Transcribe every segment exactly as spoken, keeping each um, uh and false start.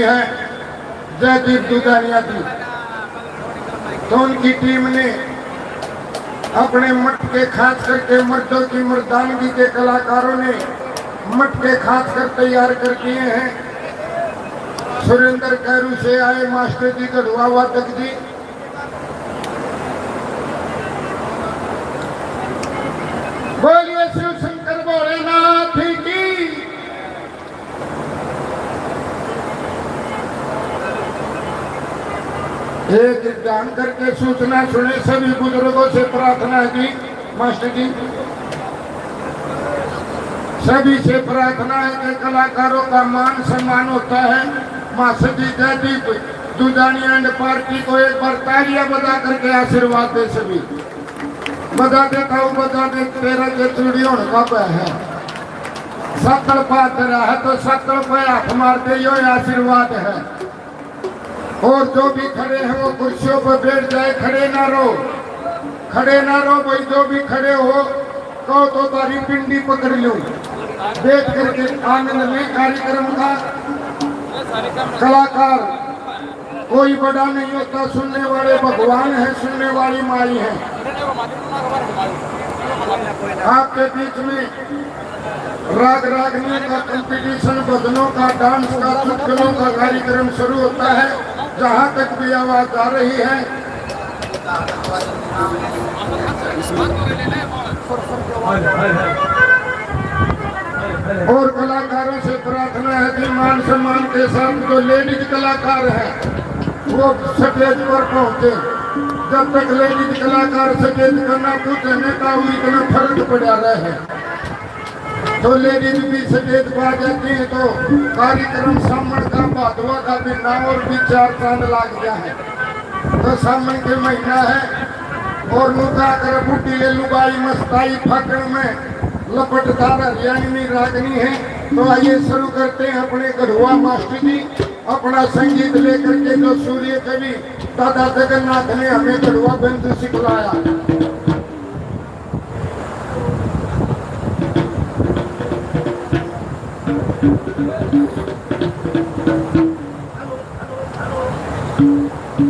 है जयदीप दुधानिया जी, तो उनकी टीम ने अपने मटके, खास करके मर्दों की मर्दानगी के कलाकारों ने मटके खास कर तैयार कर दिए हैं। सुरेंद्र कैरू से आए मास्टर जी, गढ़वा वादक जी। बोलिए शिव शंकर भोलेनाथ की। एक ध्यान करके सूचना सुने, सभी बुजुर्गों से प्रार्थना है जी, मास्टर जी, सभी से प्रार्थना है कि कलाकारों का मान सम्मान होता है। मास्टर जी जयदीप दुधानी एंड पार्टी को एक बार तालियां बजा करके आशीर्वाद दे सभी। बजा देता हूँ, बजा दे, तेरा के चूड़ी होने का है। सत्तल पात्र है तो सत्तल पे हाथ मार दे, यो आशीर्वाद है। और जो भी खड़े हैं वो कुर्सियों पर बैठ जाए, खड़े ना रहो, खड़े ना रहो भाई। जो भी खड़े हो, कहो तो तारी पिंडी पकड़ लूं। बैठ करके आनंद लें कार्यक्रम का। कलाकार कोई बड़ा नहीं होता, सुनने वाले भगवान है, सुनने वाली माई है। आपके बीच में राग रागनी का कंपटीशन, भजनों का, डांस का, चुटकुलों का कार्यक्रम शुरू होता है। जहां तक भी आवाज आ रही है, और कलाकारों से प्रार्थना है कि मान सम्मान के साथ जो लेडीज कलाकार है वो स्टेज पर पहुंचे। जब तक लेडीज कलाकार स्टेज पर ना पहुंचे, नेता इतना फर्क पड़ा रहे। तो लेडीज भी स्टेज पर आ जाती है तो कार्यक्रम सामण का, भादवा का भी नाम और भी चार चांद लाग गया है। तो सावन के महीना है और नुका कर बूढ़ी ले लुगाई मस्ताई फाटन में लपटदार हरियाणवी रागनी है। तो आइए शुरू करते हैं अपने गढ़वा मास्टर जी अपना संगीत लेकर के, जो सूर्य कवि दादा जगन्नाथ ने हमें गढ़वा बंधु सिखलाया।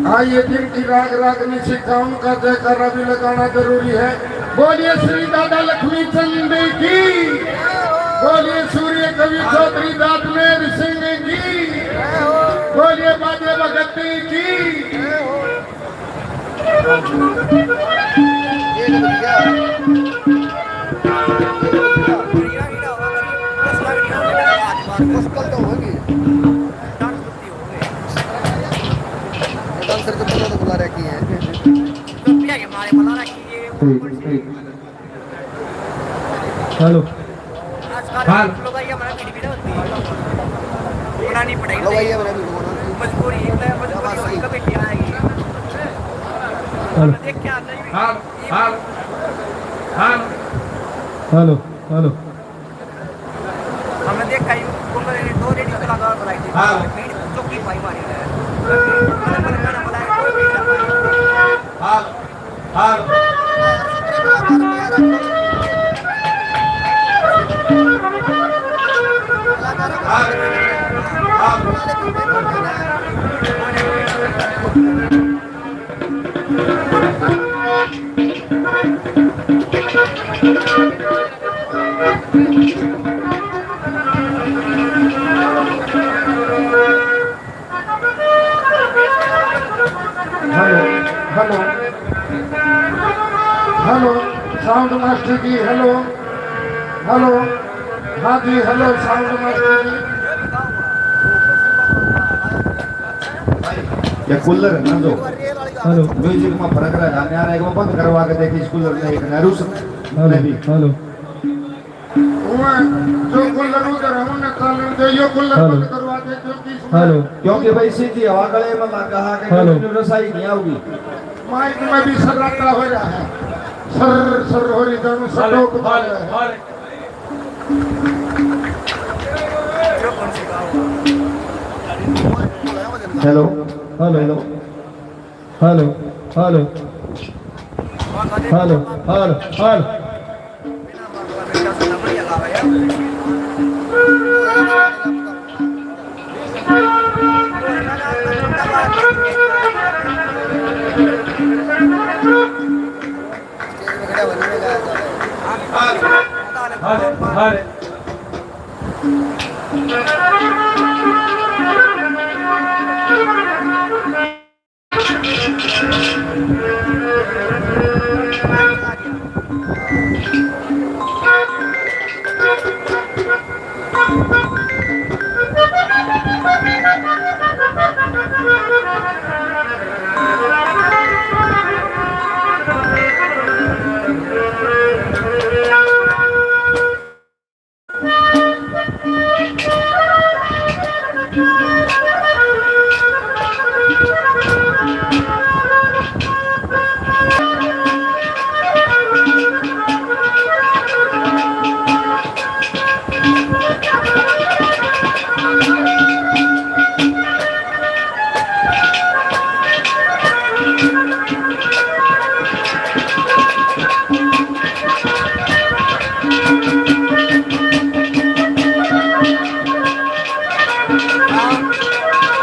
आइए, जिनकी राग रागनी सिखा उनका जयकारा भी लगाना जरूरी है। बोलिए श्री दादा लक्ष्मी चंद की, बोलिए सूर्य कवि चौधरी दादमेर सिंह की, बोलिए बाजे भगत की। मुश्किल तो होगी। डांसर को पहले तो बुला रखी है। हेलो। हाल। लुगाइयाँ बना वीडियो बनानी पड़ेगी। लुगाइयाँ बना वीडियो बनानी। मजबूरी है, मजबूरी होगी, कमेटी आएगी। हेलो। देख क्या नहीं। हाल, हाल, हाल। Hello, hello. हमने देखा ही, वो मेरे दो रेडी कलाकार बुलाई थी। हाल। चौकी भाई मारी। हाल। हाल। हाल। हाल। Hello, hello, hello, sound master ji, hello, hello, हाँ जी, हेलो, साउंड मास्टर जी। ये कूलर है ना जो हेलो। म्यूजिक में फर्क रह जाने आ रहा है, एक बार बंद करवा के देखिए इस कूलर में, एक नहरू से हेलो, नहीं भी। हेलो। वहाँ जो कूलर उधर है, उन्हें तालन दे, यो कूलर हेलो। बंद करवा दे, क्योंकि इसमें हेलो। क्योंकि भाई सीधी हवा गले में लगा है कि हेलो। रसाई नहीं आओगी। माइक में भी सर्राटा हो रहा है, सर सर हो रही, दोनों सर हेलो, टोक पा रहे हैं। Hello. Hello. Hello. Hello. Hello, hello. Hello, hello, hello.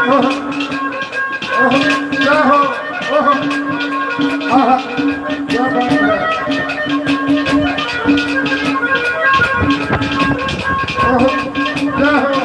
ओहो, ओहो, क्या हो, ओहो, आहा, क्या बात है। ओहो, क्या हो।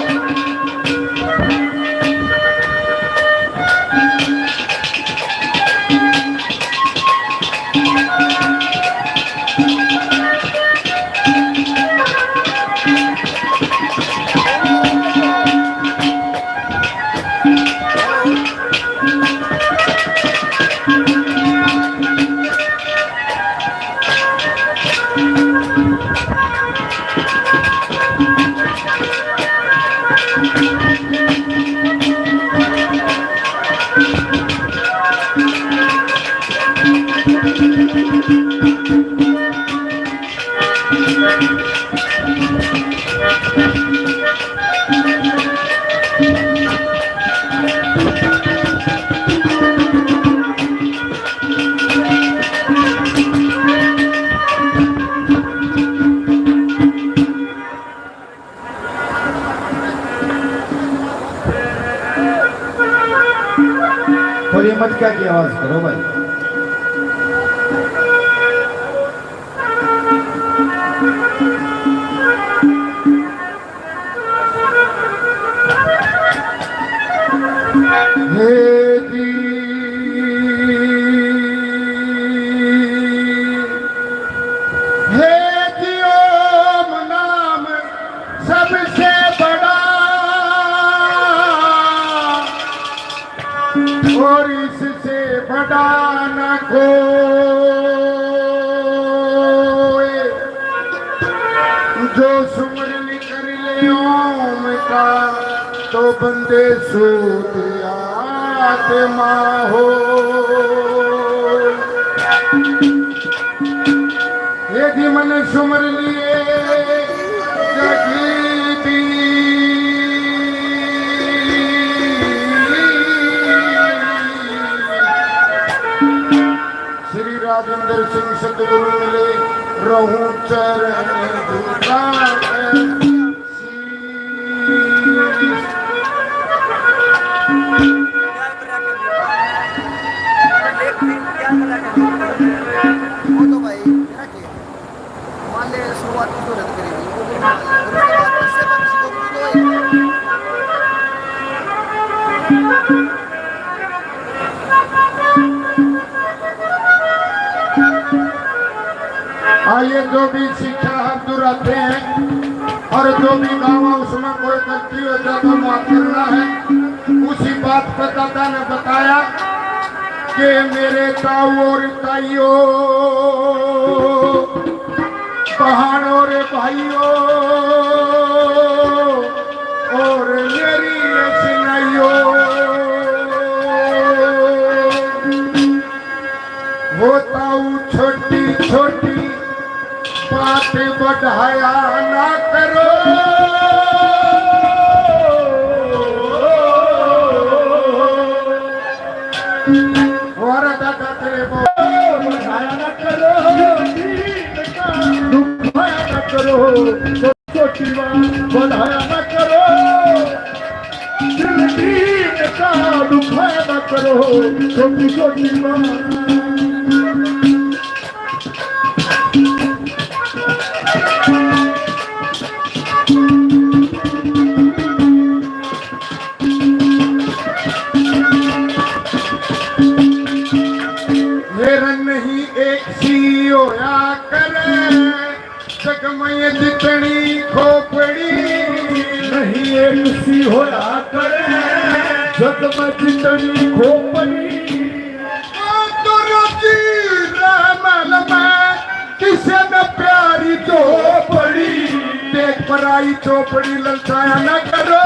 थोड़ी मटका की आवाज करो भाई। हे जी, हे जी, ओम नाम सबसे बड़ा, और इससे बड़ा न कोई। जो सुमरन कर ले ओम का, तो बंदे शुद्ध आत्मा हो। ये जी मन सुमर लिए जगदीश। श्री राजेंद्र सिंह सतगुरु मिले, रहूं चरण धुला। वो तो भाई, मान ले, शुरुआत की जरूरत करेगी, वो भी मान ले। और उसके बाद इससे बंदे को कूदो ही। आइए, जो भी शिक्षा हम दोहराते हैं और जो भी गावा उसमें कोई गलती हो जाए तो माफ करना है। उसी बात पर दादा ने बताया कि मेरे ताऊ और ताइयों, बहनों रे भाइयों और मेरी सुनाइयों, होता हूँ छोटी छोटी बात बढ़ाया ना करो। और दादा तेरे को बढ़ाया ना करो, दुखाया ना करो, छोटी बात बढ़ाया ना करो। दिल दीन का दुखाया ना करो, छोटी छोटी बात। मेरा नहीं एक सी होया करे, जग में जितनी खोपड़ी। नहीं एक सी होया करे, जग में जितनी खोपड़ी। ओ तो रोजी रहमल में किसे न प्यारी झोपड़ी। देख पराई झोपड़ी ललचाया ना करो,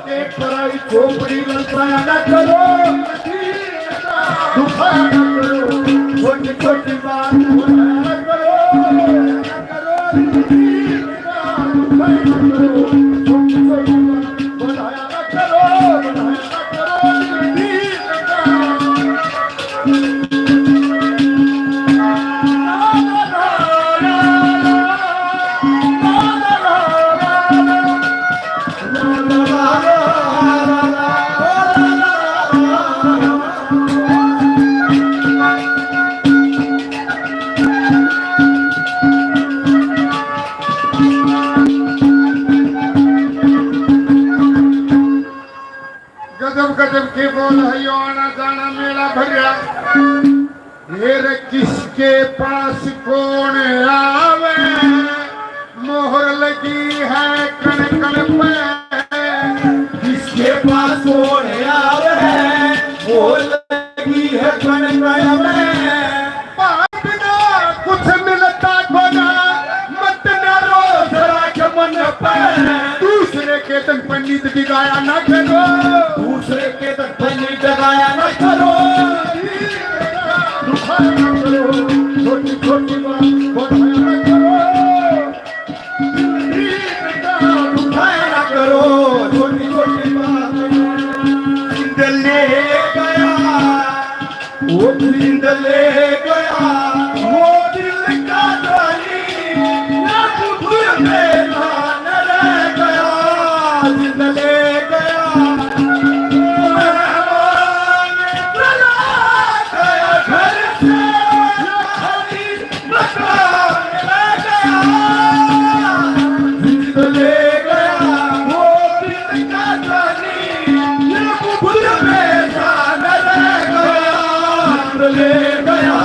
देख पराई झोपड़ी ललचाया ना करो। दुखाया ना करो, छोटी छोटी बात ना करो। गजब गजब के बोल है यो, आना जाना मेला भरया। मेरे किसके पास कौन आवे, मोहर लगी है कण कण पे। किसके पास कौन आवे, मोहर लगी है कण कण पे। पाप ना कुछ मिलता कोना, मत ना रो जरा के मन पे। दूसरे के तन पर नींद जगाया ना करो, दूसरे के तन पर नींद जगाया ना करो। दुखाया ना करो, छोटी छोटी बात बढ़ाया ना करो। दिल का दुखाया ना करो, छोटी छोटी बात। दिल ले गया, वो दिल ले गया, वो दिल का धनी, ना कुछ मेरा न रह गया, दिल ले गया। मेहमान चला गया घर से, खाली मकान रह गया, दिल ले गया, वो दिल का धनी, ये कुछ मेरा न रह गया, दिल ले गया।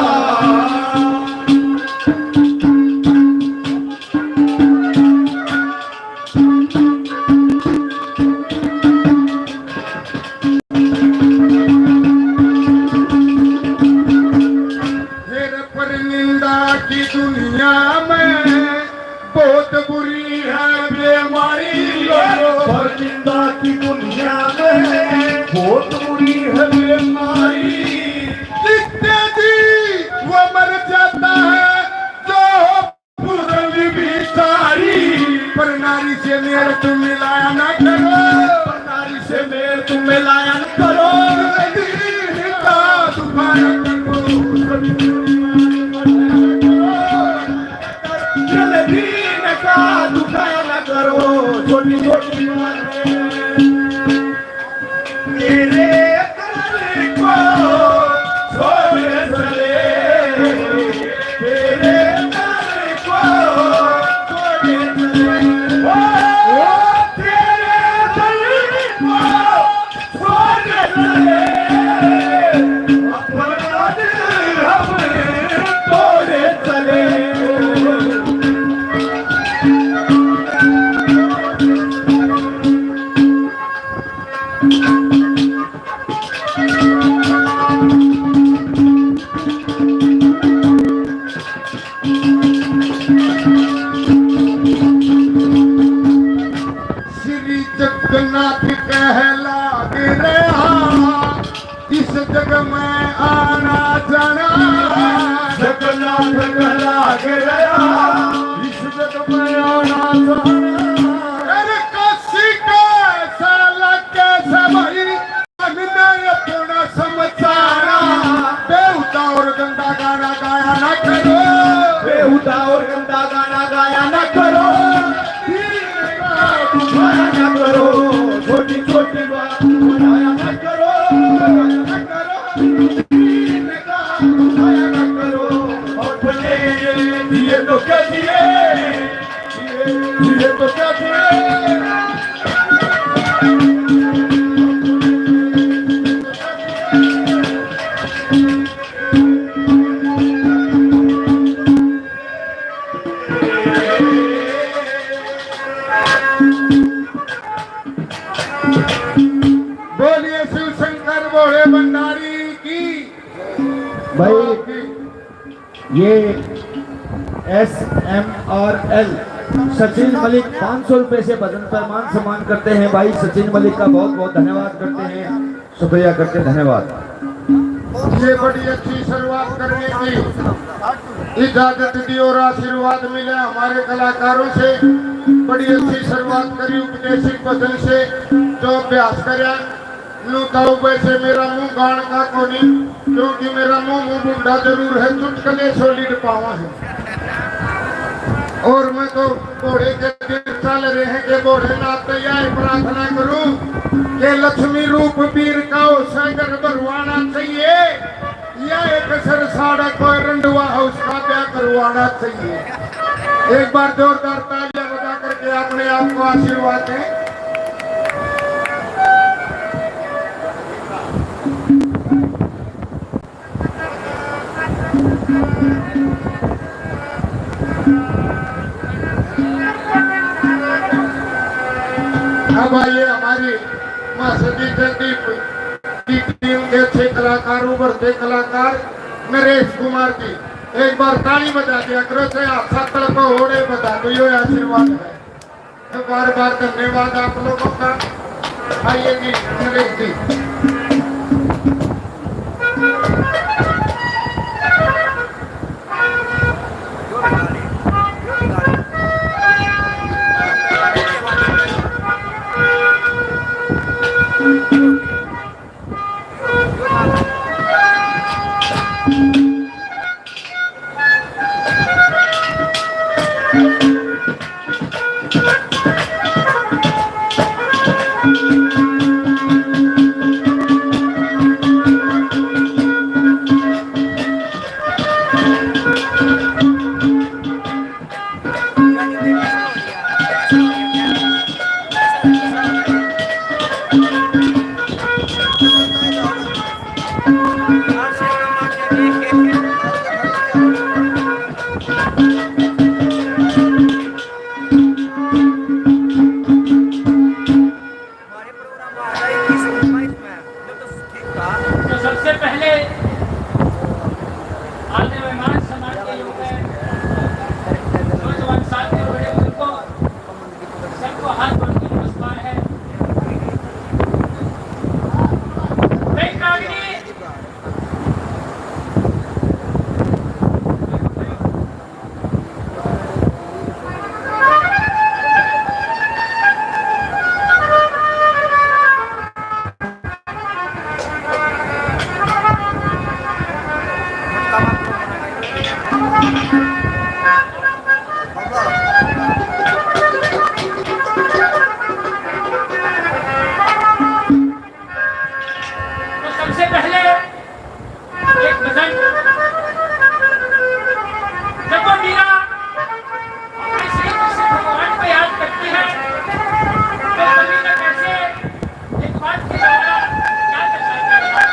फिर पर निंदा की दुनिया में बहुत बुरी है बीमारी, पर निंदा की दुनिया में बहुत बुरी है बीमारी। जितने जी वो मर जाता है, जो पूरन बिचारी, पर नारी से मेल तुम मिलाया ना करो, पर नारी से मेल तुम मिलाया ना करो। दिल का दुखाया करो, दिल का दुखाया ना करो, छोटी छोटी बातें। तेरे दर्द को छोड़ चले, तेरे दर्द को छोड़ चले, ओ, ओ, तेरे दर्द को छोड़ चले, अपना दिल हम तोड़ चले। श्री जगन्नाथ कहला दे रहा, इस जग में आना जाना। जगन्नाथ कहला दे रहा, इस जग में आना जाना। अरे काशी के साला कैसे भाई, हमने अपना समझाना। बेहुदा और गंदा गाना गाया ना करो, बेहुदा और गंदा गाना गाया ना करो। दिल का दुखाया ना करो, छोटी छोटी बात बनाया ना करो, ना करो। दिल का दुखाया ना करो। और बने ये दिए तो क्या दिए? बोलिए शिव शंकर भोले भंडारी की। भाई, ये S M R L Sachin Malik पाँच सौ रुपए से भजन पर मान सम्मान करते हैं। भाई सचिन मलिक का बहुत बहुत धन्यवाद करते हैं, शुक्रिया करते हैं, धन्यवाद। ये बड़ी अच्छी शुरुआत करने की इजाजत दी और आशीर्वाद मिला हमारे कलाकारों से। बड़ी अच्छी शुरुआत करी उपदेशिक भजन से, जो अभ्यास करा। न्यू तो वैसे मेरा मुंह गान का कोनी, क्योंकि मेरा मुंह, मुंह बुंडा जरूर है, चुटकले solid पावा है। और मैं तो घोड़े के तीर चल रहे हैं कि भोलेनाथ से यही प्रार्थना करूं कि लक्ष्मी रूप वीर का हो सागर भरवाना चाहिए। या एक सर साड़ा कोई रंडवा है, उसका ब्याह करवाना चाहिए। एक बार जोरदार तालियां बजा करके अपने आप को आशीर्वाद दें। सदी जगदीप की टीम के छह कलाकार, उभरते कलाकार नरेश कुमार जी, एक बार ताली बजा दिया करो, चाहे हाथ साकल को ओड़े बता दो, यो आशीर्वाद है। तो बार बार धन्यवाद आप लोगों का। आइए जी, नरेश जी। हमारे प्रोग्राम आ रहा है इक्कीस और बाईस में, जब तो ठीक था। तो सबसे पहले आदरणीय मेहमान सम्मान के रूप में नौजवान साथियों, बड़े बुजुर्गों, सबको हाथ जोड़ के नमस्कार है। कई कागनी तो सबसे पहले एक भजन, जब वो मीरा अपने श्री कृष्ण भगवान को याद करती है, तो कवि ने कैसे एक बात की तरह याद करता है।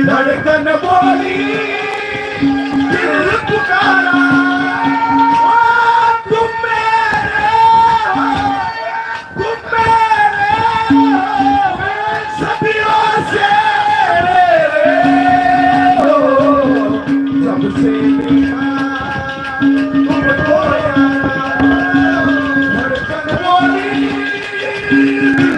धड़कन बोली, दिल पुकारा, ओ तुम मेरे हो, तुम मेरे हो, सदियों से मेरे हो, जब से मिला तुमको यारा, धड़कन बोली, दिल पुकारा।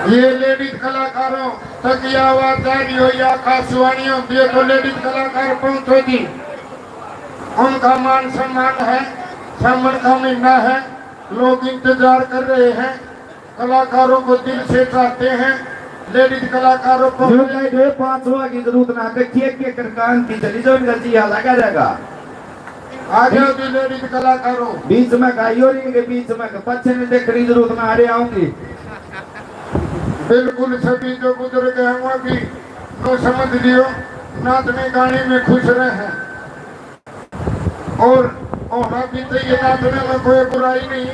ये लेडीज कलाकारों तक ये आवाज जा रही हो या आकाशवाणी हो, ये तो लेडीज कलाकार पहुंचो जी, उनका मान सम्मान है। सावन का महीना है, लोग इंतजार कर रहे हैं, कलाकारों को दिल से चाहते हैं। लेडीज कलाकारों को जो कहे, जो पांच सौ की जरूरत ना, देखिए के कर कान की चली जाओ, इनका जी हाला करेगा। आ जाओ जी लेडीज कलाकारों। बीच में गाइयो, इनके बीच में पीछे नहीं देखने की जरूरत ना, अरे आऊंगी। बिल्कुल सभी जो बुजुर्ग हैं वो भी नो समझ लियो, नाचने गाने में खुश रहे हैं। और होना भी चाहिए, नाचने में कोई बुराई नहीं।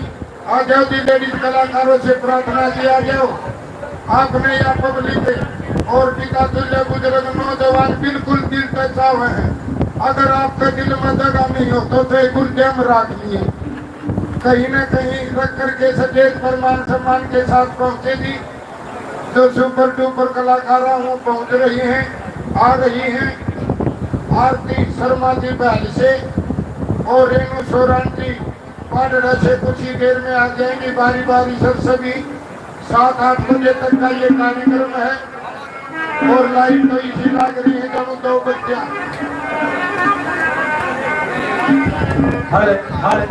आ जाओ जी लेडीज कलाकारों से प्रार्थना की, आ जाओ। आपने या पब्लिक और पिता तुल्य बुजुर्ग नौजवान बिल्कुल दिल टचा हुए हैं। अगर आपके दिल में जगह नहीं हो तो थे गुर्दे में रख लिए, कहीं ना कहीं रख करके स्टेज पर मान सम्मान के साथ पहुंचे जी। जो सुपर डुपर कलाकारा हूँ पहुंच रही हैं, आ रही हैं। आरती शर्मा जी बहल से और रेणु सोरान जी पाडरा से कुछ ही देर में आ जाएंगी। बारी बारी से सभी सात आठ बजे तक का ये कार्यक्रम है और लाइट तो इसी लाग रही है जब दो बज गया। हरे हरे।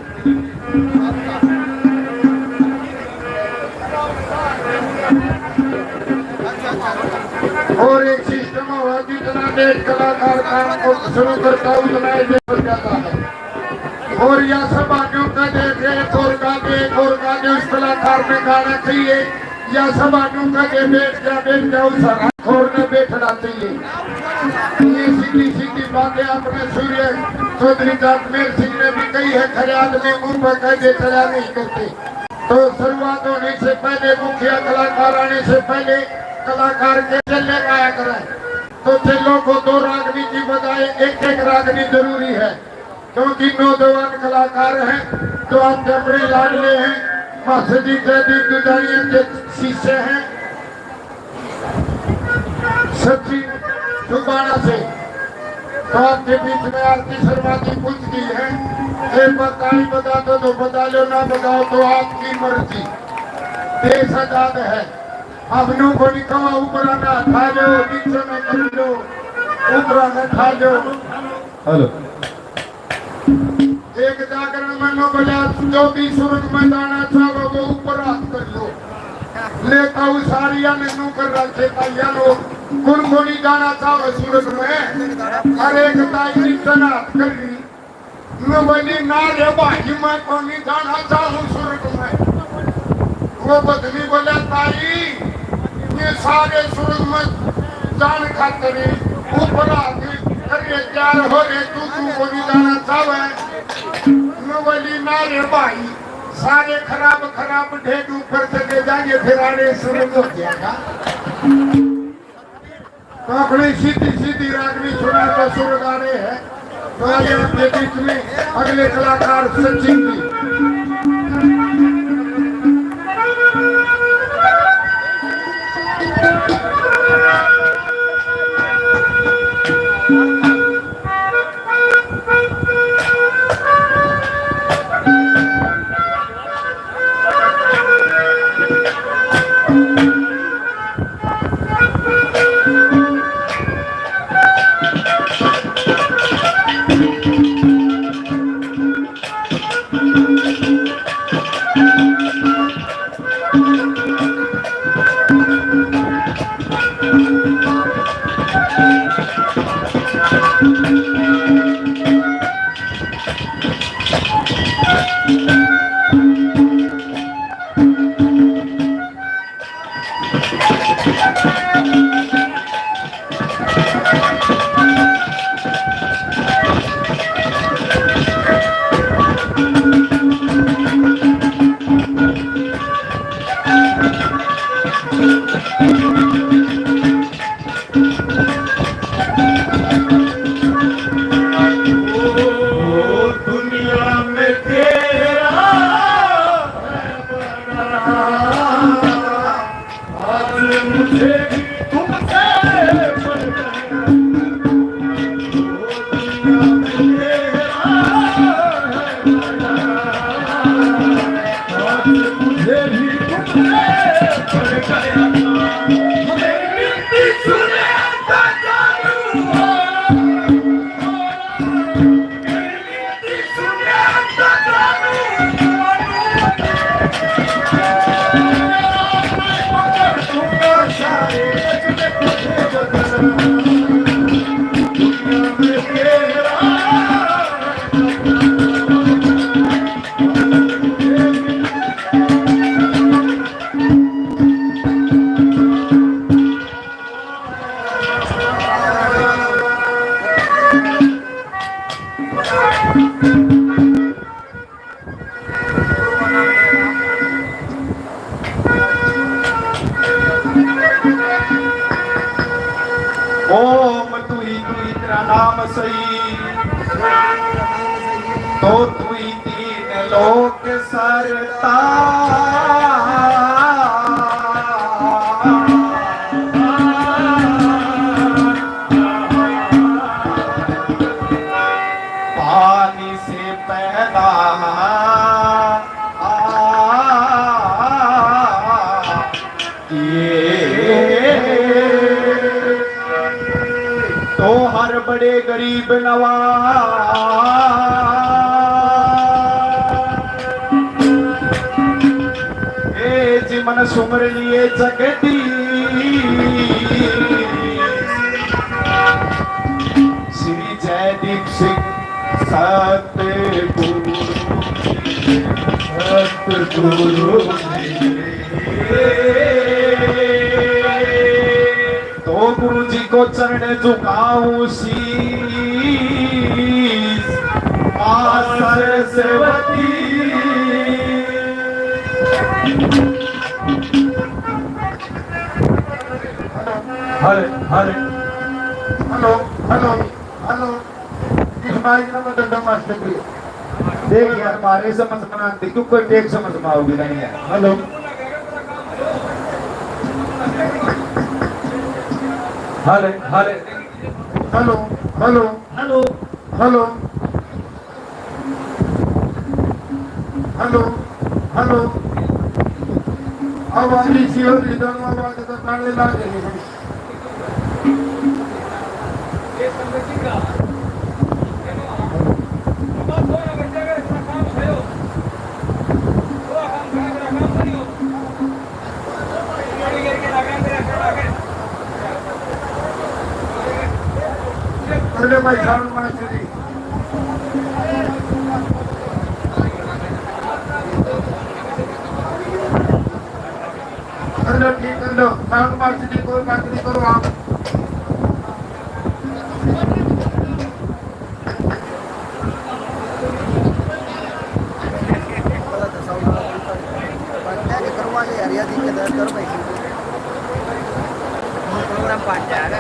और एक सिस्टम हुआ, जितना लेट कलाकार काम को शुरू करता है उतना ही लेट हो जाता है। और यह सब आजू का देख, एक और का देख, और का देख, उस कलाकार में गाना चाहिए। या सब आजू का दे, बैठ जा, बैठ जा, उस हरामखोर ने बैठना चाहिए। ये सीधी सीधी बातें आपने सूर्य चौधरी जाटमेर सिंह ने भी कही है, खरे आदमी मुंह पर कह दे, चला नहीं करते। तो शुरुआत होने से पहले, मुखिया कलाकार आने से पहले कलाकार के चेले गाया करें। तो चेलों को दो रागनी की बजाय एक एक रागनी जरूरी है, क्योंकि नौजवान कलाकार हैं, तो आपके अपने लाडले हैं। मास्टर जी जयदीप दुधारिया के शिष्य हैं। सचिन जुबाना से। तो आपके बीच में आरती शर्मा जी पहुंच गई है। एक बार ताली बजा दो तो बजा लो, ना बजाओ तो आपकी मर्जी। देश आजाद है। अब न्यू कोनी कहा ऊपर ना उठा लो, नीचे में कर लो, ऊपर ना उठा लो। हेलो। एक जागरण में नो बोला, जो भी सुरग में जाना चाहो वो ऊपर हाथ कर लो। नेता उसारिया ने नू कर रखे ताइया लो, कौन कोनी जाना चाहो सुरग में? अरे एक ताई ने तना हाथ कर ली। मैं बोली, ना रे भाई, मैं कोनी जाना चाहूँ सुरग में। वो बदली बोला, ताई, ये सारे सुरग में जान खातर ऊपर आके अरे तैयार हो रे, तू, तू कोनी जाना चाहे। मैं बोली, ना रे भाई, सारे खराब खराब ढेर ऊपर चले जाएंगे, फिर आने सुरग हो जाएगा। तो अपनी सीधी सीधी रागनी सुना तो सुर गा रहे हैं। तो आइए आपके बीच में अगले कलाकार सचिन जी। ओम तू ही तू ही तेरा नाम सही, तो तू ही तीन लोक सरता। पानी से पैदा किए तो हर बड़े गरीब नवाज। ए जी मन सुमर लिए जगदीश, श्री जयदीप सिंह सतगुरु, सतगुरु। तो गुरु जी को चरण झुकाऊं शीश, माँ Saraswati. Hello, hello, hello, hello. इस माइक ना मैं डंडा मार सकती है। देख यार, मारे समझ में ना आती, क्यों कोई टेक समझ में आओगी नहीं है। Hello, hello, hello, hello, hello, hello, hello, hello. आवाज इसी हो रही, दोनों आवाज तो ताले ला रही है। अरे भाई, साउंड मास्टर जी। कर लो, ठीक कर लो। साउंड मास्टर जी, कोई बात नहीं, करो आप। प्रोग्राम पाँच जाएगा।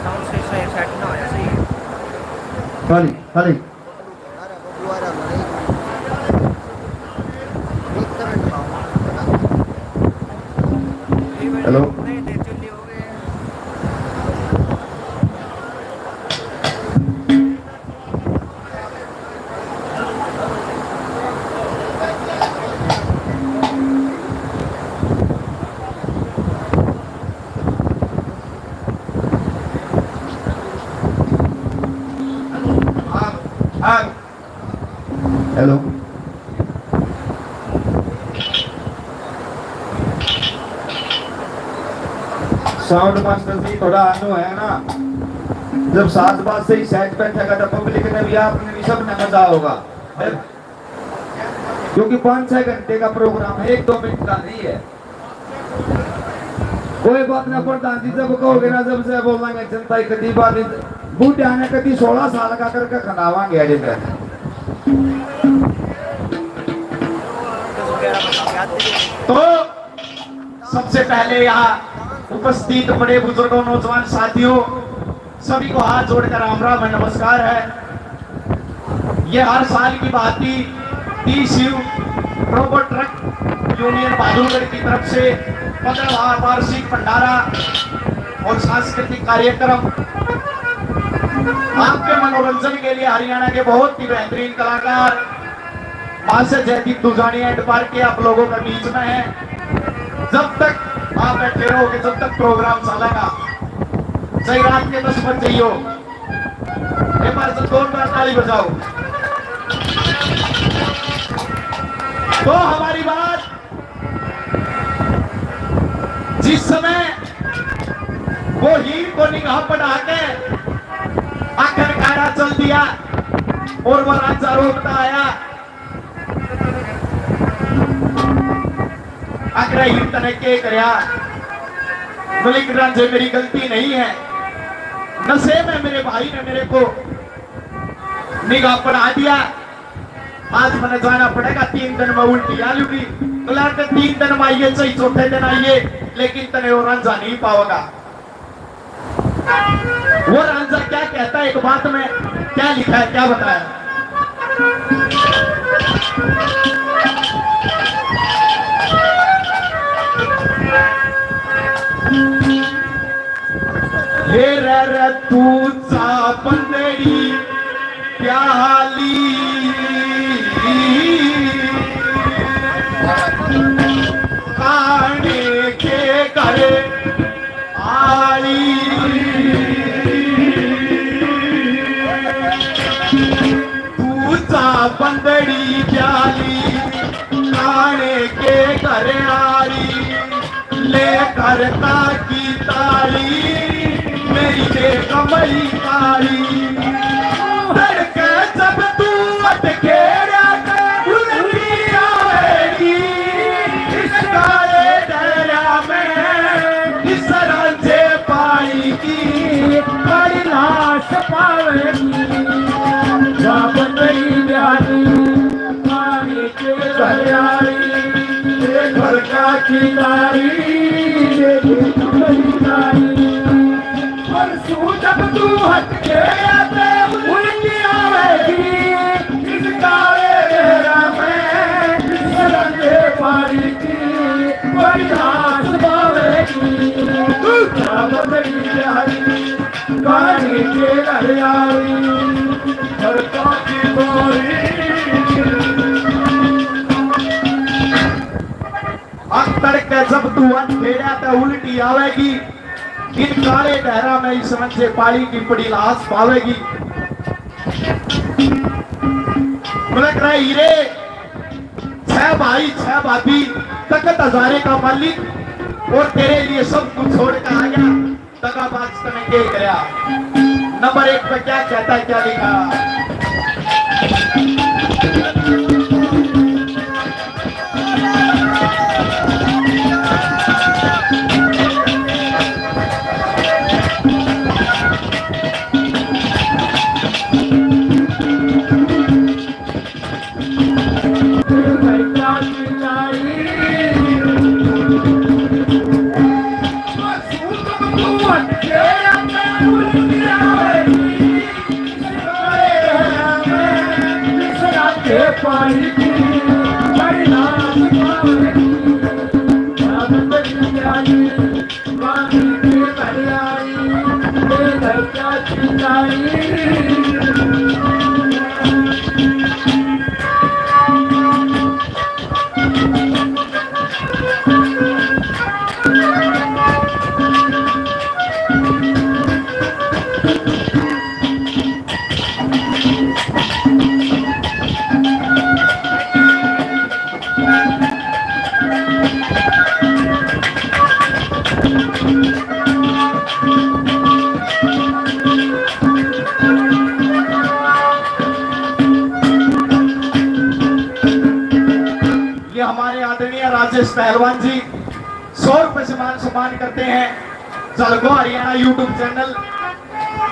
साउंड सही, सही सेट ना होया, सही। खाली, खाली। हेलो। हेलो। साउंड मास्टर जी, थोड़ा आनू है ना, जब साज बाज सही सेट बैठेगा तो पब्लिक ने भी, आपने भी, सब ने मजा होगा, क्योंकि पाँच छह घंटे का प्रोग्राम है, एक दो मिनट का नहीं है। कोई बात ना प्रधान जी, जब कहोगे ना, जब से बोलांगे जनता ही कदी बात नहीं। बूढ़ा ने कदी सोलह साल का करके खंडावांगे अरे। तो सबसे पहले यहाँ उपस्थित बड़े बुजुर्गों, नौजवान साथियों, सभी को हाथ जोड़कर राम राम है, नमस्कार है। ये हर साल की भांति TCU robo truck union Bahadurgarh की तरफ से पन्द्रहवाँ वार्षिक भंडारा और सांस्कृतिक कार्यक्रम आपके मनोरंजन के लिए हरियाणा के बहुत ही बेहतरीन कलाकार मास्टर जयदीप दुजानी एंड पार्टी आप लोगों के बीच में है। जब तक आप बैठे रहोगे, जब तक प्रोग्राम चलेगा, चाहे रात के दस बज जाइयो, एक बार से जोरदार ताली बजाओ। तो हमारी बात इस समय वो हीर को निगाह पड़ा के आखिरकार चल दिया और वो राजा रोता आया। आखिर हीर तने के करया? मलिक रांझे, मेरी गलती नहीं है, नशे में मेरे भाई ने मेरे को निगाह पड़ा दिया। आज मैंने जाना पड़ेगा, तीन दिन में उल्टी आ लूगी। बोला के तीन दिन में आइए, चाहे चौथे दिन आइए, लेकिन तने वो रांझा नहीं पावेगा। वो रांझा क्या कहता है, एक बात में क्या लिखा है, क्या बताया? हे रे रे तू चा बंदड़ी प्याली, काने के करे आली। तू चा बंदड़ी प्याली, काने के करे आली। ले करता की ताली, मेरी दे कमई ताली। तड़के जब तू अटकेरा ते उल्टी आवेगी, इस काले दरिया में, इस रांझे पानी की बड़ी लाश पावेगी। जा बंदड़ी प्याली, पानी के दरियाई, ये घर का किनारी, ये घर का किनारी। परसों जब तू हट के आते उल्टी आवेगी, इस काले गहरा में, इस रंगे पानी की कोई लाश पावेगी। तू क्या बदली प्यारी, पानी के दरियाई, घर का किनारी। अक तड़के जब तू अटकेरा ते उल्टी आवेगी, इन काले डहरा में इस रंझे पाली की पड़ी लाश पावेगी। मलक राय हीरे, छह भाई, छह भाभी, तख्त हजारे का मालिक, और तेरे लिए सब कुछ छोड़ कर आ गया। दगाबाज तने के करया? नंबर एक पे क्या कहता है, क्या लिखा? ये हमारे आदरणीय राजेश पहलवान जी सौ रुपए से मान सम्मान करते हैं। जलगो हरियाणा YouTube चैनल,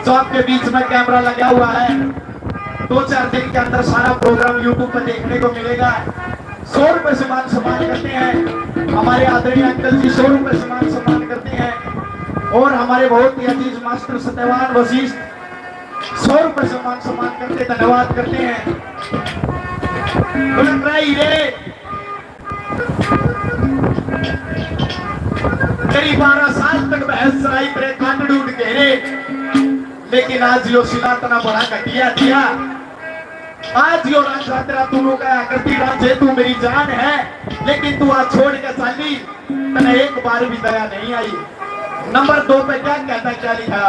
जो आपके बीच में कैमरा लगा हुआ है, दो चार दिन के अंदर सारा प्रोग्राम YouTube पर देखने को मिलेगा। सौ रुपए से मान सम्मान करते हैं हमारे आदरणीय अंकल जी, सौ रुपए से मान सम्मान करते हैं। और हमारे बहुत ही अजीज मास्टर सत्यवान वशिष्ठ सौ रुपए से मान सम्मान करते, धन्यवाद करते हैं। बुलंद रही रे। तेरी बारह साल तक बहस चलाई, तेरे कांड ढूंढ घेरे, लेकिन आज यो सिला तना बड़ा घटिया दिया। आज यो रांझा तेरा दोनों का करती रांझे, तू मेरी जान है, लेकिन तू आज छोड़ के चाली, तने एक बार भी दया नहीं आई। नंबर दो पे क्या कहता, क्या लिखा?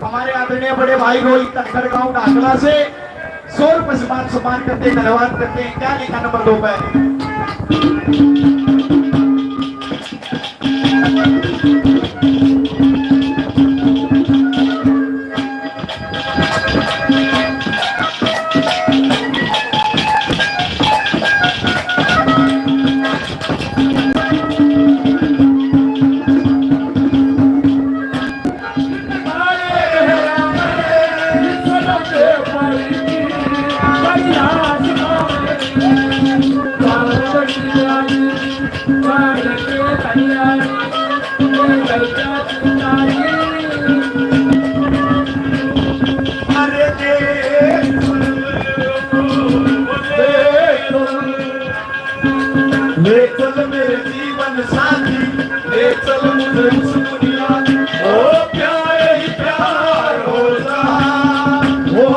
हमारे आदरणीय बड़े भाई रोहित धनखड़ गांव ढाकला से सौ रुपए से मान सम्मान करते हैं, धन्यवाद करते हैं। क्या लिखा नंबर दो पे? ले चल मेरे जीवन साथी, ले चल मुझे उस दुनिया, ओ प्यारे ही प्यार हो जा, ओ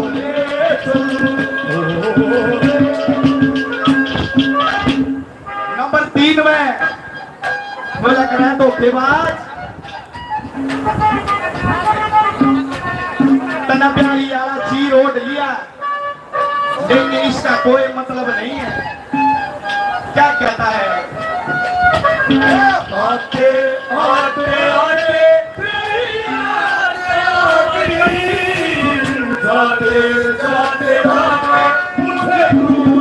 ले चल। नंबर तीन में बोला करा धोखेबाज। तन्ने प्याली आला चीर ओढ़ लिया, लेकिन इसका कोई मतलब नहीं है। क्या कहता है? आते, आते, आते, तेरी याद आखिरी, जाते, जाते, जाते, मुझे दूर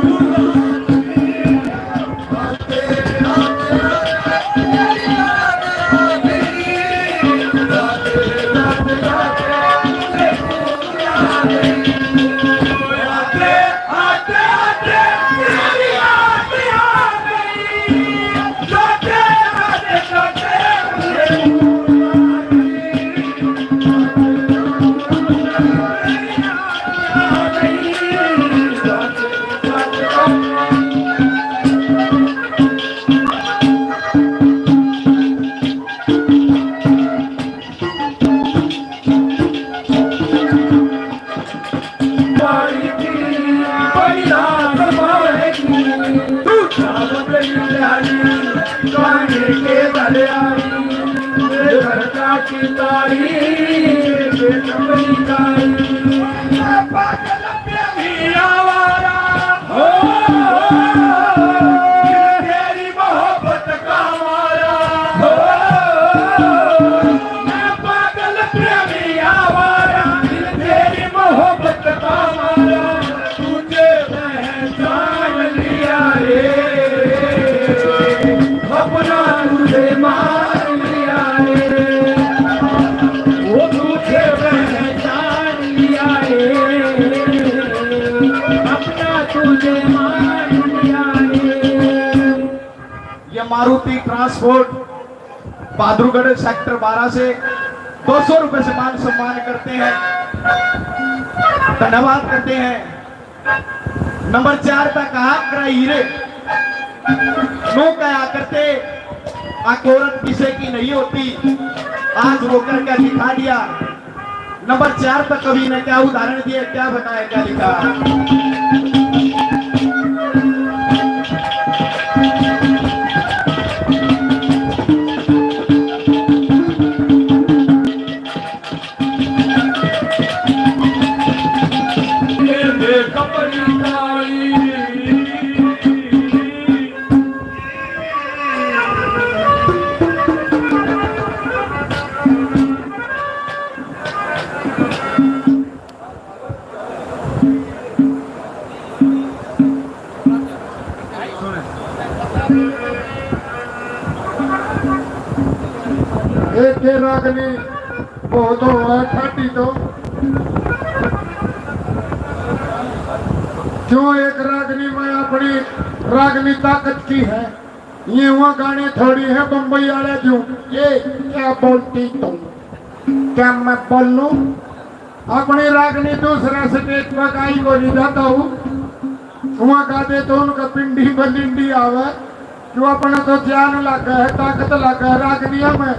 ये मारुति ट्रांसपोर्ट बहादुरगढ़ सेक्टर बारह से दो सौ रुपए से मान सम्मान करते हैं, धन्यवाद करते हैं। नंबर चार तक आकर हीरे नो कहा करते, अकोरत किसी की नहीं होती, आज वो करके दिखा दिया। नंबर चार तक कवि ने क्या उदाहरण दिया, क्या बताया, क्या लिखा? एक के रागनी बहुत होवा ठाटी तो क्यों एक रागनी में अपनी रागनी ताकत की है। ये वहाँ गाने थोड़ी है बम्बई वाले जो ये क्या बोलती तुम, क्या मैं बोलूं? अपनी रागनी दूसरा स्टेट पर गाई को नहीं जाता हूँ। वहाँ गाते तो उनका पिंडी बलिंडी आवे, जो अपना तो जान लागे है, ताकत लागे है रागनिया में।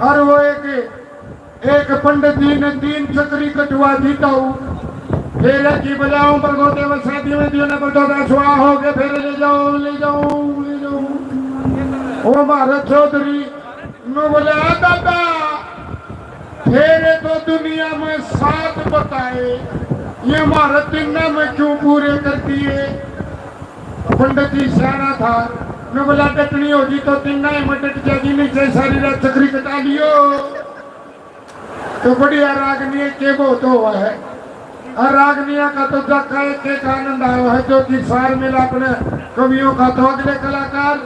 और वो एक, एक पंडित जी ने तीन चक्री कटवा दी ताऊ। फिर की बजाऊं पर गोते में शादी में दियो ने पर तो स्वाहा हो गए, फिर ले जाओ, ले जाओ, ले जाओ। ओ महाराज चौधरी, मैं बोले, "आ दादा, तेरे तो दुनिया में सात बताए, ये महाराज तिन्ना में क्यों पूरे कर दिए? पंडित जी सियाना था, मैं बोला, "डटनी होगी तो तिन्ना ही में डट जाएगी, नीचे सारी रात चक्री कटा लियो।" तो बढ़िया रागनी के बहुत हुआ है, और रागनिया का तो जाका एक एक आनंद आया है, जो कि सार मिला अपने कवियों का। तो अगले कलाकार,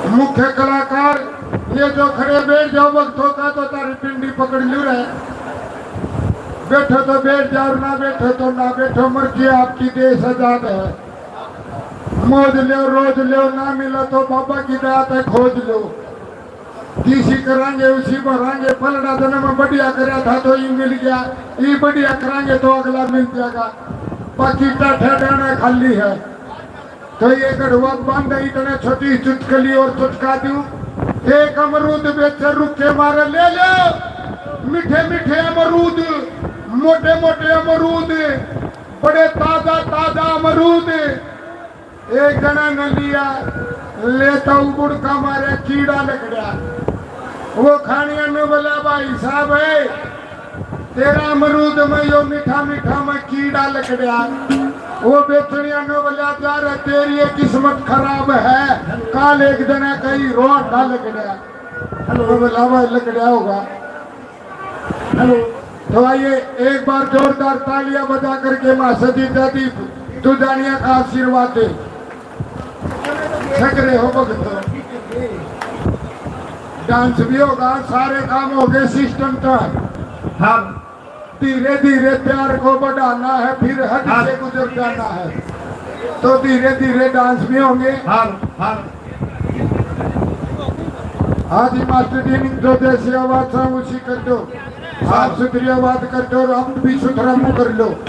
मुख्य कलाकार, ये जो खड़े, बैठ जाओ, भक्तों का तो तारी पिंडी पकड़ लू रे। बैठो तो बैठ जाओ, ना बैठो तो ना बैठो, मर्जी आपकी, देश आजाद है। मौज लो, रोज लो, ना मिला तो बाबा की दया तै खोज लो। जिसी करांगे उसी भरांगे, पलड़ा जन्म बढ़िया करया था तो ये मिल गया, ये बढ़िया करांगे तो अगला मिल जाएगा, बाकी टाठा डाना खाली है। तो ये गढ़वा बांधे इतने छोटी चुटकली और चुटका दूं। एक अमरूद बेचे रुके मारे ले ले, मीठे मीठे अमरूद, मोटे मोटे अमरूद, बड़े ताजा ताजा अमरूद। एक जना ने लिया, लेता उबड़का मारे कीड़ा लकड़ा। वो खानिया ने बोला, "भाई साहब है, तेरा अमरूद में यो मीठा मीठा में कीड़ा लकड़ा।" वो बेचनिया ने बोला, "जा रे, तेरी ये किस्मत खराब है, काल एक जना कहीं रोटा लकड़ा।" हेलो। वो बोला, "भाई लकड़ा होगा।" हेलो। तो आइए, एक बार जोरदार तालियां बजा करके माँ सती दादी तू जानिया का आशीर्वाद दे। थक रहे हो भगत, डांस भी होगा, सारे काम हो गए, सिस्टम तो है। हाँ। धीरे धीरे प्यार को बढ़ाना है, फिर हद हाँ। से गुजर जाना है। तो धीरे धीरे डांस भी होंगे। हाँ, हाँ। हाँ जी, मास्टर जी, जो जैसी आवाज है, उसी कर दो। साफ सुथरी आवाज कर दो और हम भी सुथरा मुंह कर लो।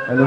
हेलो।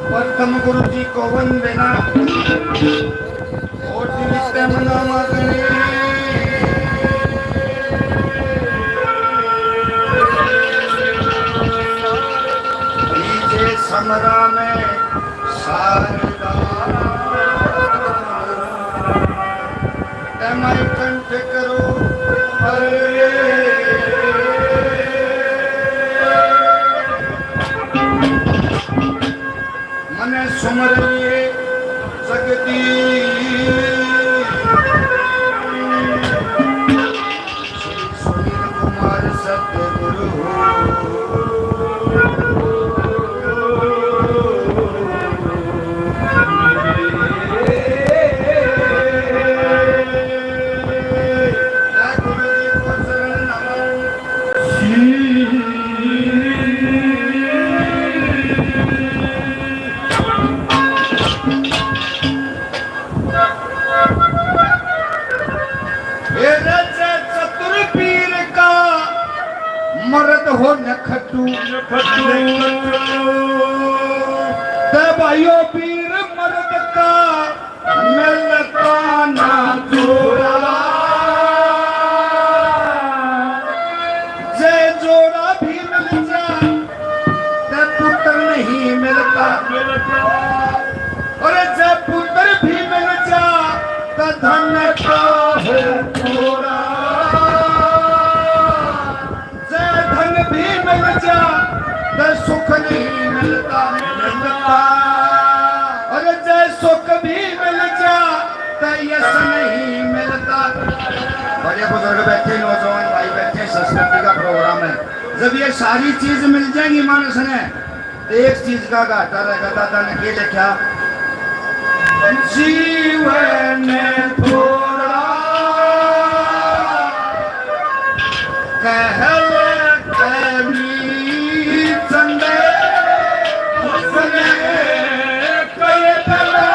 प्रथम गुरु जी को वंदना, कोटि विद्या मना मगने। बीजे समरा में शारदा, तमय कंठ करो पर। मने सुमर लिए जगदीश। श्री सुनील कुमार सतगुरु। जय गुरु जी को चरण नमन। हे रच चतुर पीर का मर्द हो नखटू। नखटू। ते भाइयों पीर मर्द का मिलता ना जोड़ा। जय जोड़ा भी मिल जा, ते पुत्र नहीं मिलता। मिलता। अरे जय पुत्र भी मिल जा, ते धन का है जोड़ा। जय धन भी मिल जा, ते सुख नहीं मिलता, मिलता। अरे जय सुख भी मिल जा, ते यश नहीं मिलता। बड़े बुजुर्ग बैठे, नौजवान भाई बैठे, संस्कृति का प्रोग्राम है। जब ये सारी चीज मिल जाएंगी मानस ने, एक चीज का घाटा रहेगा, दादा ने के लिखा? जीवन थोड़ा कहल कमी चंदे, उसने कई तरह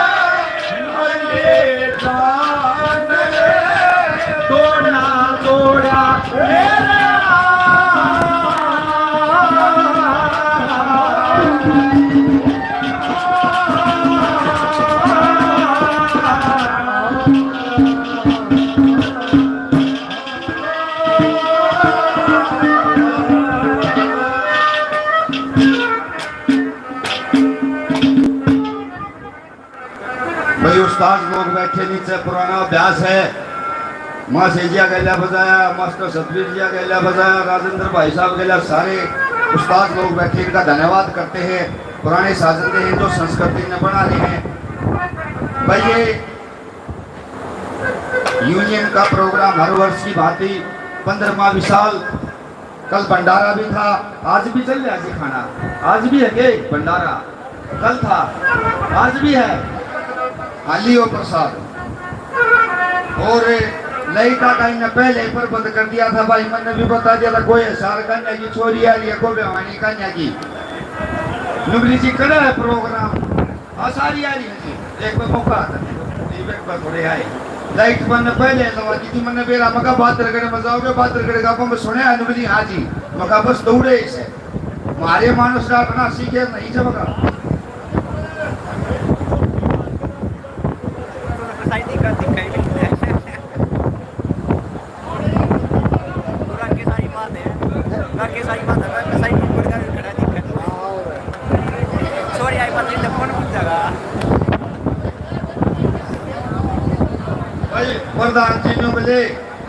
भाई, उस्ताद लोग बैठे नीचे, पुराना अभ्यास है। माँ सेजिया गैला बजाया, मास्टर सतवीर जिया गैला बजाया, राजेंद्र भाई साहब गैला, सारे उस्ताद लोग बैठे, इनका धन्यवाद करते हैं। पुराने साजन थे, हिंदू संस्कृति ने बना रहे हैं। भाई, ये यूनियन का प्रोग्राम हर वर्ष की भांति पंद्रहवाँ विशाल कल भंडारा भी था, आज भी चल रहा जी खाना, आज भी है के भंडारा? कल था, आज भी है। हाली हो प्रसाद। और लाइटा का इन्हें पहले ही प्रबंध कर दिया था भाई, मैंने भी बता दिया था, कोई हजार कन्या की छोरी आ रही है, कोई बेवानी कन्या की। नुगली जी कड़ा है प्रोग्राम। हाँ, सारी आ रही है जी। एक बार मौका आता है। एक बार थोड़े आए। लाइट बंद पहले लगा दी थी, मैंने बेरा मका बादरगढ़ में जाओगे, बादरगढ़ का पंप सुने है नुगली, हाँ जी। मका बस दौड़े इसे। मारे मानस डाटना सीखे नहीं जबका। पूरा के सारी बात है, पूरा के सारी बात है, कसाई ऊपर का भी खड़ा दिखा। सॉरी, आई बात नहीं, फोन पूछ जाएगा। भाई, प्रधान जी ने बोले,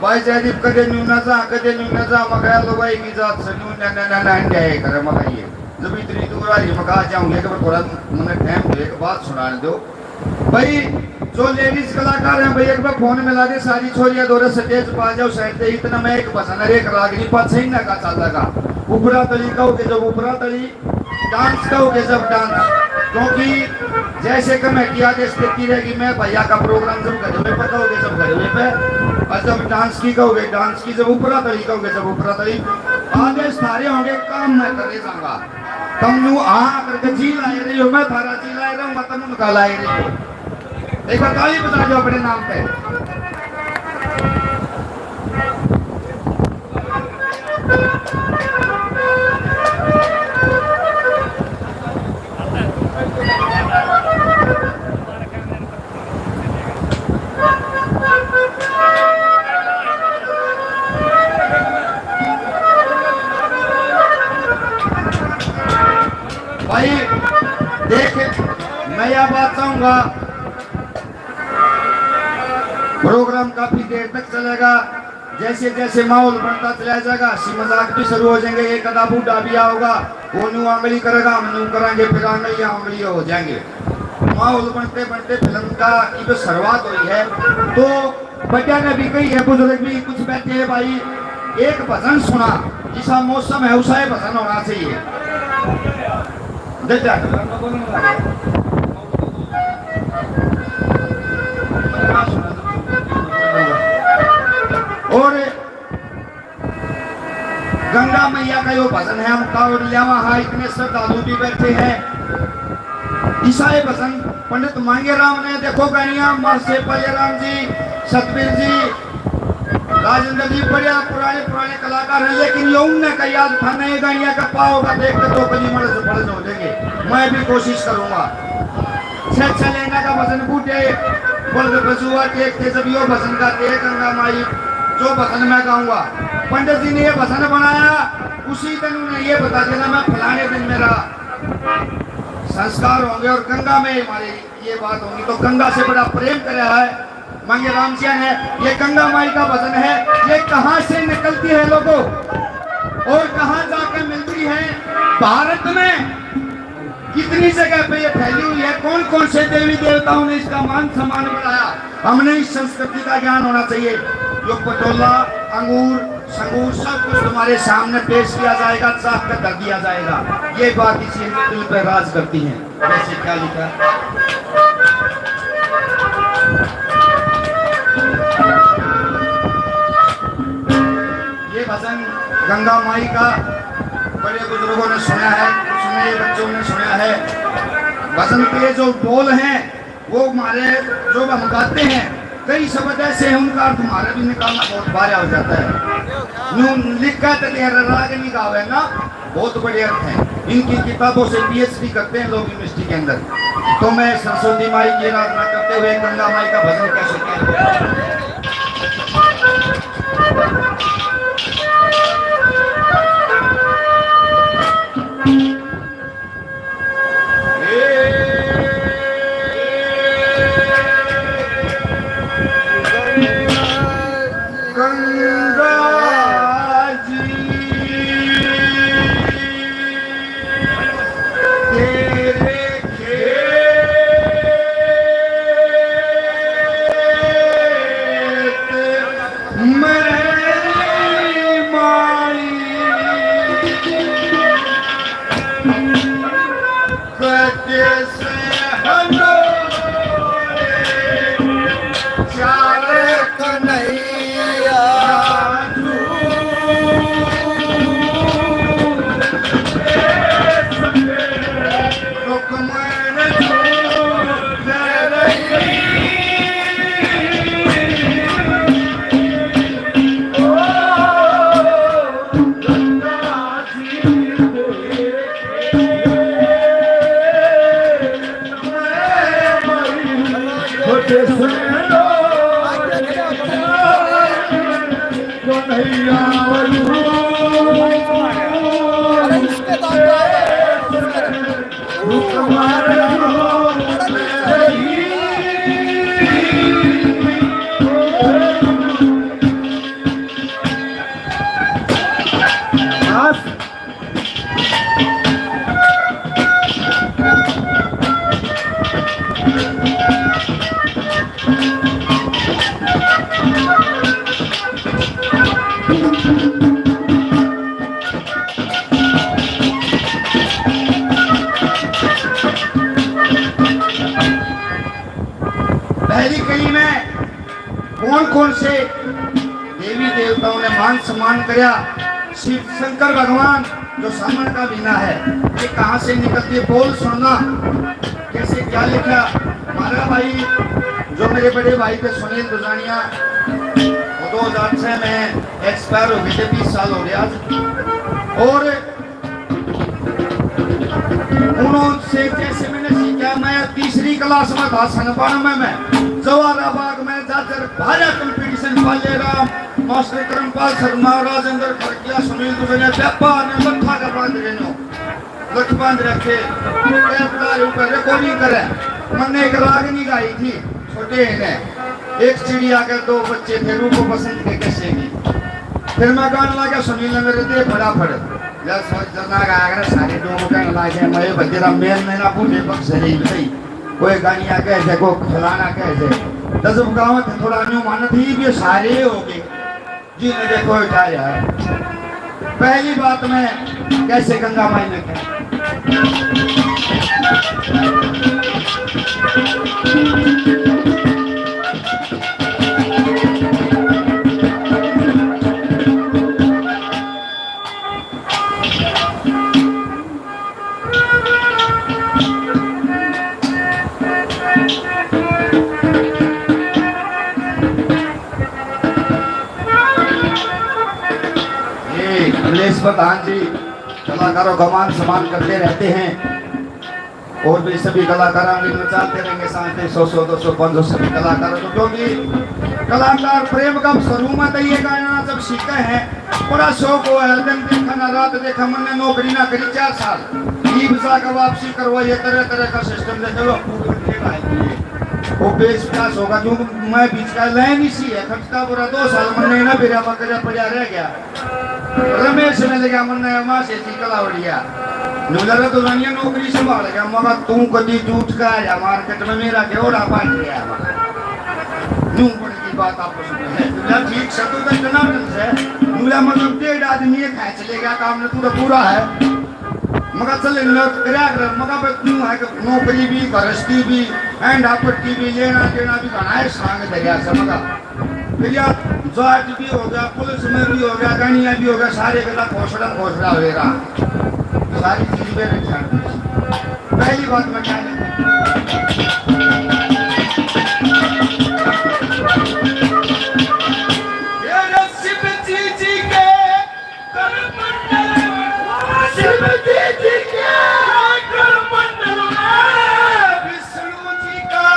भाई जयदीप कदे न्यू ना जा, कदे न्यू ना जा, मका लो भाई की जात से न्यू ना, ना, ना, ना, क्या है करे, मका ये। जब इतनी दूर आ रही, मका जाऊंगे, एक बार थोड़ा मैंने टाइम दो, एक बात सुनाने दो। भाई, जो लेडीज कलाकार हैं, भाई, एक बार फोन मिला दे, सारी छोरियां दो स्टेज पा जाओ, साइड पे इतना मैं एक भजन, एक रागनी पाछे ही ना का चल लगा। ऊपरा तली कहोगे जब ऊपरा तली, डांस कहोगे जब डांस, क्योंकि जैसे कमेटी आदेश देती रहेगी, मैं भैया का प्रोग्राम जब घर में पे कहोगे जब घर में पे, और जब डांस की कहोगे डांस की, जब ऊपरा तली कहोगे जब ऊपरा तली, आदेश थारे होंगे, काम मैं करे जाऊंगा। तुम न्यू हाँ करके जी लाए रही हो, मैं थारा जी लाए रहूंगा, तुम उनका लाए रही हो। एक बार ताली बजा दो अपने नाम पे। भाई, देख, मैं यह बात चाहूंगा, प्रोग्राम काफी देर तक चलेगा। जैसे जैसे माहौल बनता चला जाएगा, हंसी मजाक भी शुरू हो जाएंगे। एक आधा बूढ़ा भी आओगा, वो न्यू आंगली करेगा, हम न्यू करेंगे, फिर आंगली आंगली हो जाएंगे। माहौल बनते बनते फिल्म का की जो शुरुआत हुई है, तो बच्चा ने भी कही है, बुजुर्ग भी कुछ बैठे हैं भाई, एक भजन सुना, जिसा मौसम है उसा ही भजन होना चाहिए। जय जय। और गंगा मैया का यो भजन है, हम कावड़ लियावा हाँ, इतने श्रद्धालु भी बैठे हैं। ईसाई भजन पंडित मांगेराम ने, देखो गानिया, मासे पालेराम जी, सतबीर जी, राजेंद्र जी, बढ़िया पुराने पुराने कलाकार हैं, लेकिन ये उनने का याद था, नए गानिया का पाओगा देख के तो कली मड़स फड़स हो जाएंगे। मैं भी कोशिश करूंगा। छह छह लेना का भजन बूटे, बल्द बजुआ टेक के जब यो भजन गाते हैं गंगा माई, जो भजन मैं गाऊंगा, पंडित जी ने ये भजन बनाया, उसी दिन उन्हें ये बता देना, मैं फलाने दिन मेरा संस्कार होंगे और गंगा में हमारे ये बात होगी। तो गंगा से बड़ा प्रेम करा है मांगेराम जी ने। ये गंगा माई का भजन है, ये कहाँ से निकलती है लोगों, और कहाँ जाकर मिलती है? भारत में कितनी जगह पे ये फैली हुई है, कौन कौन से देवी देवताओं ने इसका मान सम्मान बढ़ाया? हमने इस संस्कृति का ज्ञान होना चाहिए। यो पटोला, अंगूर, संगूर सब कुछ तुम्हारे सामने पेश किया जाएगा, चाक कर धर दिया जाएगा। ये बात इसी दिल पे राज करती है। वैसे क्या लिखा? ये भजन गंगा माई का बड़े बुजुर्गों ने सुना है, कुछ नए बच्चों ने सुना है। भजन के जो बोल हैं, वो हमारे जो हम गाते हैं, कई शब्द ऐसे हैं, उनका अर्थ हमारा भी निकालना बहुत भारी हो जाता है। न्यू लिखा तो कह रहा, राग नहीं गावे ना, बहुत बड़े अर्थ हैं। इनकी किताबों से पीएचडी करते हैं लोग यूनिवर्सिटी के अंदर। तो मैं सरस्वती माई की आराधना करते हुए गंगा माई का भजन कैसे करूं? गंगा जी, तेरे खेत मेरी माई, कटे से हलो चाल कन्हैया। कौन से देवी देवताओं ने मान सम्मान करया? शिव शंकर भगवान जो सामन का महीना है, ये कहाँ से निकलती है? बोल सुनना, कैसे क्या लिखा? हमारा भाई, जो मेरे बड़े भाई थे सुनील दुजानिया, वो दो हज़ार छह में एक्सपायर हो गए थे, बीस साल हो गए आज। और उन्होंने जैसे मैंने सीखा, मैं तीसरी क्लास में था, सन बानवे में, जवाहरा बाग में जाकर भारा कंपटीशन, पाले राम, मास्टर करमपाल शर्मा, राजेंद्र खड़किया, सुनील दुबे ने, बेपा ने लखा का बांध रहे हो, लख बांध रखे, टेप ला रहे ऊपर रिकॉर्डिंग करे। मन्ने एक राग नहीं गाई थी, छोटे ने, एक चिड़िया के दो बच्चे थे, रूप बसंत के कसे की। फिर मैं गाने लगा, सुनील ने मेरे दे फटाफट। जब सोच जना का आगरा सारे डोम कहने लगे, मैं बजरा मेल में ना बूढ़े पक्ष रही भाई। कोई गानिया कह दे, कोई फलाना कह दे। दस गाँव थे, थोड़ा न्यू मानत ही भी सारे हो गए। जी ने देखो बेटा यार, पहली बात मैं कैसे गंगा माई में कह ये कमलेश प्रधान जी कलाकारों का मान सम्मान करते रहते हैं। और भी सभी कलाकारों भी मचाते रहेंगे, साथ में सौ सौ, दो सौ, पाँच सौ सभी कलाकारों को, क्योंकि कलाकार प्रेम का शोरूम है, तो ये गाना जब सीखे हैं, बड़ा शौक हो है, दिन देखा ना रात देखा, मैंने नौकरी ना करी चार साल, ईब जाकर वापसी करवाई है, तरह तरह का सिस्टम देख लो। वो बेस विकास होगा, क्योंकि मैं बीच का लाइन इसी है, खटका बुरा दो साल मैंने ना बेरा पकड़ा पड़ा रह गया। रमेश ने लगा मन्ने माँ से जी कलावड़िया। नुला रे तो जानिया नौकरी संभाल गया, मगर तू कदी जूठ का आया मार्केट में, मेरा के ओड़ा पाट गया मगर। न्यू बन की बात आपस में है। नुला ठीक से तो इतना ढंग से, नुला मतलब डेढ़ आदमी एक है, चलेगा काम ने, तू तो पूरा है। मगर चल इन करया कर, मगर बस न्यू है कि नौकरी भी, गृहस्थी भी, एंड आपत्ति भी, लेना देना भी घना है, सांग दरिया से मगर। फिर यार, जाट भी हो गया, पुलिस में भी हो गया, गणिया भी हो गया, सारे के साथ घोषणा, घोषणा हो रहा। सारी चीज मेरे ख्याल में। पहली बात मैं क्या लिखूं? ये रस्सी पे जी जी के करमंडल, शिव जी जी के करमंडल में विष्णु जी का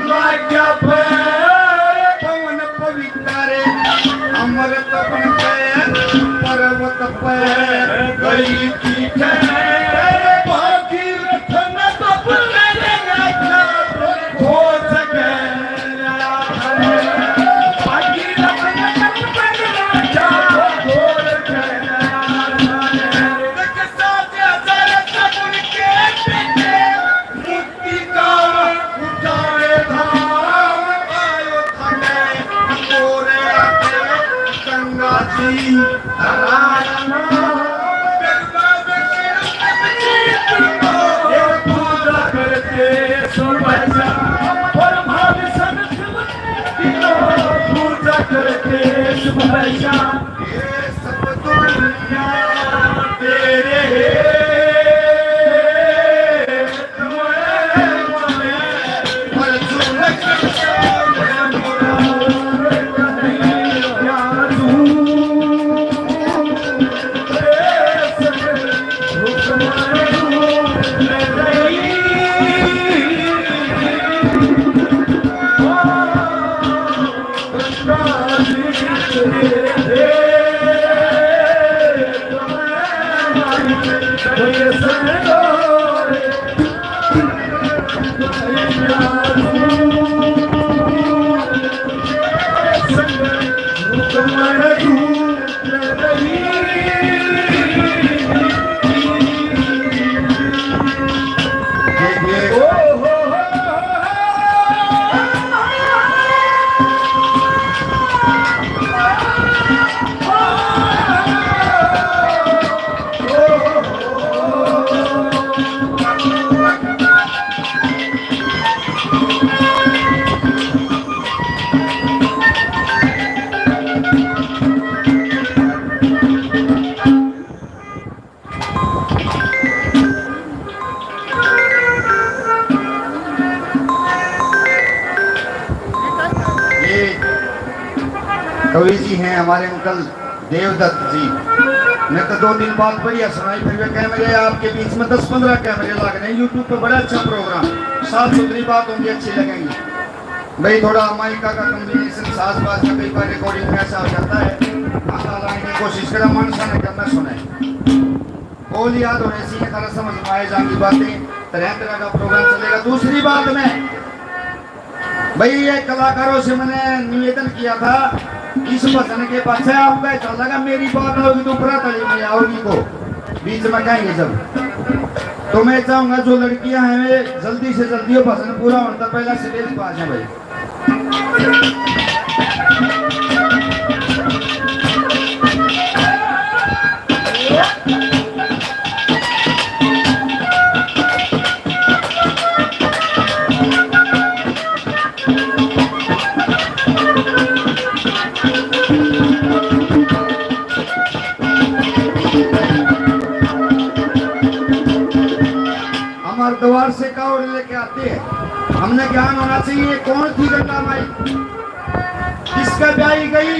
लाग्या पैर, पवन पवित्र अमृत बन के पर्वत पे गई थी ठहर। भागीरथ ने तप में रखा खोज गया। पूजा करके सुबह शाम, और भाव संत पूजा करके सुबह शाम, ये सब दुनिया तेरे है। कवि जी हैं हमारे अंकल देवदत्त जी। मैं तो दो दिन बाद बढ़िया सुनाई, फिर वे कैमरे, आपके बीच में दस पन्द्रह कैमरे लाग रहे हैं। YouTube पे बड़ा अच्छा प्रोग्राम, साफ सुथरी बात होंगी, अच्छी लगेंगी। भाई, थोड़ा माइका का कॉम्बिनेशन, साज बाज का कई बार रिकॉर्डिंग में ऐसा हो जाता है, हाथ हलाने की कोशिश करा, मानसा ने करना सुनाए। बोल याद होने से ये सारा समझ में आए जाएंगी बातें, तरह तरह का प्रोग्राम चलेगा। दूसरी बात में भाई, ये कलाकारों से मैंने निवेदन किया था, इस भजन के पाछे आपका ऐसा लगा, मेरी बात आओगी तो ऊपरा तली में आओगी को बीच में कहेंगे जब। तो मैं चाहूंगा जो लड़कियां हैं वे जल्दी से जल्दी वो भजन पूरा होने तक पहला स्टेज पर आ जाए भाई। हमारे द्वार से कावड़ लेके आते हैं, हमने ज्ञान होना चाहिए। कौन थी गंगा माई, किसके ब्याही गई?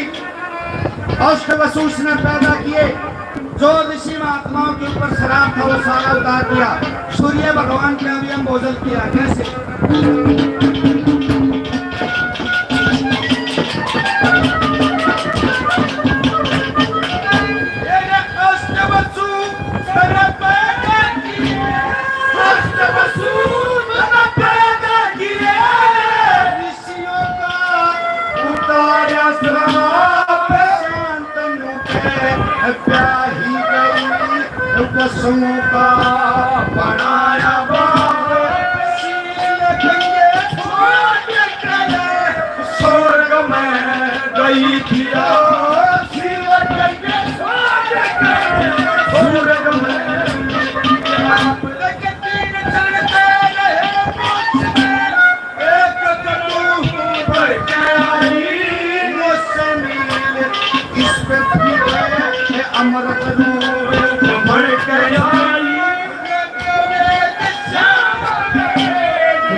अष्ट वसु उसने पैदा किए, जो ऋषि महात्माओं के ऊपर श्राप था, वो सारा उतार दिया। सूर्य भगवान के अभी हम भोजन किया। कैसे? अष्ट वसु मैंने पैदा किए, अष्ट वसु मैंने पैदा किए। ऋषियों का उतारा श्राप, शांतनु के ब्याही गई, वसुओं का बनाया बाप। शील गंगे छोड़ के स्वर्ग में गई थी, शील गंगे छोड़ के स्वर्ग में। एक तनु भर के आई, मौसमी इस पृथ्वी पे अमृत रूप भर के आई।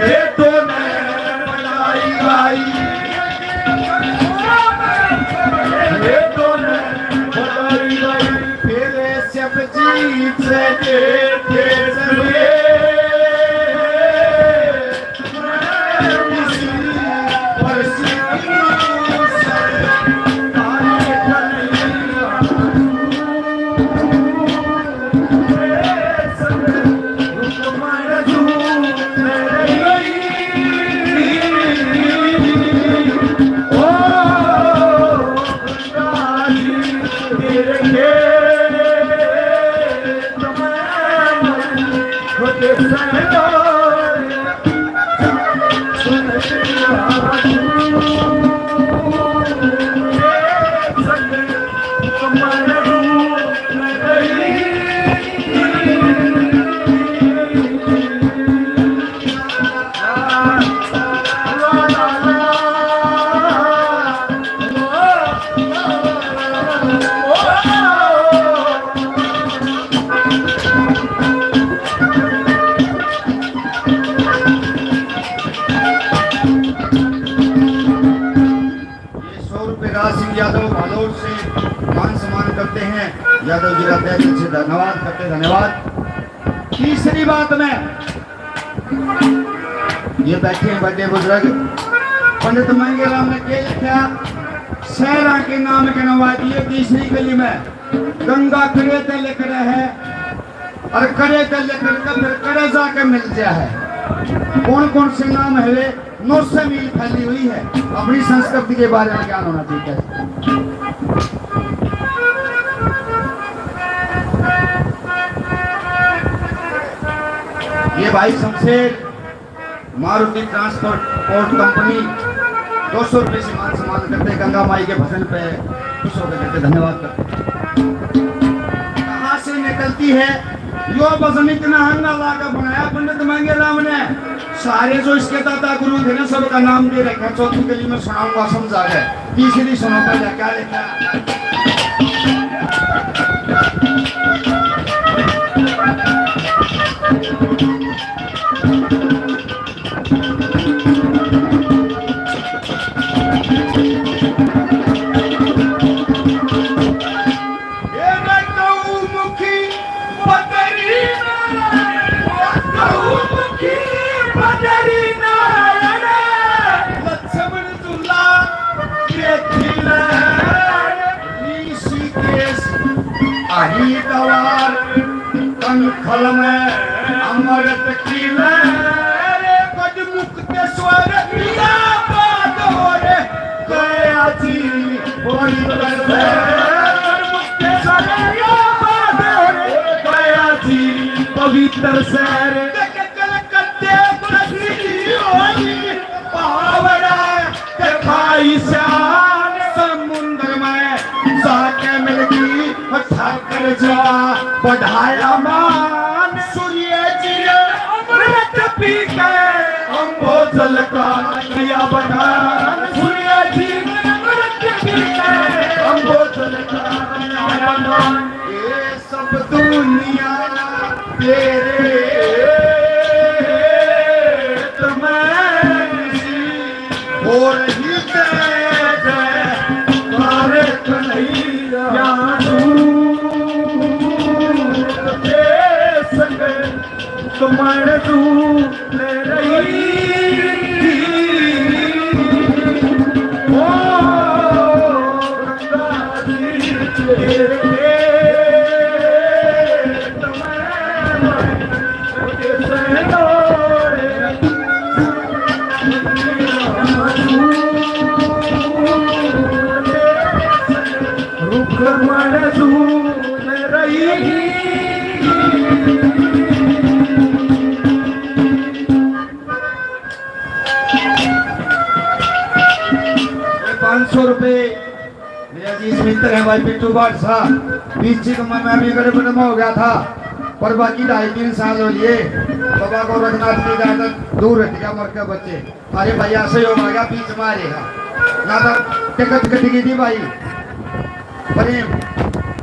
ये तो मैं बताई भाई, ये तो मैं बताई भाई, फिर सब चीज से देखे सके। ये सौ रुपये राज सिंह यादव हालोर से मान सम्मान करते हैं। यादव जी का तहे दिल से धन्यवाद करते, धन्यवाद। तीसरी बात में, ये बैठे हैं बड़े बुजुर्ग, पंडित मंगेराम ने क्या लिखा? शहरा के नाम गिनवा दिए। तीसरी गली में गंगा कड़े ते लिख रहे हैं और कड़े ते लिख कर फिर कड़े जाके मिल गया है। कौन कौन से नाम है वे? नौ सौ मील फैली हुई है। अपनी संस्कृति के बारे में ज्ञान होना चाहिए। ये भाई शमशेर, मारुति ट्रांसपोर्ट कंपनी, दो सौ रुपये से मान सम्मान करते, गंगा माई के भजन पे खुश होकर करते, धन्यवाद करते। कहाँ से निकलती है यो भजन? इतना हंगामा लाकर बनाया पंडित मंगेराम ने। सारे जो इसके दादा गुरु थे ना, सबका नाम दे रखा। चौथी गली में सुनाऊंगा, समझा गए। तीसरी सुनो पहले क्या लिखा। पदरी नारायण लक्ष्मण झूला के खिले, ऋषिकेश हरिद्वार कंखल में अमृत की लहर। गज मुक्तेश्वर प्रिया बात हो रे, गया जी पवित्र शहर। गज मुक्तेश्वर प्रिया बात हो रे, गया जी पवित्र शहर। कलकत्ते बसी होली पावड़ा दिखाई शान। समुंदर में जाके मिलगी ठाकर जी का बढ़ाया मान। सूर्य जी ने अमृत पी के अम्बोजल का किया बखान। सूर्य जी ने अमृत पी के अम्बोजल का किया बखान। ये सब दुनिया तेरे तमाम हो रही जय जयकार कन्हैया। तमाम तू ले रही। ओ गंगा जी तेरे रुख मन दूर रही। पाँच सौ रुपए मेरे अजीज मित्र हैं भाई पिट्ठू बादशाह, बीच में मैं भी गड़बड़ में हो गया था, पर बाकी ढाई तीन साल हो लिए। बाबा गोरखनाथ की ज्यादा दूर हट गया, मर के बच्चे। अरे भाई, ऐसे ही हो गया, बीच में आ रहेगा। ना तो टिकट कट गई थी भाई। प्रेम,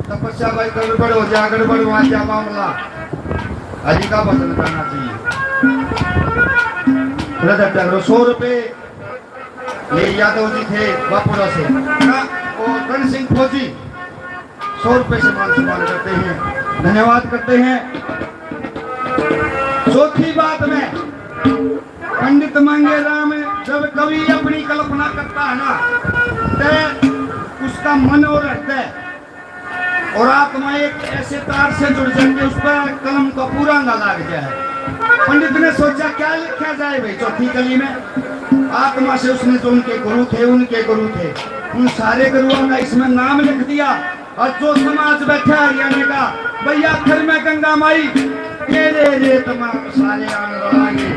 तपस्या भाई, गड़बड़ हो जा, गड़बड़ हो जा मामला। हरि का भजन करना चाहिए। ब्रदर टगरो, सौ रुपए ये यादव जी थे बापुरा से, ना, वो रण सिंह फौजी, सौ रुपए से मान सम्मान करते हैं, धन्यवाद करते हैं। चौथी बात में, पंडित मांगे राम, जब कवि अपनी कल्पना करता है ना, तो उसका मन और हृदय और आत्मा एक ऐसे तार से जुड़ जाए कि उस पर कलम का पूरा अंगा लाग जाए। पंडित ने सोचा, क्या लिखा जाए भाई चौथी कली में। आत्मा से उसने जो उनके गुरु थे, उनके गुरु थे, उन सारे गुरुओं का इसमें नाम लिख दिया। और जो समाज बैठा हरियाणा का, भैया, आखिर में गंगा माई तेरे रेत में सारे आने वाले।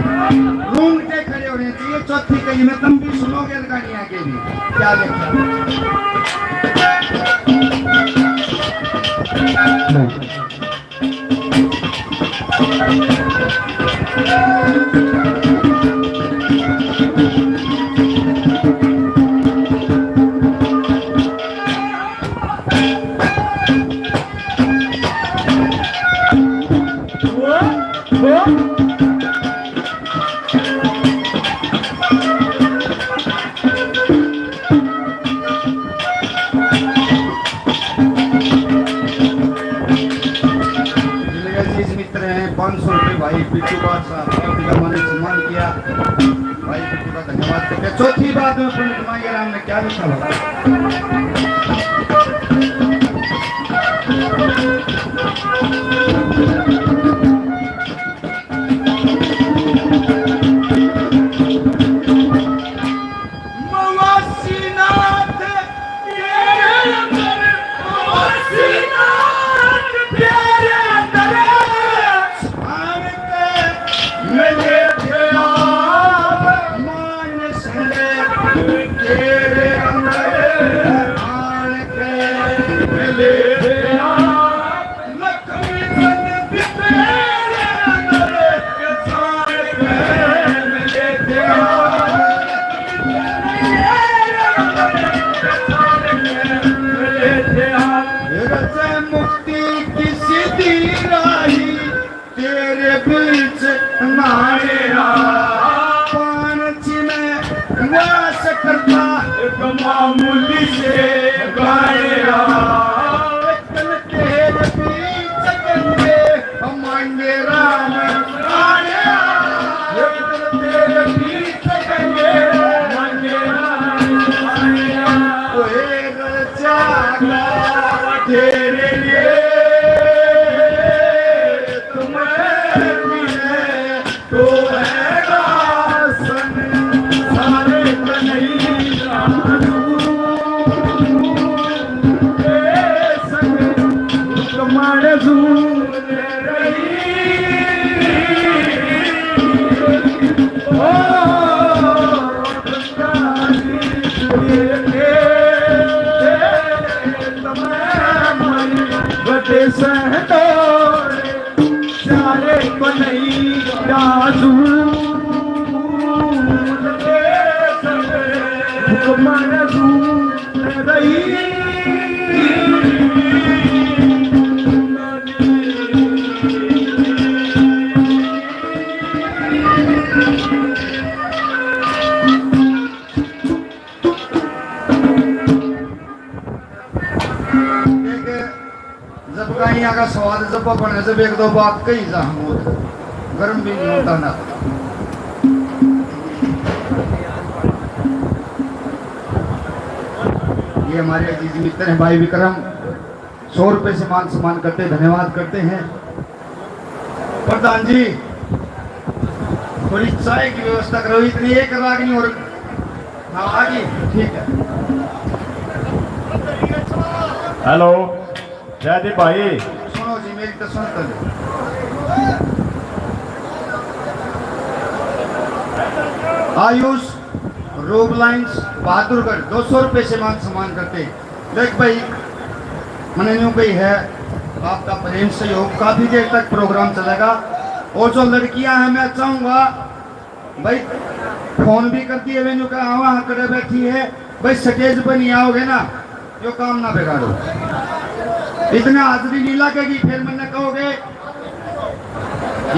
रोंगटे खड़े होने चाहिए। चौथी कली में तुम भी सुनोगे गानियां के भी। क्या लिखा? मित्र हैं, पाँच सौ रुपये भाई बिट्टू बादशाह, काफी का मानिक सम्मान किया। भाई बिट्टू का धन्यवाद करते हैं। चौथी बात में पंडित मांगेराम ने क्या लिखा हुआ? मवासीनाथ तेरे अंदर, मवासीनाथ तेरे अंदर, छान के मिले थे आप, मानस में तेरे अंदर, छान के मिले थे आप। मुक्ति की सीधी राही तेरे बीच नारेरा, पान में वास करता एक मामूली से गायरा। तेरे बीच गंगे मांगे राम आया। राजू, हुक्म रजू रही। देख, जब कहीं का स्वाद जब बने, जब एक दो बात कही जा, हम वो गर्म भी नहीं होता ना। ये हमारे अजीज मित्र हैं भाई विक्रम, सौ रुपए से मान सम्मान करते, धन्यवाद करते हैं। प्रधान जी, थोड़ी चाय की व्यवस्था करो, इतनी एक रागनी और। हाँ, आ गई, ठीक है। हेलो, जयदीप भाई। सुनो जी, मेरी तो सुन तो लो। आयुष रोबलाइंस बहादुरगढ़, दो सौ रुपए से मान सम्मान करते। देख भाई, मैंने न्यू कही है, आपका प्रेम सहयोग, काफी देर तक प्रोग्राम चलेगा। और जो लड़कियां हैं, मैं चाहूंगा भाई, फोन भी कर दिए, वे न्यू कहा, "हाँ, वहाँ खड़े बैठी है भाई, स्टेज पर नहीं आओगे ना, यो काम ना बिगाड़ो।" इतना हाजिरी नहीं लगेगी, फिर मैंने कहोगे,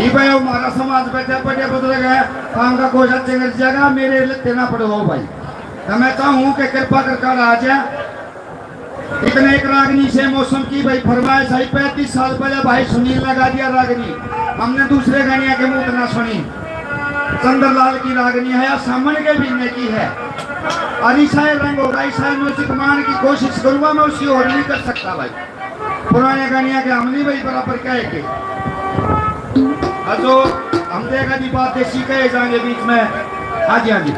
"ये भाई, हमारा समाज बैठा, बड़े बुजुर्ग है, काम का कोई अच्छे कर जाएगा, मेरे लत्ते ना पड़ो भाई।" तो मैं चाहूँ कि कृपा करके आ जाए। इतने एक रागनी से मौसम की भाई फरमाइश आई, पैंतीस साल पहले भाई सुनील ने गा दिया रागनी, हमने दूसरे गानिया के मुंह ना सुनी। चंद्रलाल की रागनी है या सामन के बीने की है। और ईसाई रंग होगा, ईसाई म्यूजिक मान की कोशिश करूंगा मैं, उसकी और नहीं कर सकता भाई। पुराने गानिया के हम नहीं भाई बराबर क्या है के। और जो हम देगा जी बात देसी कहे जाएंगे बीच में। हाँ जी, हाँ जी।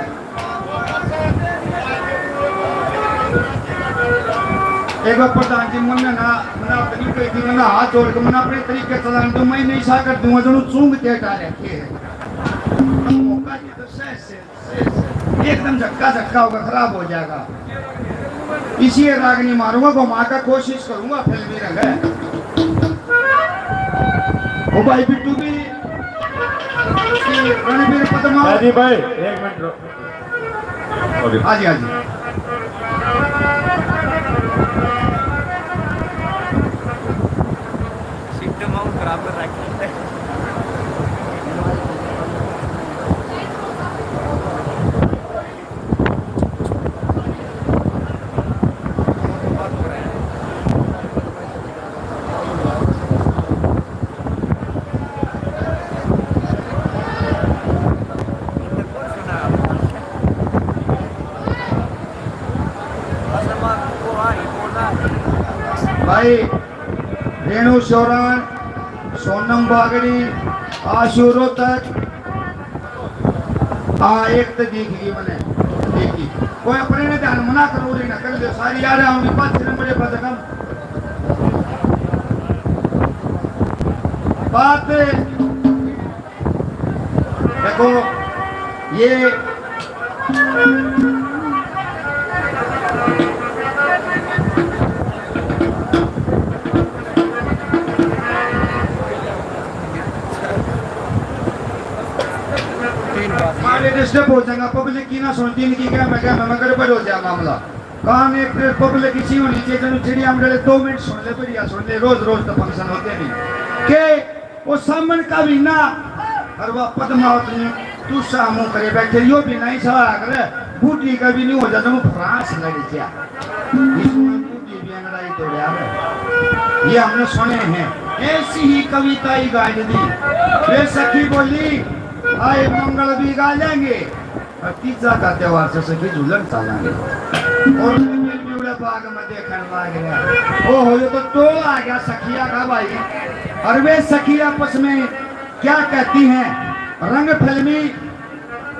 एक बार प्रधान जी, मन में ना, मना अपनी कोई थी, मना हाथ जोड़ के मना अपने तरीके चलाने दो, मैं नहीं सा कर दूंगा, जो चूंग के हटा रखे है। मौका जी तो सह, सह, सह, सह, एकदम झटका, झटका होगा, खराब हो जाएगा। इसी रागनी मारूंगा, घुमा का कोशिश करूंगा, फिल्मी रंग है। ओ भाई बिट्टू भी, रणबीर पदमा। जी भाई, एक मिनट रुक। OK। हाँ जी, हाँ जी। Seat mount खराब कर रखी है। भाई, रेणु सोरण, सोनम बागड़ी, आशु रोहतक, हाँ, एक तो दिख गई मैंने, देखी। कोई अपने ने ध्यान मना करो, रे ना कर दे, सारी यार आऊंगी, पाँच छह नंबर पर जगह। बात देखो, ये मारे डिस्टर्ब हो जाएगा, पब्लिक की ना सुनती, इनकी क्या, मैं क्या, मैं गड़बड़ हो जाए मामला। काम एक पब्लिक इसी होनी चाहिए, जब चिड़िया में डले दो मिनट सुन ले, बढ़िया सुन ले, रोज रोज तो फंक्शन होते नहीं के। वो सामन का भी ना, और वह पद्मावत ने दूसरा मुंह करे बैठे, यो भी नहीं सहा करे, बूढ़ी का भी नहीं हो जाता, वो फ्रांस लग गया। इसमें बूढ़ी भी अंगड़ाई तो यार, ये हमने सुने हैं। ऐसी ही कविता ही गाय दी। वे सखी बोली, "आए मंगल भी गा लेंगे, और तीजा का त्योहार से सखी झूलन चालेंगे।" और मेरे भी उड़े बाग में देखने लाग गया। ओ हो, ये तो टोला आ गया सखिया का भाई। और वे सखी आपस में क्या कहती हैं, रंग फिल्मी।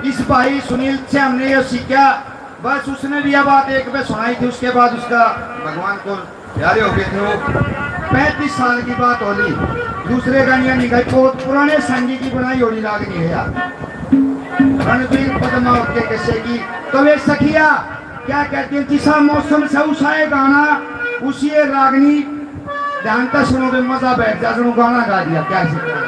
इस भाई सुनील से हमने ये सीखा, बस उसने भी यह बात एक बार सुनाई थी, उसके बाद उसका भगवान को प्यारे हो गए थे वो। पैंतीस साल की बात होली, दूसरे गानियां नहीं गाई, बहुत पुराने संगी की बनाई होली रागनी है यार। रणबीर पद्मावत के किस्से की। तो वे सखिया क्या कहती है, जिसा मौसम से उसा ये गाना, उसी ये रागनी। ध्यान से सुनो बे, मजा बैठ जा, सुनो गाना गा दिया, क्या सीखा?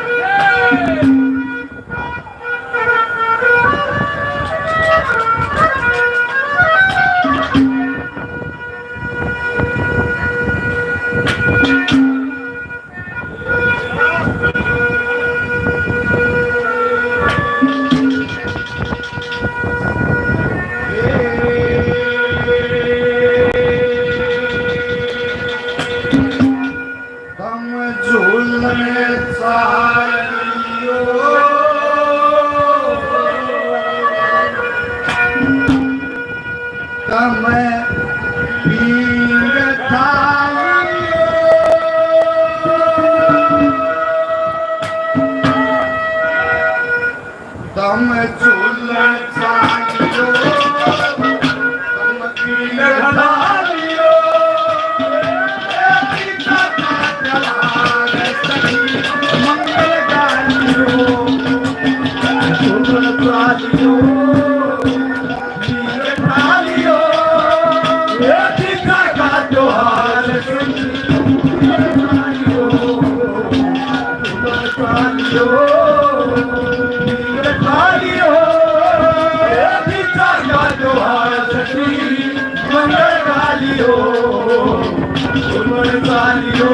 हम झूलन चालियो, हम पीले ढालियो, ए पिता का त्योहार सखी मंगल गालियो, झूलन चालियो।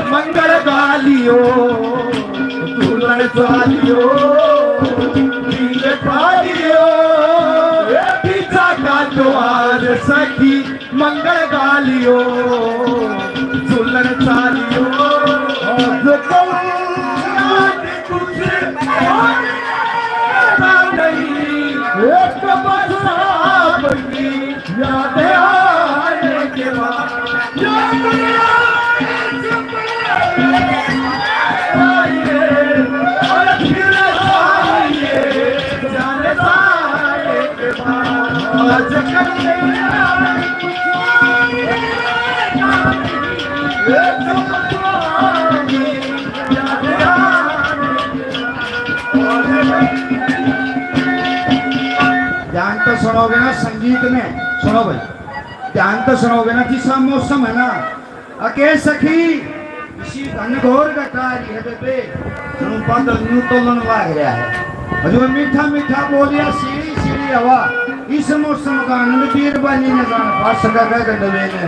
मंगल गालियो, दुल्हन चालियो, पीले पालियो, पिता का द्वार सखी मंगल गालियो, दुल्हन चालियो। एक बस आपकी याद आने के बाद, याद आने से पहले आइए, और फिर आइए, जाने सारे के बाद। आज कल ध्यान तो सुनोगे ना संगीत में, सुनो भाई, ध्यान तो सुनोगे ना। जिसा मौसम है ना, अके सखी, इसी घनघोर घटा रही है बेबे, जणु बादल न्यू तोलन लाग रहा है। और जो मीठा मीठा बोलिया, सीढ़ी सीढ़ी हवा, इस मौसम का आनंद बीरबानी ने जान पा सका, कह गंडवे ने।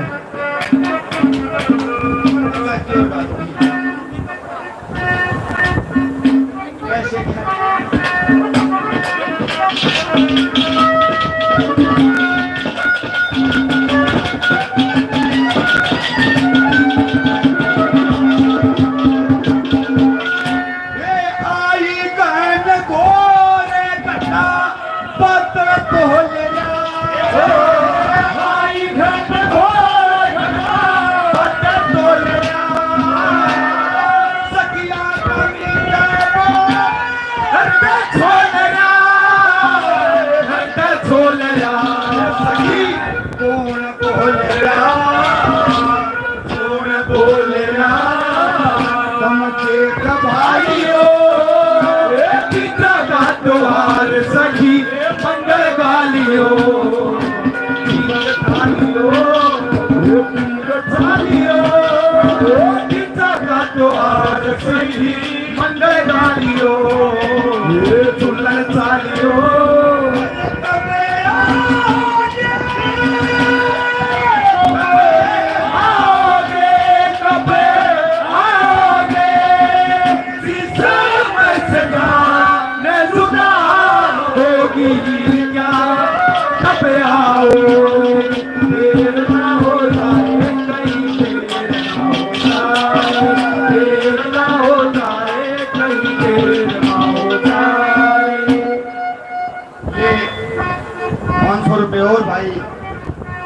पाँच सौ रुपये और भाई,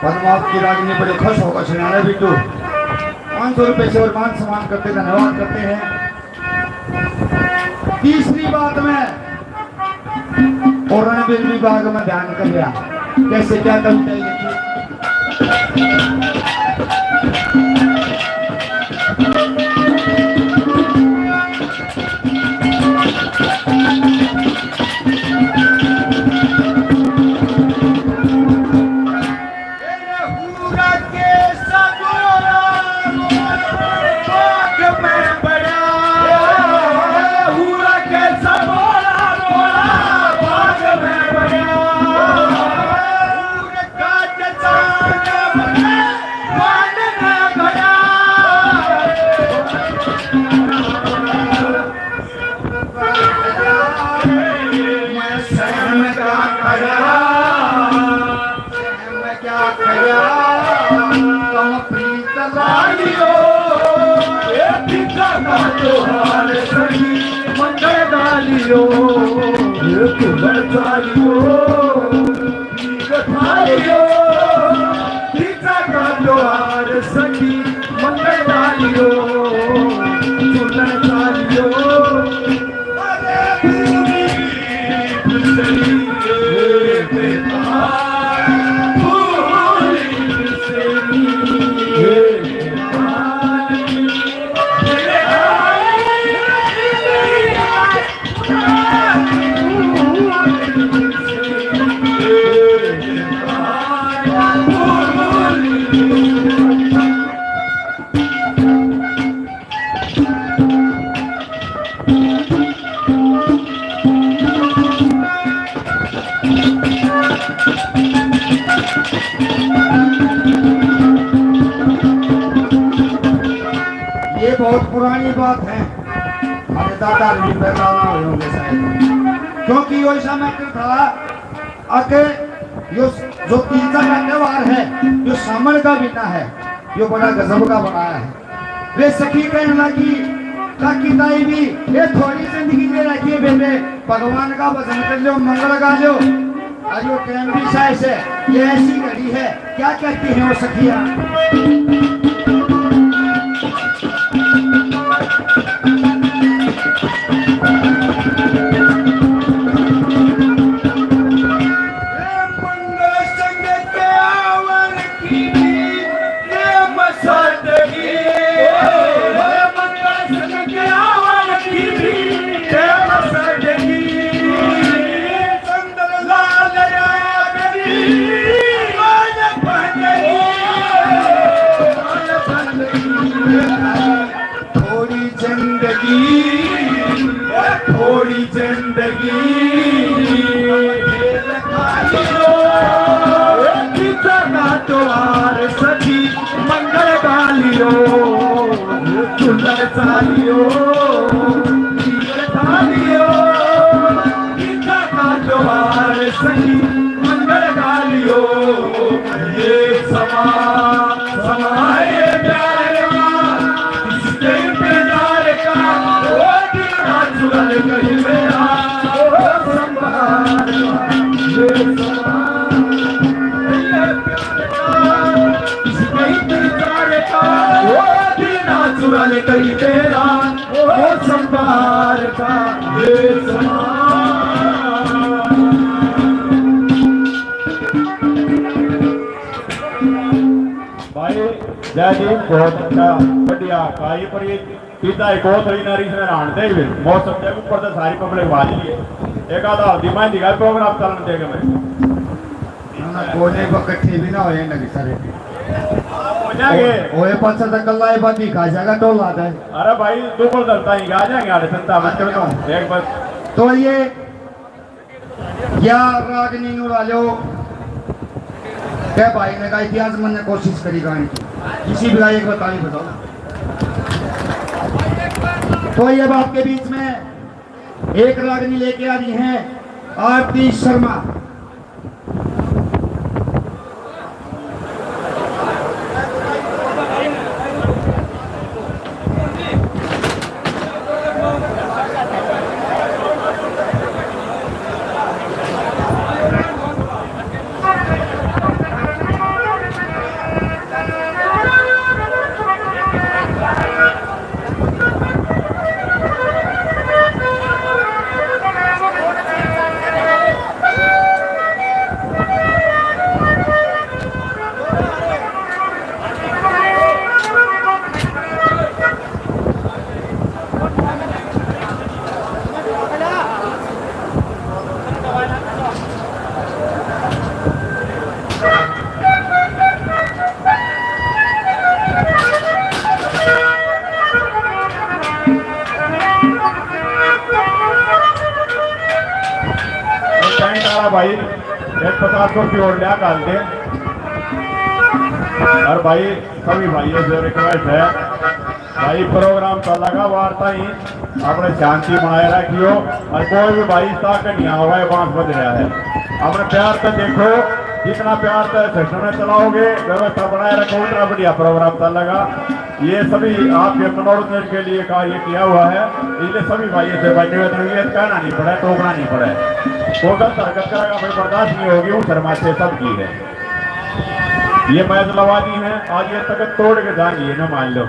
पद्मावत की रागनी बड़े खुश होकर सुना रहे बिट्टू। पाँच सौ रुपये से और मान सम्मान करते, धन्यवाद करते हैं। तीसरी बात में, और रणबीर विभाग में ध्यान कर लिया, कैसे क्या कविता लिखी। डालियो, ए फीका का त्योहार सखी, मंगल डालियो, ए फूलन डालियो, फीका डालियो, फीका का त्योहार सखी, मंगल डालियो, फूलन डालियो। ये बहुत पुरानी बात है, हमारे दादा भी पैदा ना हुए होंगे शायद, क्योंकि यो ऐसा मैटर था अके यो जो तीजा का त्योहार है, जो सामण का महीना है, यो बड़ा गजब का बनाया है। वे सखी कहने लगी, काकी ताई भी, ये थोड़ी जिंदगी दे रखी है बेबे, भगवान का भजन कर लो, मंगल गा लो। और यो टाइम भी साइस है, ये ऐसी घड़ी है, क्या कहती हैं वो सखियां? मंगल संग के आवन की भी प्रेम सादगी। मंगल संग के आवन की भी प्रेम सादगी। चंद्रलाल राय की मान बंदगी, मान बंदगी। थोड़ी जिंदगी, थोड़ी जिंदगी, खेल खालियो, कितना त्योहार सखी, मंगल गालियो, चुनर सालियो, खेल खालियो, कितना त्योहार सखी, मंगल गालियो। ये समा, समाए प्यार का, इसके इंतजार का, वो दिन ना चुरा ले कहीं मेरा, वो संभाल का, ये समा, ये प्यार का, इसके इंतजार का, वो दिन ना चुरा ले कहीं मेरा, वो संभाल का, ये समा। भाई जय जी, बहुत अच्छा, बढ़िया। भाई पर ये पीता है कोथली ना रीस में रांड दे भी। मौसम के ऊपर तो सारी पब्लिक भाज ली है। एक आधा हल्दी माई दिखा प्रोग्राम चलन देगा मैं। ना, ना, कोने पर इकट्ठे भी ना होए ना सारे। हो जाएंगे। ओ-, ओए पाछा तो कल्ला ही बादी खा जाएगा टोला दे। अरे भाई, दो बोल डरता ही आ जाएंगे, आड़े संता मत कर दो। एक बार तो ये या रागनी नु राजो के भाई ने गाई थी, आज मैंने कोशिश करी गाने की, किसी भी गायक बताई बताओ। तो ये अब आपके बीच में एक रागनी लेके आ रही हैं आरती शर्मा। भाई, एक पचास को प्योर लिया काल के। और भाई, सभी भाइयों से रिक्वेस्ट है, भाई, प्रोग्राम चलेगा, वार्ता ही अपने शांति बनाए रखियो। और कोई भी भाई इस तरह के नहीं आवे, बांस बज रहा है, अपने प्यार से देखो। जितना प्यार से सिस्टम में चलाओगे, व्यवस्था बनाए रखो, उतना बढ़िया प्रोग्राम चलेगा। ये सभी आपके मनोरंजन के लिए का ये किया हुआ है, इसलिए सभी भाइयों से भाई निवेदन है, कहना नहीं पड़े, टोकना नहीं पड़े। वो गलत हरकत करेगा, फिर बर्दाश्त नहीं होगी, वो शर्मा से सब की है। ये मैच लवा दी है, आज ये तक तोड़ के जा रही है ना, मान लो।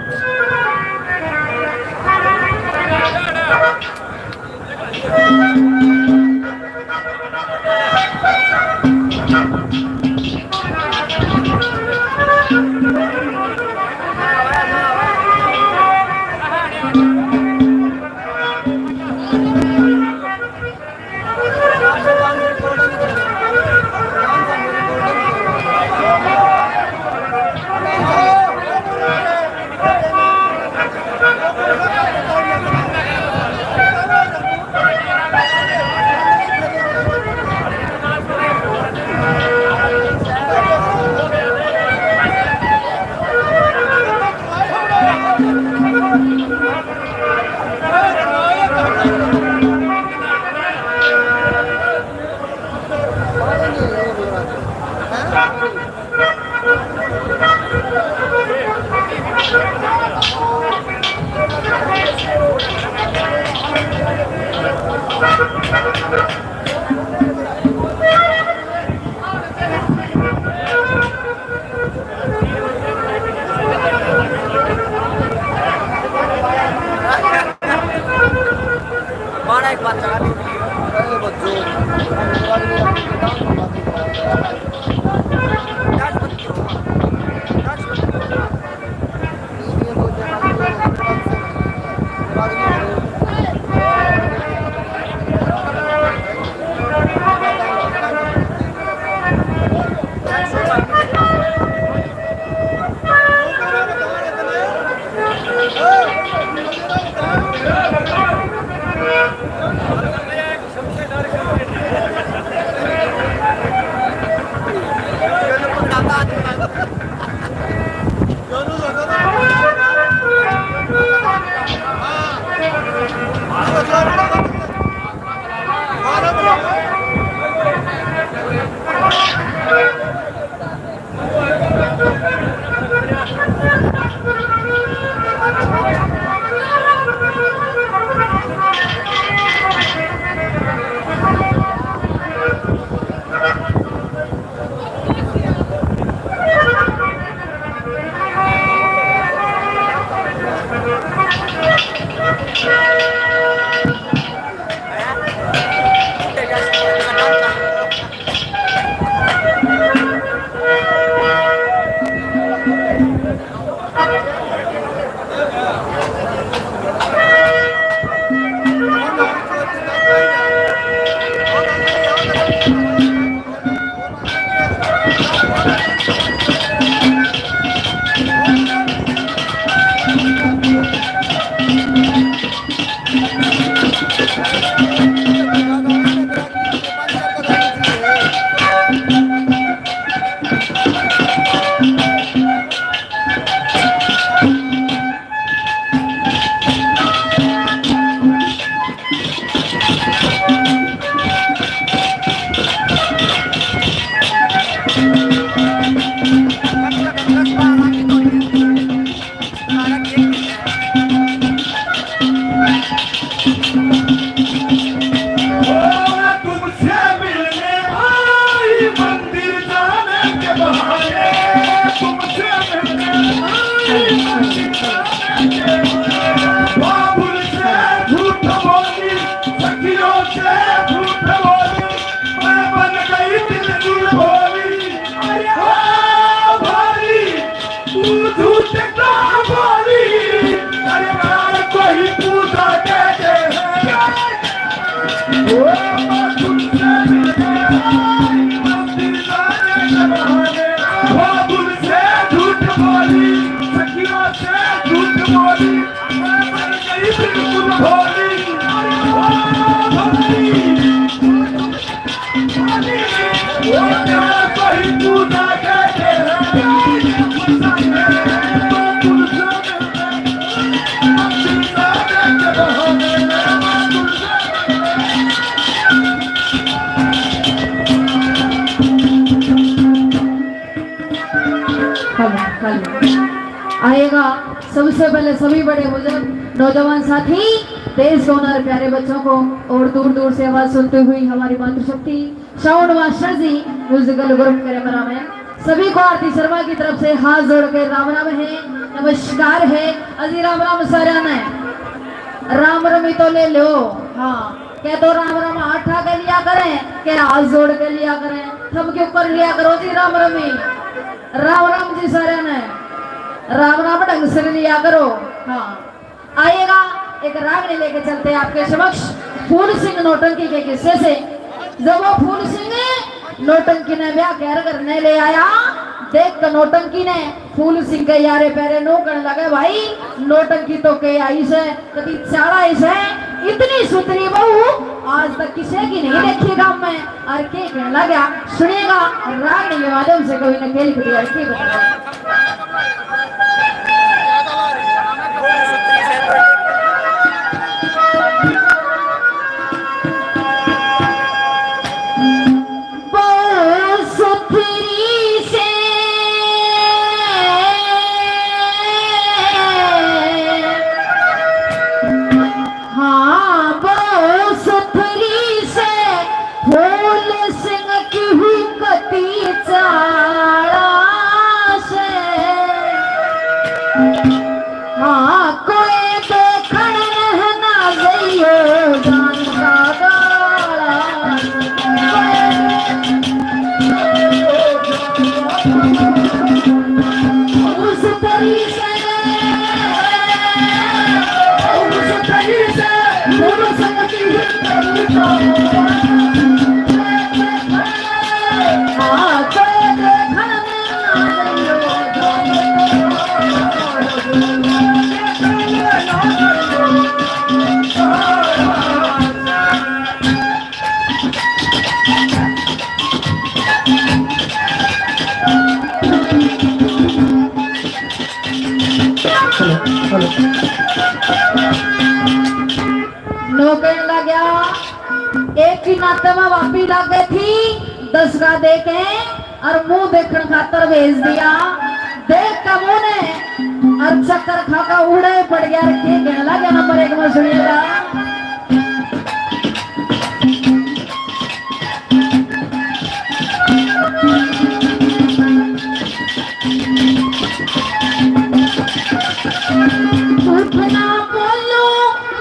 सबसे पहले सभी बड़े बुजुर्ग, नौजवान साथी, देश के उन प्यारे बच्चों को और दूर दूर से आवाज सुनती हुई हमारी मातृशक्ति साउंड मास्टर जी, म्यूजिकल ग्रुप कैमरा मैन, सभी को आरती शर्मा की तरफ से हाथ जोड़ के राम राम है, नमस्कार है। अजी राम राम सारा ने, राम रमी तो ले लो। हाँ, कह दो राम राम हाथ उठा के लिया करें, के हाथ जोड़ के लिया करें, थम क्यों कर लिया करो जी राम रमी। राम राम जी सारा ने, राम राम ढंग से लिया करो। हाँ, आइएगा, एक रागनी लेके चलते हैं आपके समक्ष फूल सिंह नौटंकी के किस्से से। जब वो फूल सिंह नौटंकी ने ब्याह कर घर ने ले आया, देख के नौटंकी ने फूल सिंह के यारे पैरे नो कहने लगे, भाई, नौटंकी तो के आई से, कभी चाला इसे, इतनी सुथरी बहू आज तक किसी की नहीं देखी गांव में। और के कहने लगा, सुनिएगा, रागनी के माध्यम से कोई न के लिख दिया, के बताया। बहुत सुथरी से, हाँ, बहुत सुथरी से, फूल सिंह की हुकती चाला से। हाँ, कोई देखण न ना गयो जान का गाला। उस परी से, उस परी से, उस परी से। नौकर लग्या, एक ही नाते में वापी लागे थी, दस का दे के और मुंह देखण खातर भेज दिया। देख के मुंह ने और चक्कर खा के उड़े पड़ गया। और के कहने लगे, नंबर एक में सुनिएगा। झूठ ना बोलूं,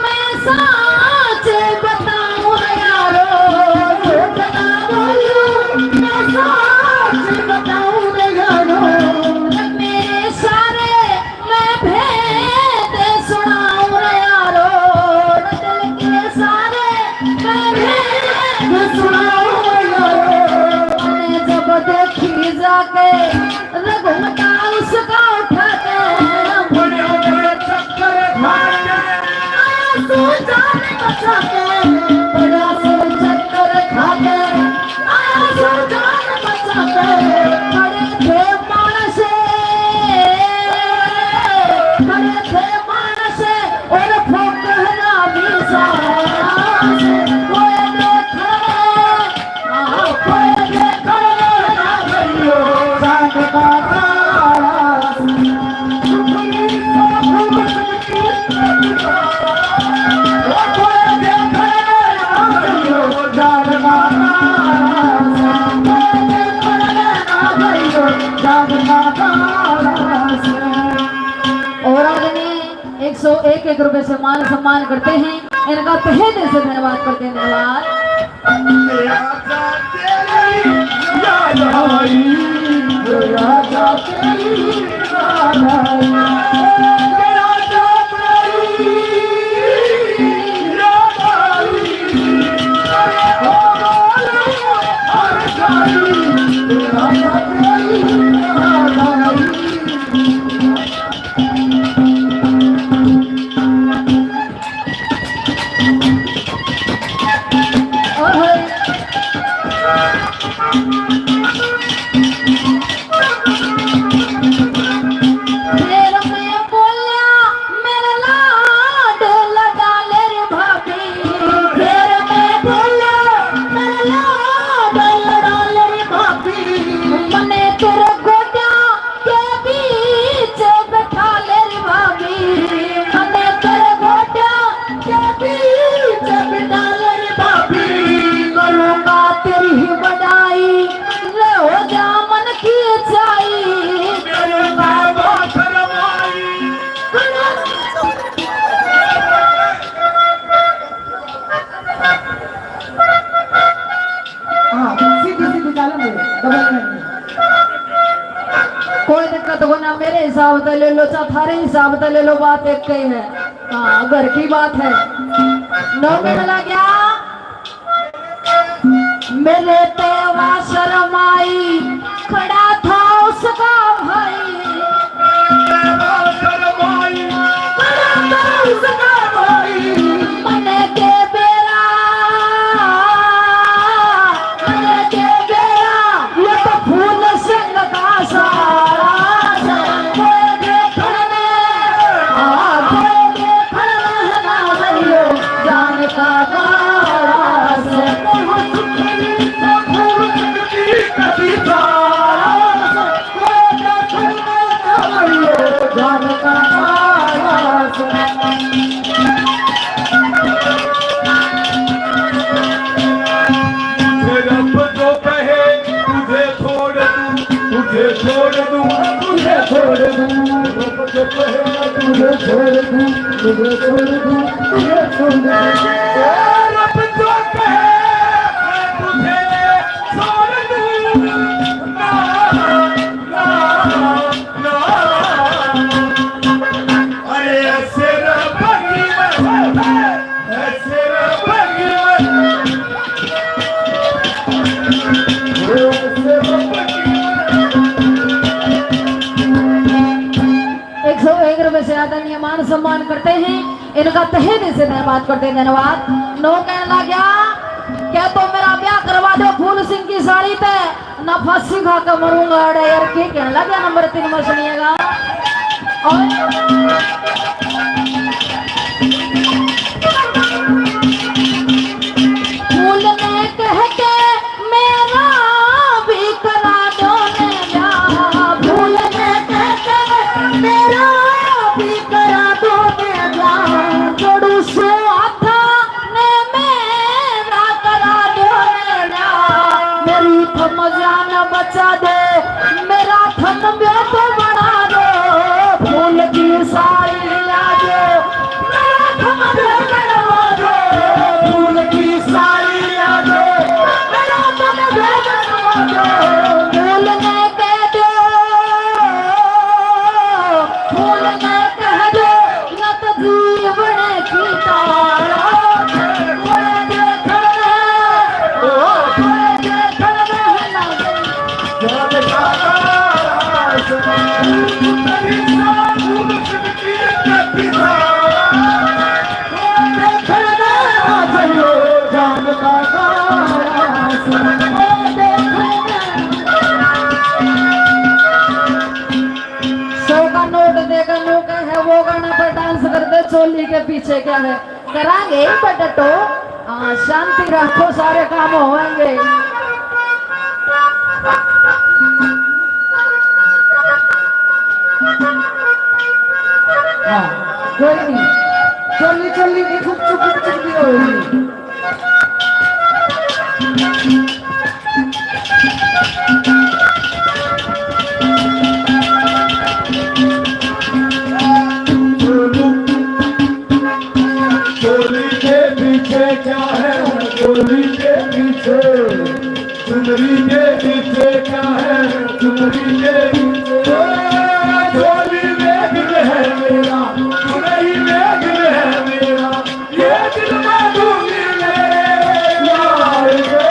मैं सच बताऊं रे यारो, झूठ ना बोलूं, मैं सच बताऊं रे यारो। मेरे सारे मैं भेद सुनाऊं रे यारो, दिल के सारे मैं भेद सुनाऊं रे यारो। मैंने जब देखी जाके रघुमता उसका उठा के, बड़े बड़े चक्कर खा के, आंसू जान बचा के, बड़ा से चक्कर खा के, आंसू जान बचा के, खड़े थे मानस, खड़े थे मानस, और फुकहरा भी सांस। कोई देखा, कोई देखा ना गयो चांद का तारा। और आदरणीय एक सौ एक एक रुपए से मान सम्मान करते हैं, इनका तहे दिल से धन्यवाद करते हैं। धन्यवाद। हिसाब से ले लो, चाहे थारे हिसाब से ले लो, बात एक ही है। हाँ, घर की बात है। नौ कहने लग गया, मेरे ते वा शर्माई, खड़ा था उसका भाई। खड़ा था उसका भाई। मने के बेरा, मने के बेरा, ये तो फूल संग का सारा। कोई देखण में, आ, कोई देखण में ना रहियो, जान का काला से। रब जो कहे तुझे छोड़ दूं, तुझे छोड़ दूं, तुझे छोड़ दूं। रब जो कहे मैं तुझे छोड़ दूं, तुझे छोड़ दूं, तुझे छोड़ दूं। ए रब जो कहे मैं तुझे छोड़ दूं, ना, ना, ना। अरे ऐसे रब की मैं, ऐसे रब की मैं, ऐसे रब की मैं। एक सौ एक रुपए से आदरणीय मान सम्मान करते हैं, इनका तहे दिल से धन्यवाद करते हैं। धन्यवाद। नौ कहने लग गया, क्या तो मेरा ब्याह करवा दो फूल सिंह की साली ते, ना फांसी खा के मरूंगा। अरे यार, के कहने लग गया, नंबर तीन में सुनिएगा। और फूल ने कह के मेरा भी करा दो ने ब्याह। फूल ने कह के मेरा भी करा दो ने ब्याह। जोड़ू सो हाथा ने मेरा करा दो ने ब्याह। मेरी थम जान बचा दो, मेरा थम ब्याह तो बना दो। फूल की साली आ जाओ, मेरा थम ब्याह करवा दो। फूल की साली आ जाओ, मेरा थम ब्याह करवा दो। फूल ने कह दो, फूल ने कह दो, या तो जीवन की तारा। सौ का नोट देकर न्यू कहे, वो गाना पर डांस कर दे, चोली के पीछे क्या है। करांगे ही बटटो। हाँ, शांति रखो, सारे काम होंगे। हाँ, कोई नहीं। चोली, चोली की गुपचुप, गुपचुप भी होगी। चोली के पीछे क्या है? चोली के पीछे, चुनरी के पीछे क्या है? चुनरी के पीछे, ओ, चोली में दिल है मेरा, चुनरी में दिल है मेरा। ये दिल मैं दूंगी मेरे यार को,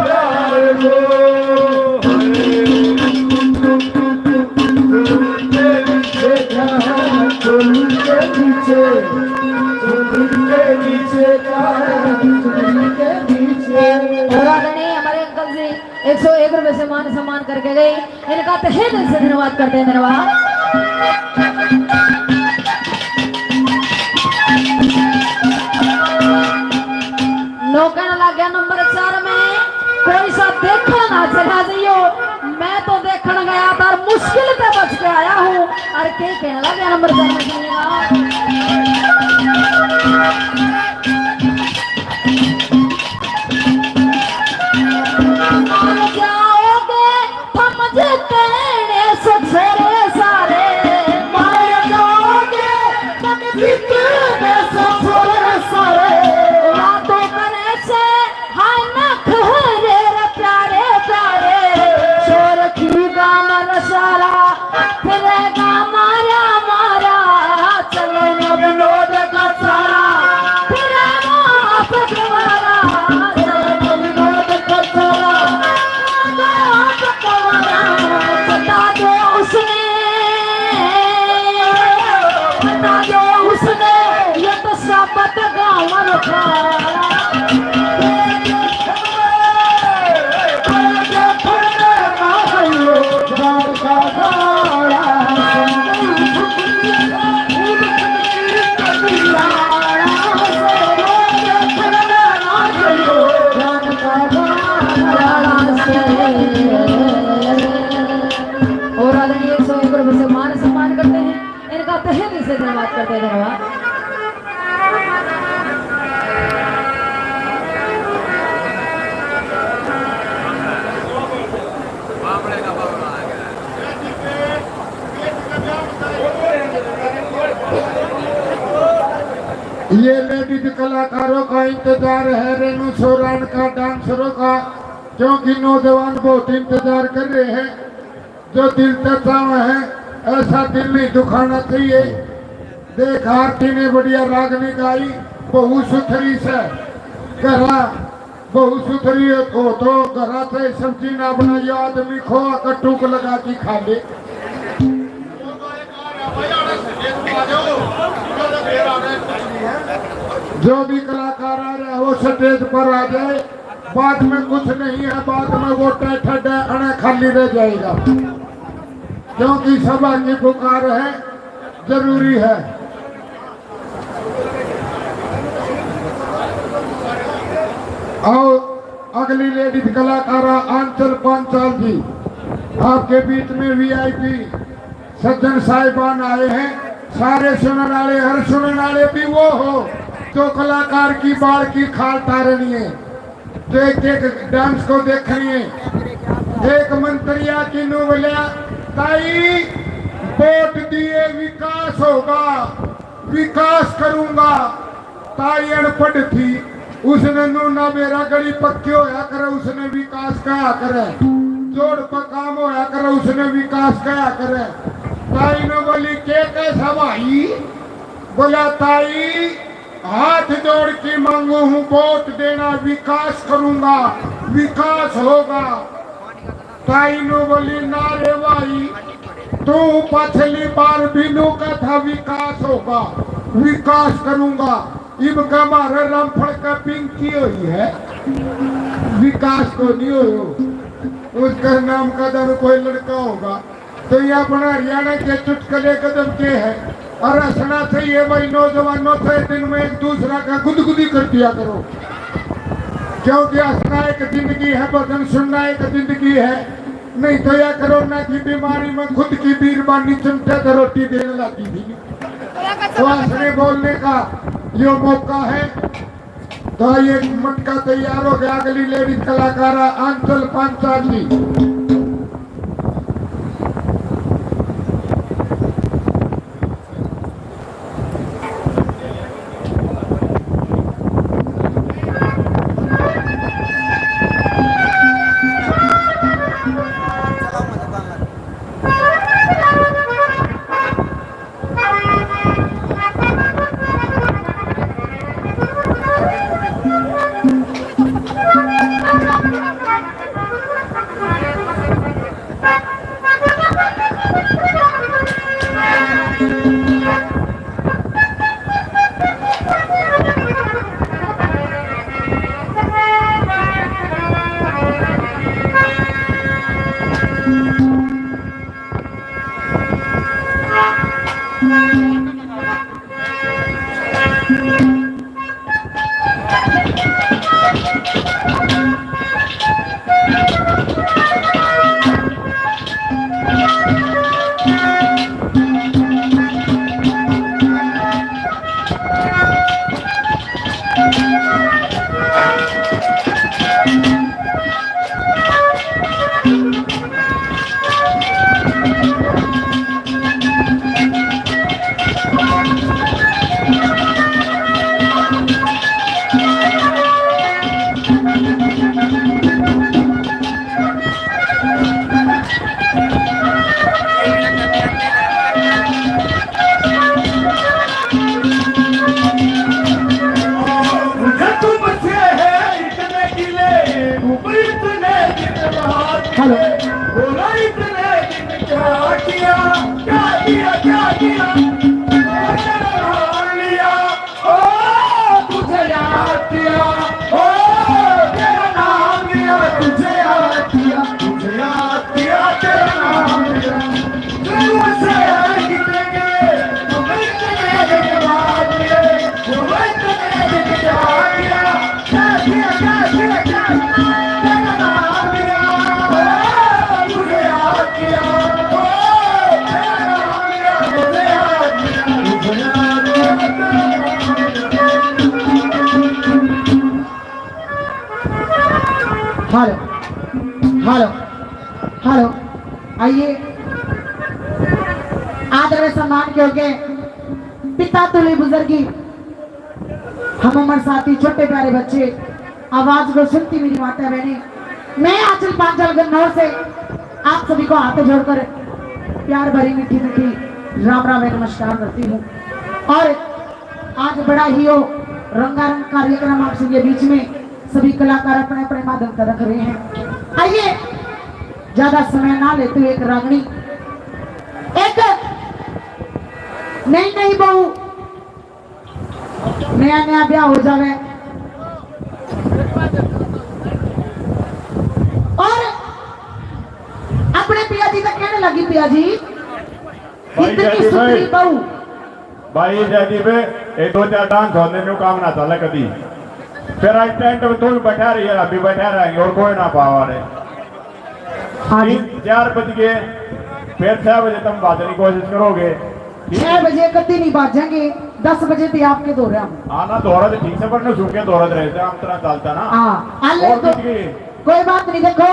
प्यार को। चोली के पीछे क्या है? चोली के पीछे, चोली के पीछे क्या है? चोली के पीछे। और आदरणीय हमारे अंकल जी एक सौ एक रुपए से मान सम्मान करके गए। इनका तहे दिल से धन्यवाद करते हैं, धन्यवाद। नौ कहने लग गया नंबर चार में, कोई सा देखण ना चला जाइयो। मैं तो देखण गया था और मुश्किल से बच के आया हूँ। और के कहने लग गया नंबर चार में, सुनिएगा। जाओगे थम जितने सो छोरे सारे, मारे जाओगे थम जितने सो छोरे सारे। बातों करे से हाय नखरे रे प्यारे प्यारे, छोर की गाम रसारा, फिर और आदरणीय एक सौ एक रुपये से मान सम्मान करते हैं। इनका तहे दिल से धन्यवाद करते हैं, धन्यवाद। ये लेडीज कलाकारों का इंतजार है, रेनू सोरान का, डांसरों का, क्योंकि नौजवान बहुत इंतजार कर रहे हैं। जो दिल तै चाहवै है, ऐसा दिल नहीं दुखाना चाहिए। देख, आरती ने बढ़िया रागनी गाई, बहू सुथरी सै, घरा बहू सुथरी हो तो, तो घरा से सब्जी ना बनाई, आदमी खोआ का टूक लगा के खा ले। जो भी कलाकार आ रहा है, वो स्टेज पर आ जाए। बाद में कुछ नहीं है, बाद में वो ठड्डा अना खाली रह जाएगा, क्योंकि सभा की पुकार है, जरूरी है। और अगली लेडीज कलाकारा आंचल पांचाल जी आपके बीच में वीआईपी सज्जन साहिबान आए हैं। सारे सुनने वाले, हर सुनने वाले भी वो हो जो कलाकार की बाल की खाल तारनी है, जो एक एक डांस को देखनी है। एक मंत्रिया की नू बोलिया, ताई, वोट दिए विकास होगा, विकास करूंगा। ताई अनपढ़ थी, उसने नू ना मेरा गली पक्की होया करे, उसने विकास कहा करे, जोड़ पर काम होया करे, उसने विकास कहा करे। ताई ने बोली, के कैसा भाई? बोला, ताई, हाथ जोड़ के मांगू हूँ, वोट देना, विकास करूंगा, विकास होगा। ताई नू बोली, ना रे भाई, तू पछली बार भी नू का था विकास होगा, विकास करूंगा। इब का मारे रामफल का पिंकी हुई है, विकास तो नहीं हो। उसका नाम का दारू कोई लड़का होगा। तो ये अपना हरियाणा के चुटकुले कदम के है। और हंसना चाहिए भाई नौजवानों, से दिन में एक दूसरा का गुदगुदी कर दिया करो, क्योंकि हंसना एक जिंदगी है, भजन सुनना एक जिंदगी है। नहीं तो यह कोरोना की बीमारी में खुद की बीरबानी चमचा से रोटी देने लगी थी। तो हंसने बोलने का यो मौका है। तो ये मटका तैयार हो गया, अगली लेडीज कलाकारा Aanchal Panchal ji. Hello, hello, hello. आइए, आदर व सम्मान के योग्य पिता तुल्य बुजुर्गी, हम उम्र साथी, छोटे प्यारे बच्चे, आवाज को सुनती मेरी माता बहनें, मैं आंचल पांचाल गन्नौर से आप सभी को हाथ जोड़कर प्यार भरी मीठी मीठी राम राम एवं नमस्कार करती हूँ। और आज बड़ा ही हो रंगारंग कार्यक्रम आप सबके बीच में सभी कलाकार अपने अपने माध्यम से रख रहे हैं। आइए, ज्यादा समय ना लेते हुए एक रागनी, एक नई नई बहू, नया नया ब्याह हो जावे और अपने पिया जी तक कहने लगी, "पिया जी, भाई इतनी जयदीप भाई, सुथरी बहू।" भाई जयदीप, एक दो चार डांस होने में काम ना चले कभी। फिर आज टेंट में तुम बैठा रही है, अभी बैठा रहेंगे और कोई ना पावा रे। हाँ जी। तीन, चार बज गए, फिर छह बजे तुम बाजने की कोशिश करोगे। ठीक? छह बजे कभी नहीं बाजेंगे, दस बजे तो आपके दौरे हम। हाँ ना, दौरा तो ठीक से, पर ना सूखे दौरा तो रहते, हम तरह चलता ना। हाँ, आले और तो कुछ भी। कोई बात नहीं, देखो।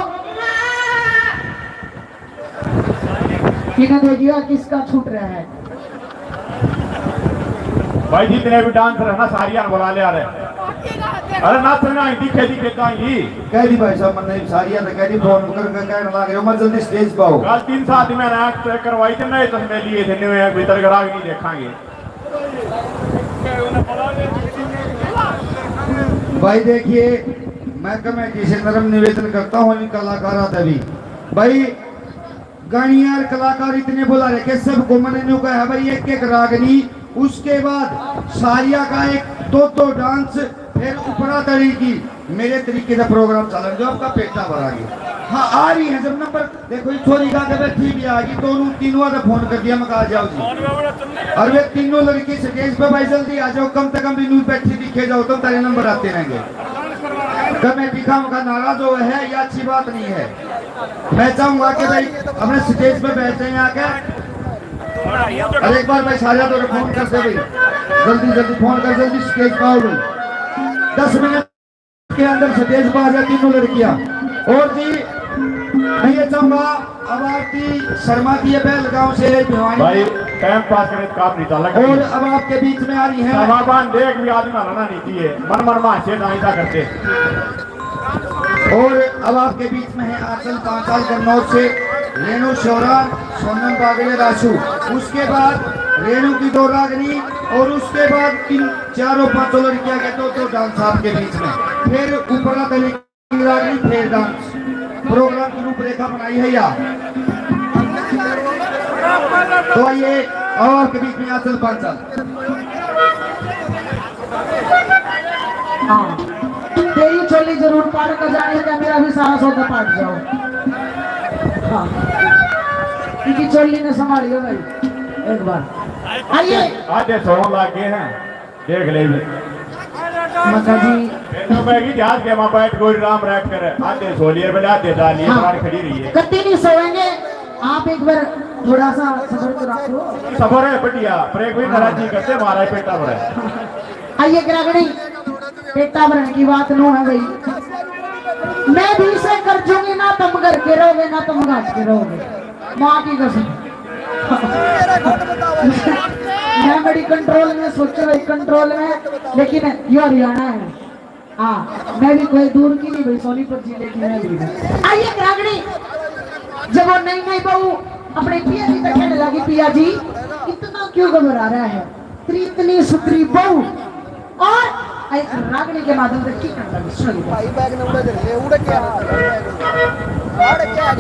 इन्हें देखियो किसका छूट रहा है। भाई, जितने भी डांसर है ना, सारिया ने बुला लिया रे। अरे नाचना ही दिखे दिखे ताई। कह दी भाई साहब, मैंने सारिया ने कह दी, फोन करके कहने लग रहे हो, मैं जल्दी स्टेज पे आओ। कल तीन साथ में नाच करवाई थे, नए चश्मे लिए थे, नए भीतर का राग नहीं देखांगे। भाई देखिए, मैं कमेटी से नरम निवेदन करता हूँ इन कलाकारों से भी। भाई, गानियार कलाकार इतने बुला रखे, सबको मैंने न्यू कहा है भाई, एक एक रागनी, उसके बाद सारिया का एक दो दो डांस, फिर ऊपरा तली की। मेरे तरीके से प्रोग्राम चलन जो आपका पेटा भरा गया। हाँ, आ रही है, जब नंबर देखो, ये छोरी गा के बैठी भी आ गई, दोनों तीनों ने फोन कर दिया, मैं कहा, "आ जाओ जी।" और वे तीनों लड़की स्टेज पे, "भाई जल्दी आ जाओ, कम से कम भी न्यू बैठी दिखे जाओ, तुम तारे नंबर आते रहेंगे।" कमेटी खामखा नाराज हो है, यह अच्छी बात नहीं है। मैं चाहूंगा कि भाई अपने स्टेज पे बैठ जाए आके। और एक बार भाई सारे तो फोन कर दे भाई, जल्दी जल्दी फोन कर, जल्दी स्टेज पे आओ भाई। दस मिनट के अंदर स्टेज पे आ जाए तीनों लड़कियां। और जी, मैं ये चाहूंगा, अब आरती शर्मा की है, पहलगांव से है, भिवानी। भाई, टाइम पास करे तो काम नहीं चला। और अब आपके बीच में आ रही है। सामान देख भी आदमी हलाना नहीं चाहिए, मन मन में हंसे ना ऐसा करते। और अब आपके बीच में है आंचल पांचाल कन्नौज से रेणु शोरान, सोनम बागड़े राशु, उसके बाद रेणु की दो रागनी, और उसके बाद इन चारों पांचों लड़कियां के दो दो डांस आपके बीच में। फिर ऊपरा तली रागनी, फिर डांस। प्रोग्राम की रूपरेखा बनाई है या? तो आइए, और के बीच में आंचल पांचाल। हाँ, तेरी चोली जरूर पार कर जाने का, मेरा भी सारा सौदा पाट जाओ। हाँ, इनकी चोली ने संभालियो भाई, एक बार आइए। आधे सौ लाग गए हैं, देख ले भी। माता जी। तो मैं की जहाज के वहाँ बैठ गोरी राम रैप करे, आधे सो लिए, बोले आधे जा लिए, हाँ। बाहर खड़ी रही है। कत्ती नहीं सोएंगे, आप एक बार थोड़ा सा सबर तो रखो। सबर है बढ़िया, पर एक भी नाराज नहीं करते, हमारा ही पेटा भरा है। आइए, ग्रागणी, पेटा भरने की बात नो है भाई। मैं भी इसे कर जूंगी, ना तुम घर के रहोगे, ना तुम घाट के रहोगे। माँ की कसम। मैं बड़ी कंट्रोल में सोचे भाई, कंट्रोल में, लेकिन यो हरियाणा है। हाँ, मैं भी कोई दूर की नहीं भाई, सोनीपत जिले की मैं भी। आइए ग्रागणी, जब वो नई नई बहू अपने पिया जी तक कहने लगी, "पिया जी, इतना क्यों घबरा रहा है?" तेरी इतनी सुथरी बहू और एक रागनी के माध्यम से की करता है, सुनिए। भाई बैग ने उड़े दे, उड़े क्या? उड़े क्या?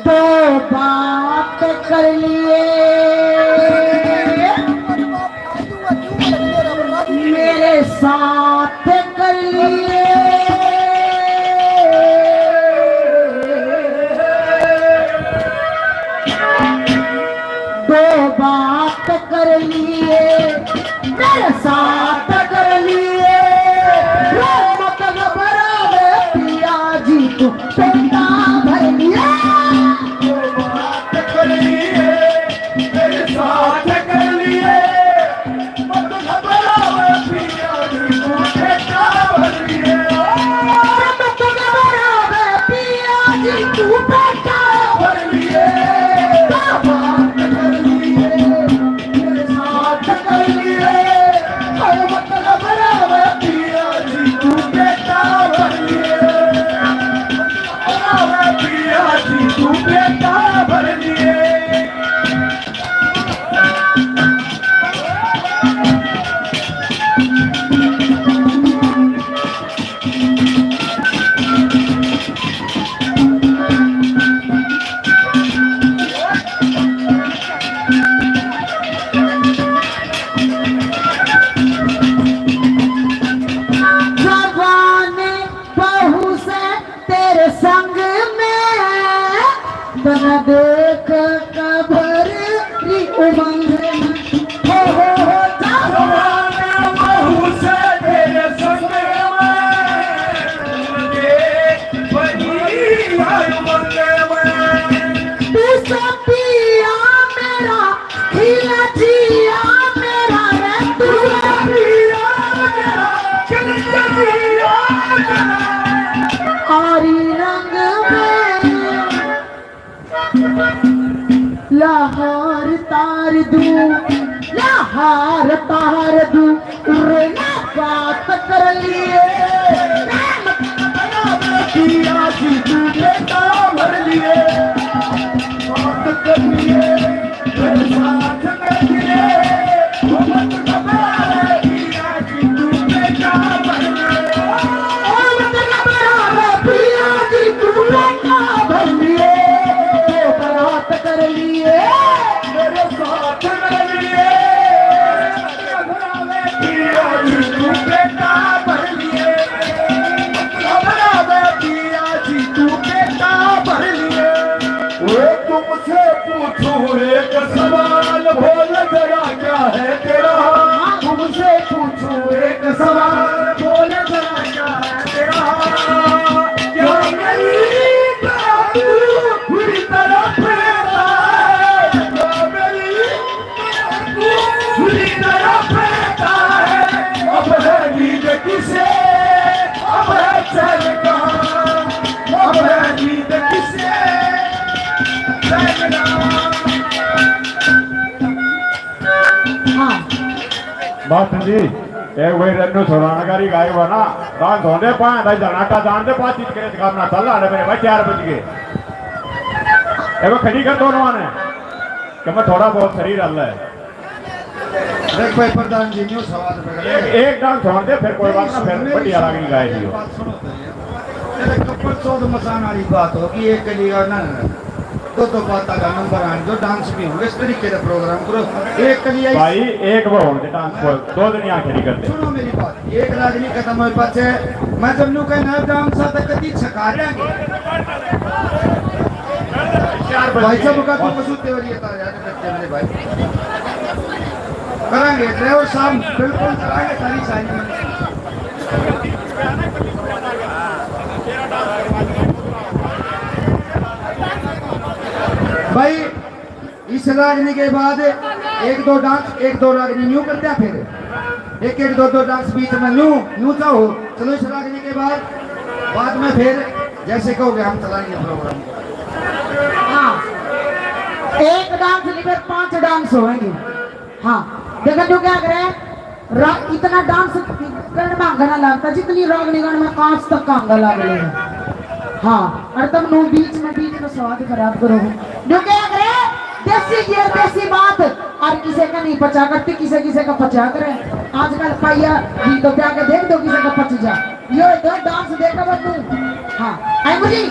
दो बात कर लिए मेरे साथ कर लिए, दो बात कर लिए मेरे साथ कर लिए, रे मत घबरा रे पिया जी तू पेटा भर लिए। दो बात कर लिए मेरे साथ कर लिए, मत तन देख कबर री उमंग में, हो, हो, हो, जा। जवान बहू से तेरे संग में, बनी आई उमंग में। तू सा पिया मेरा, खिला जिया मेरा रे, तू सा पिया मेरा, खिला जिया मेरा। आरी रंग में लाहौर तार दूं, लाहौर तार दूं, उरे ना बात कर लिए। पिया जी तू बेटा भर लिए, बात कर लिए, मेरे साथ में लिए, वो मत घबरा रे पिया जी तू बेटा भर लिए। ओ मत घबरा रे पिया जी तू बेटा भर लिए, बारात कर लिए, मेरे साथ में लिए। पिया जी तू बेटा भर लिए, घबरा दे पिया जी तू बेटा भर लिए। वो तुमसे पूछूं एक सवाल, बोल जरा क्या है तेरा हाल? तुमसे पूछूं एक सवाल, बोल जरा क्या है तेरा हाल? क्या मेरी तरफ पूरी तरफ रहता है? क्या मेरी पूरी तरफ रहता है? अब है नींद किसे, अब है चैन कहाँ? अब है नींद किसे, चैन कहाँ? हाँ। मास्टर जी, एक भाई रन्नू सुरानकारी गायक बना, गान धोंदे पाए, भाई जनाटा जान दे, बातचीत करे, काम ना चल रहा है मेरे भाई, चार बज गए। देखो, खड़ी कर दोनों ने, कि मैं थोड़ा बहुत शरीर हल्ला है। देख भाई प्रधान जी, न्यू सवाल पे एक, एक डांस छोड़ दे, फिर कोई बात ना, फिर बढ़िया रागनी गाएगी हो। बात सुनो तो ये। तेरे कपड़ चौथ मसान वाली बात होगी, एक के लिए ना, ना, ना। दो दो बात का नंबर आने दो, डांस भी होंगे, इस तरीके का प्रोग्राम करो। एक के लिए भाई, एक वो होने दे डांस को, दो दिन यहाँ खड़ी कर दे। सुनो मेरी बात, एक रागनी खत्म होए पाछे, मैं जब न्यू कहना डांस आता कदी छका देंगे। भाई साहब का तो मसूद तेवरी है, तारे आने करते मेरे भाई। करांगे, ड्राइवर साहब, बिल्कुल करांगे, सारी सारी। भाई, इस रागनी के बाद एक दो डांस, एक दो रागनी न्यू करते हैं, फिर एक एक दो दो डांस बीच में न्यू, न्यू चाहो। चलो, इस रागनी के बाद, बाद में फिर जैसे कहोगे हम चलाएंगे प्रोग्राम। हाँ, एक डांस नहीं, फिर पांच डांस होएंगे। हाँ, देखो जो क्या करे, रा-, इतना डांस करने में घना लगता, जितनी रागनी गान में कांच तक का अंगा लाग लेगा। हाँ, और तब नो बीच में, बीच में स्वाद खराब करो। जो क्या करे, देसी गियर, देसी बात, और किसी का नहीं पचा करते, किसी किसी का पचा करे। आजकल पाइया जी तो प्या के देख दो, किसी का पच जा। यो तो डांस देखा बस तू। हाँ, आई मुझे।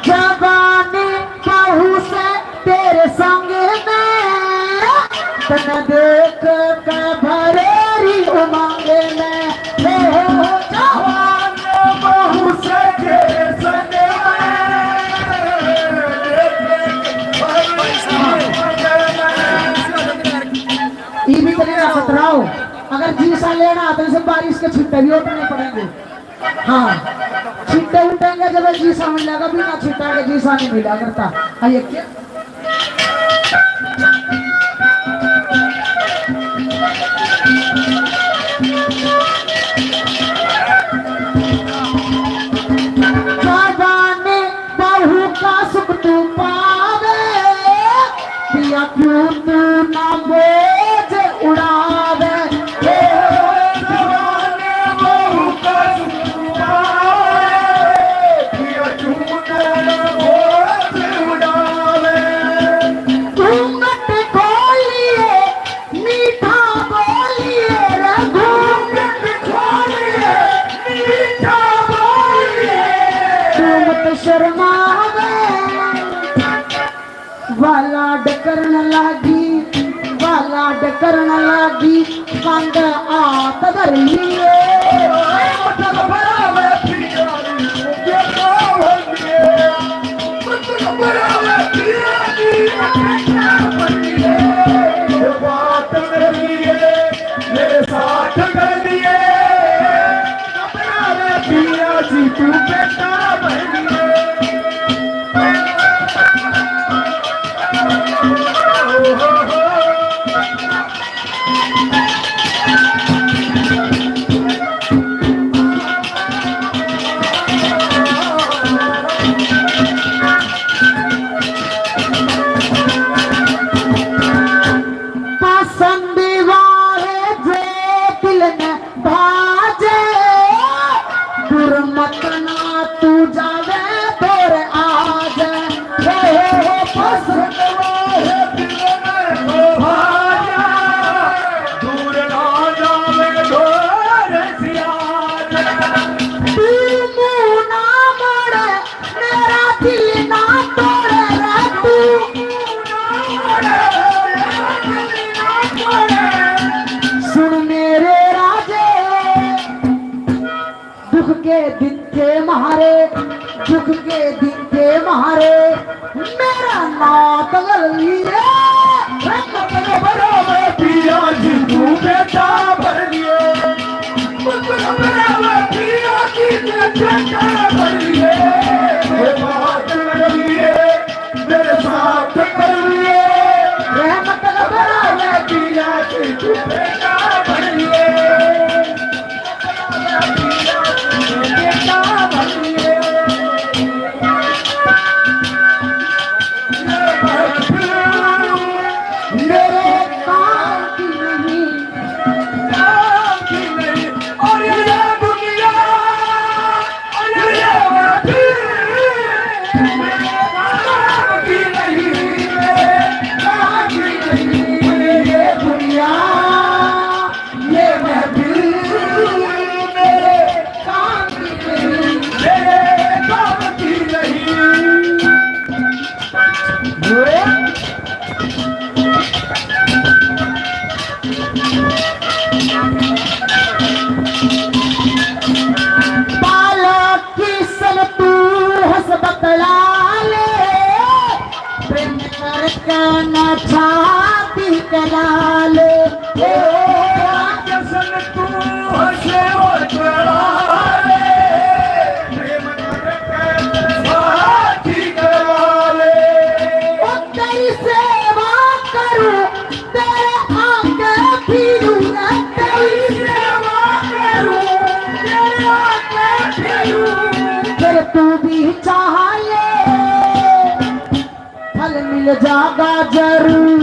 जवानी बहू से तेरे संग में, तन देख के भरेरी उमंग में। हो, हो, हो, जवान बहू से तेरे संग में, देख के भरेरी उमंग में। ये भी तेरे ना खतराओ, अगर जीसा लेना तो इसे बारिश के छुट्टे भी उठने पड़ेंगे। हाँ, छिट्टे उठेंगे जब जीसा मिलेगा, बिना छिट्टा के जीसा नहीं मिला करता। आइए, क्या? जवानी बहू का सुख तू पावे, पिया क्यों तू ना बोझ उड़ावे। हे जवान बहू का सुख तू पावे, पिया क्यों तू ना बोझ उड़ावे। घूंघट खोलिए, मीठा बोलिए रे, घूंघट खोलिए, मीठा बोलिए। तू मत शर्मावे। वालाड करण लागी, वालाड करण लागी, संग हाथ धर लिए। मतलब बड़ा मैं प्यारी, बेटा बन लिए। मतलब बड़ा मैं प्यारी, बेटा बन लिए। बात कर लिए, मेरे साथ कर लिए। अपना रे पिया जी, तू बेटा बन लिए। पसंद वाले जे दिल न भाजे, दूर मत ना तू जावे, दूर आ जा। हे, हे, हे, पसंद वाले दिल न भाजे, दूर ना जावे, दूर से आ जा। तू मुंह ना मोड़े, मेरा दिल ना तोड़े रे तू। सुन मेरे राजे, दुख के दिन थे मारे, दुख के दिन थे मारे, मेरा नाम बदल लिए। रंग बदल बदल पिया जी, तू बेटा भर लिए। बालक किसन तू हंस बतला ले, प्रेम करके ना शादी करा ले। ओ किसन तू हंस बतला ले, प्रेम करके ना शादी करा ले। ओ तेरी सेवा करूं, तेरे आगे फिरूं रे, तेरी सेवा करूं, तेरे आगे फिरूं। फिर तू भी चाह ले, फल मिल जागा जरूर,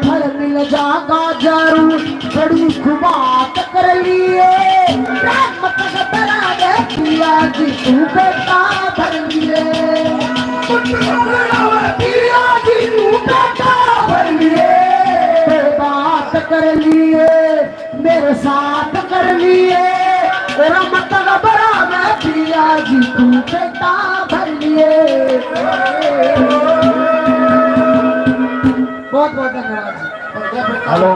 फल मिल जागा जरूर। बड़ी खुबात कर लिए, मत घबरा रे पिया जी, तू बेटा भर लिए। मत घबरा रे पिया जी, तू बेटा भर लिए। बात कर लिए, मेरे साथ कर लिए। और मत घबरा रे पिया जी, तू बेटा भर लिए। बहुत बहुत धन्यवाद जी। हेलो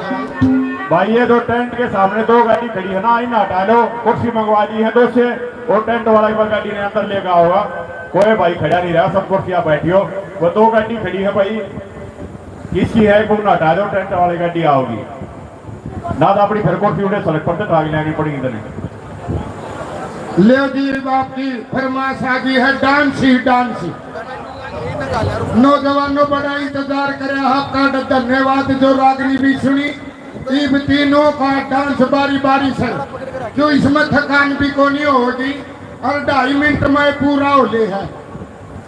भाई, ये जो टेंट के सामने दो गाड़ी खड़ी है ना, इन्हें हटा लो, कुर्सी मंगवा दी है दो से, और टेंट वाला एक बार गाड़ी ने अंदर लेकर आओगा। कोई भाई खड़ा नहीं रहा, सब कुर्सियां बैठियो। वो दो गाड़ी खड़ी है भाई, किसकी है, एक उन्हें हटा दो, टेंट वाली गाड़ी आओगी ना, तो अपनी फिर कुर्सी उठे सड़क पर से टांग लेनी पड़ेगी तने। ले जी, बाप की फरमाइश आ गई है, डांस ही डांस। नौजवानों, बड़ा इंतजार करे आपका, ध-, धन्यवाद जो रागनी भी सुनी। इब तीनों का डांस बारी बारी से, जो इसमें थकान भी कोनी होगी और ढाई मिनट में पूरा हो ले है।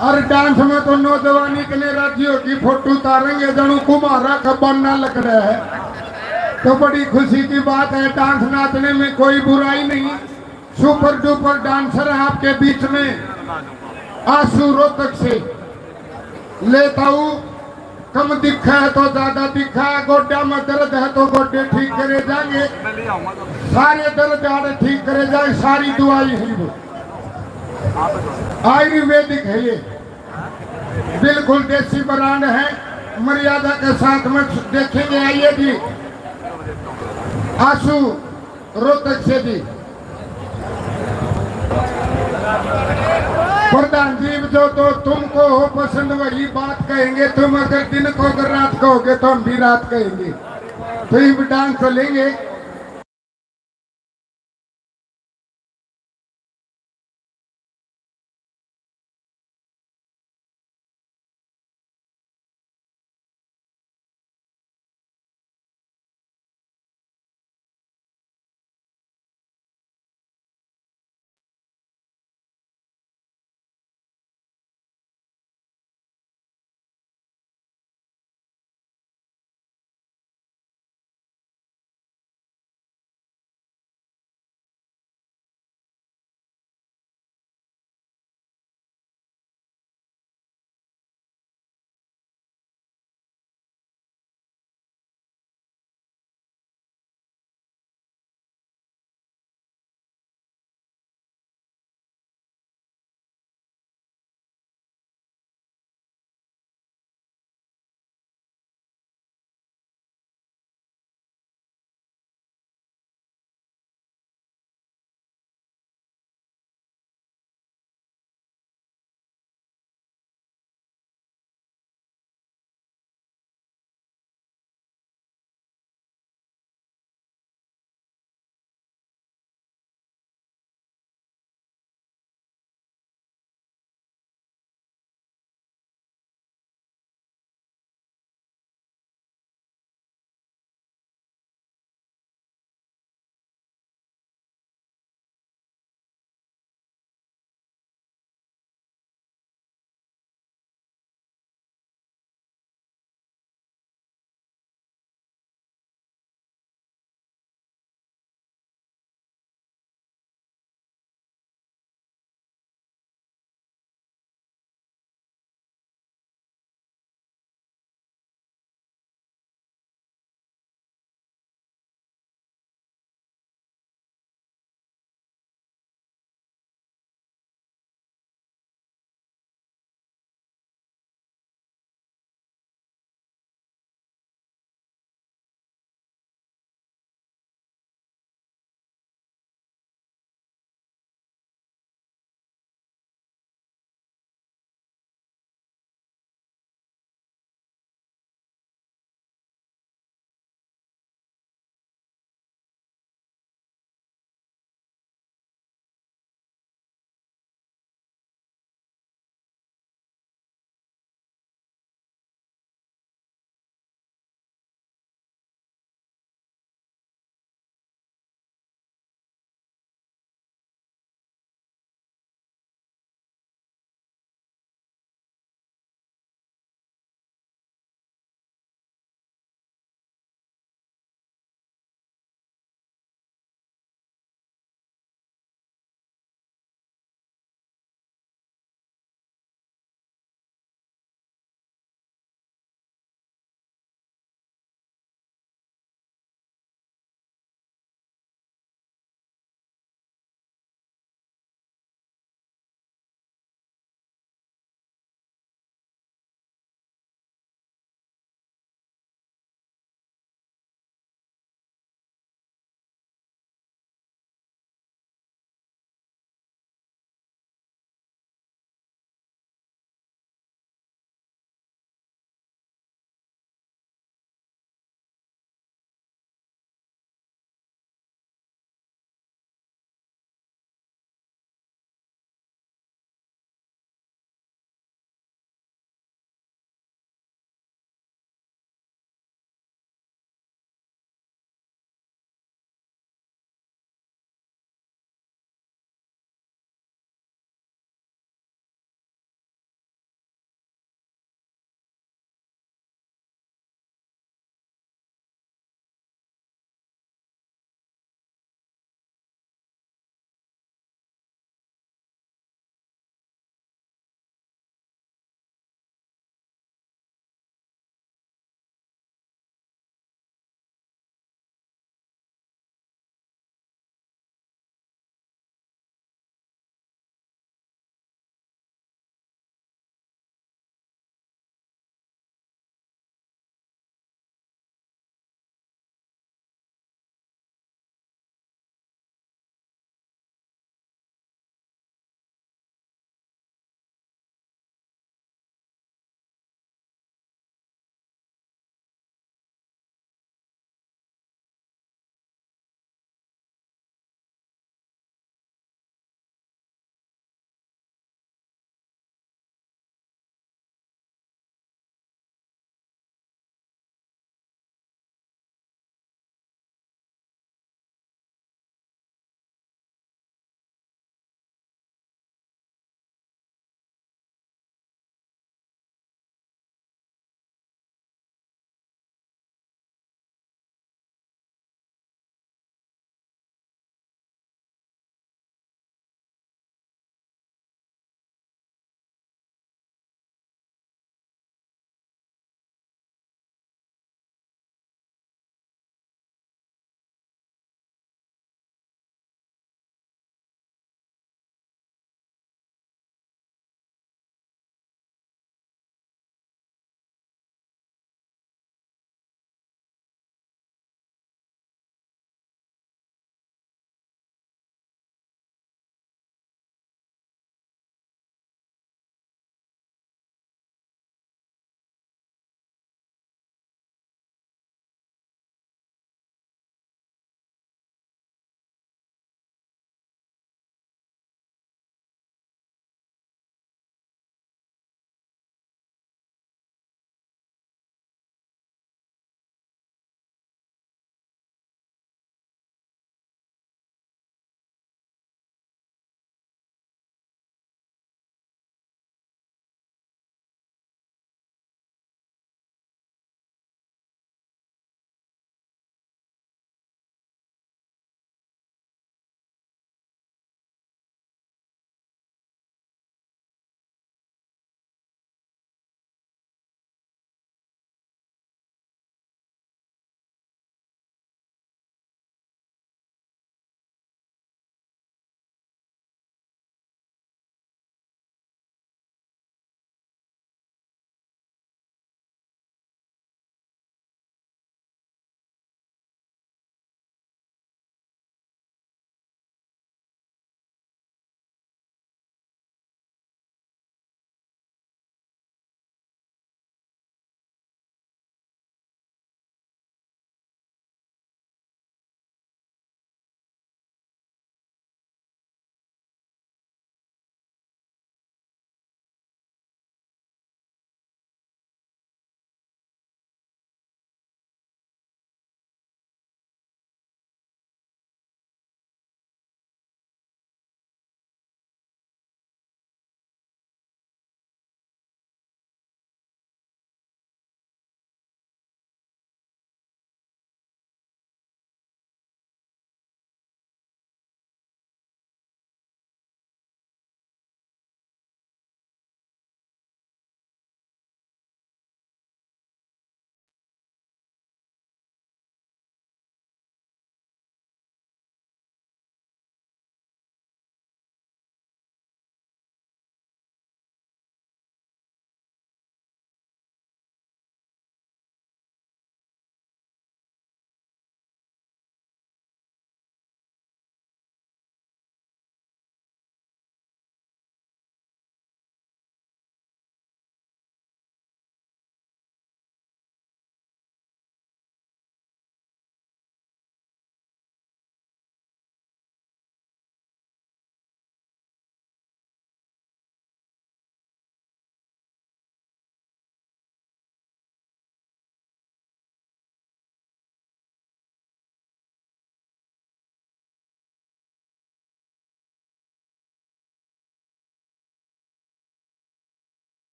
और डांस में तो नौजवानी के लिए राजी होगी, फोटो उतारेंगे, जानू कुम्हारा का बनना लग रहा है। तो बड़ी खुशी की बात है, डांस नाचने में कोई बुराई नहीं। सुपर डुपर डांसर आपके बीच में आशु रोहतक से लेता हूँ। कम दिखा है तो ज्यादा दिखा, गोड्या में दर्द है तो गोड्डे ठीक करे जाएंगे, सारे दर्द आड़े ठीक करे जाए, सारी दुआई है वो, आयुर्वेदिक है ये, बिल्कुल देसी ब्रांड है। मर्यादा के साथ में देखेंगे। आइए जी, आशु रोहतक से जी। प्रधान जी, जो तो तुमको हो पसंद वही बात कहेंगे। तुम अगर दिन को अगर रात कहोगे तो हम भी रात कहेंगे। तो ये डांस चलेंगे।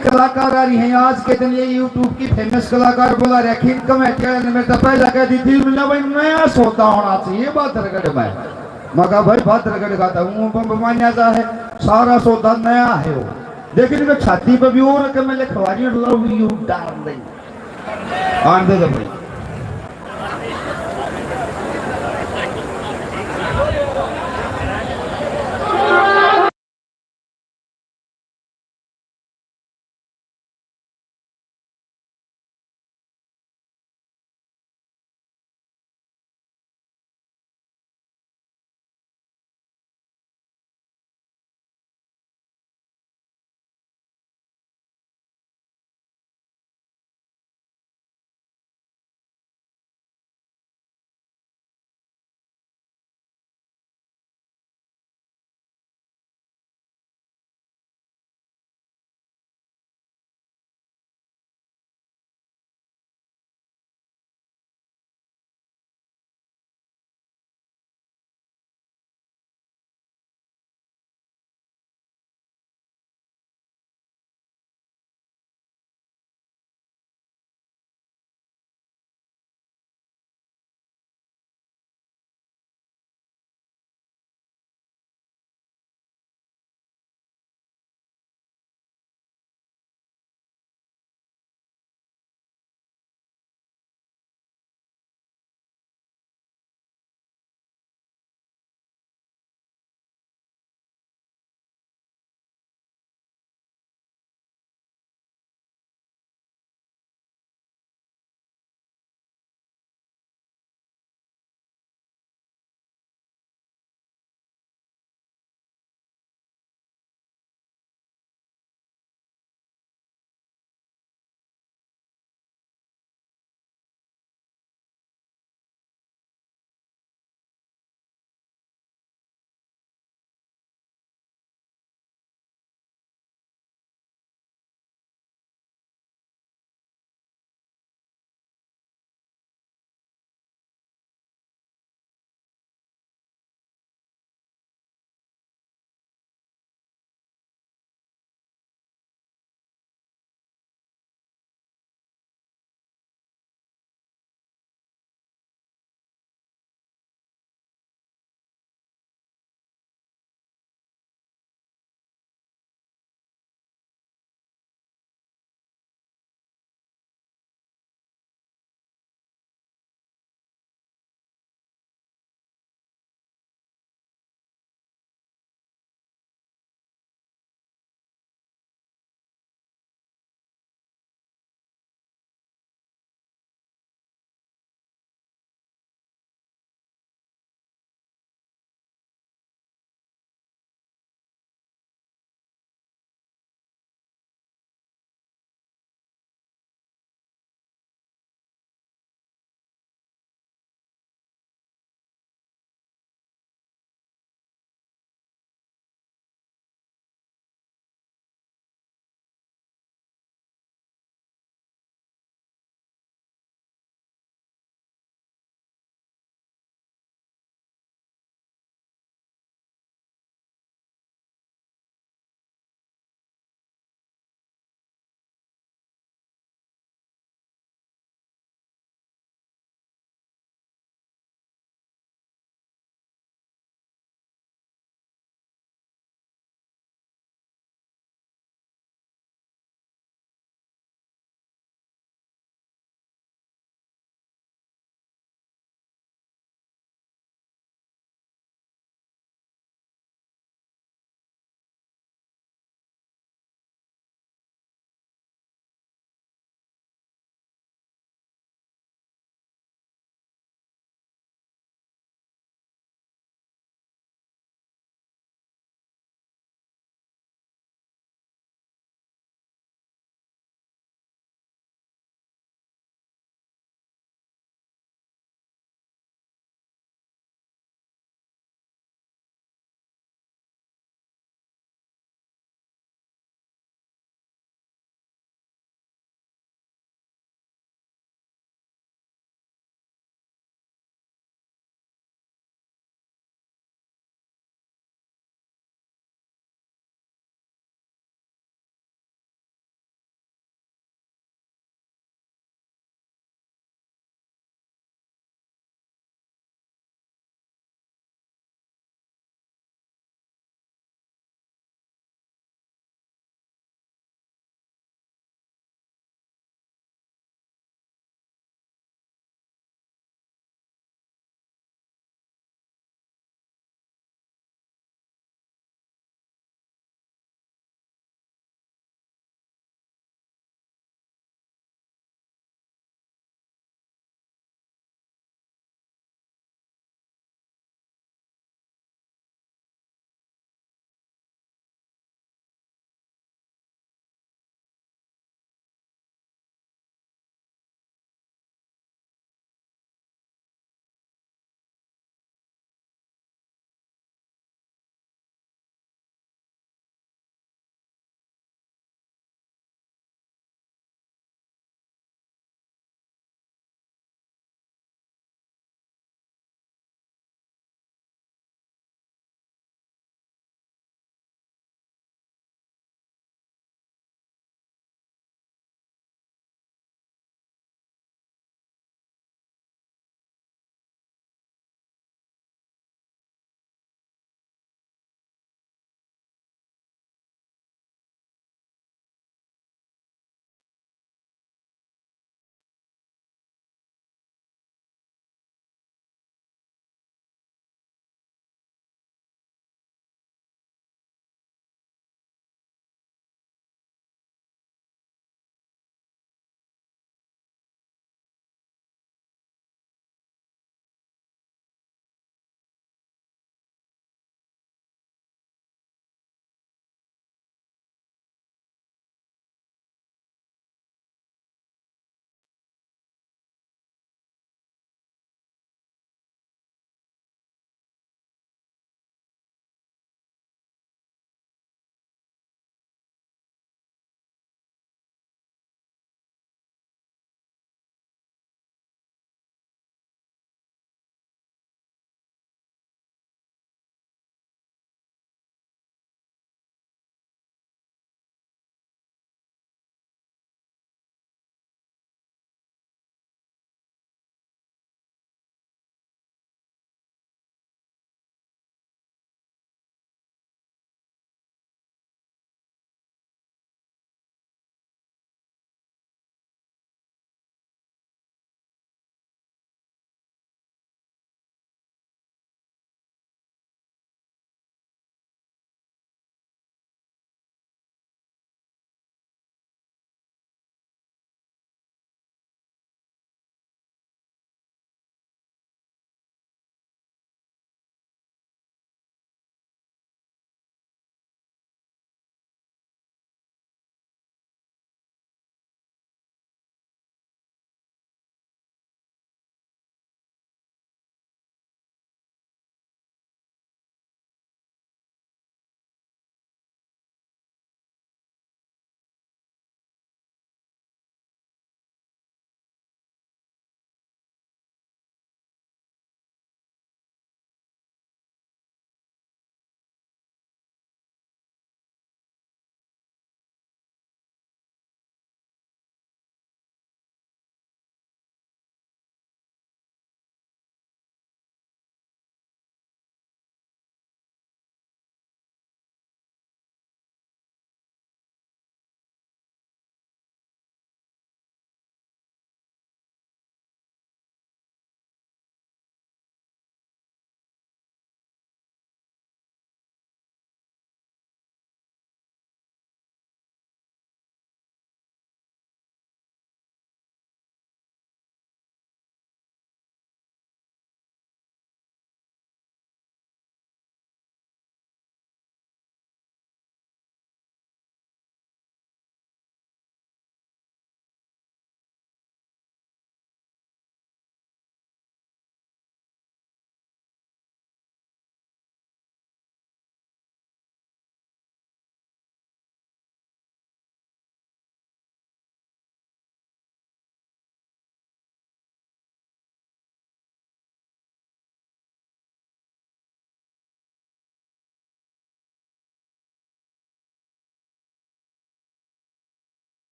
कलाकार आ रही हैं आज के दिन, ये YouTube की फेमस कलाकार बुला रखी, इनका मैं क्या, मेरे तो पहला कह दी थी, मैंने भाई नया सौदा होना चाहिए बहादुरगढ़ में। मैं कहा भाई बहादुरगढ़ का तो ऊं बम मान्या जा है, सारा सौदा नया है वो, लेकिन मैं छाती पे भी और के मैं लिखवा रही हूँ, love you darling। आन दे दे भाई।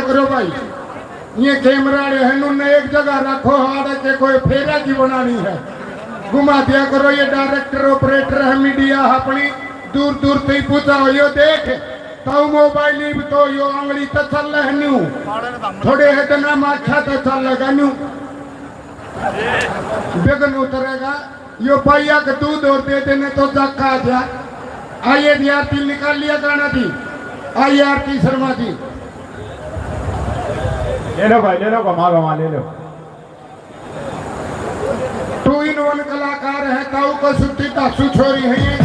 करो भाई, ये कैमरा वाले हैं, उन्हें एक जगह रखो, हाड़ के कोई फेरा की बनानी है, घुमा दिया करो। ये डायरेक्टर ऑपरेटर है, मीडिया अपनी दूर दूर तक पहुंचाओ। यो देख, ताऊ मोबाइल इब तो यो आंगली तो चल है न्यू, थोड़े है तो ना माछा तो चल लगा न्यू, बिघन उतरेगा। यो पाइया के दूध और दे देने तो जग का आ गया। आइए जी, आरती निकाल लिया गाना जी। आइए आरती शर्मा जी। ले लो भाई, ले लो, घुमा घुमा ले लो। टू इन वन कलाकार है, ताऊ को छुट्टी, तासू छोरी है।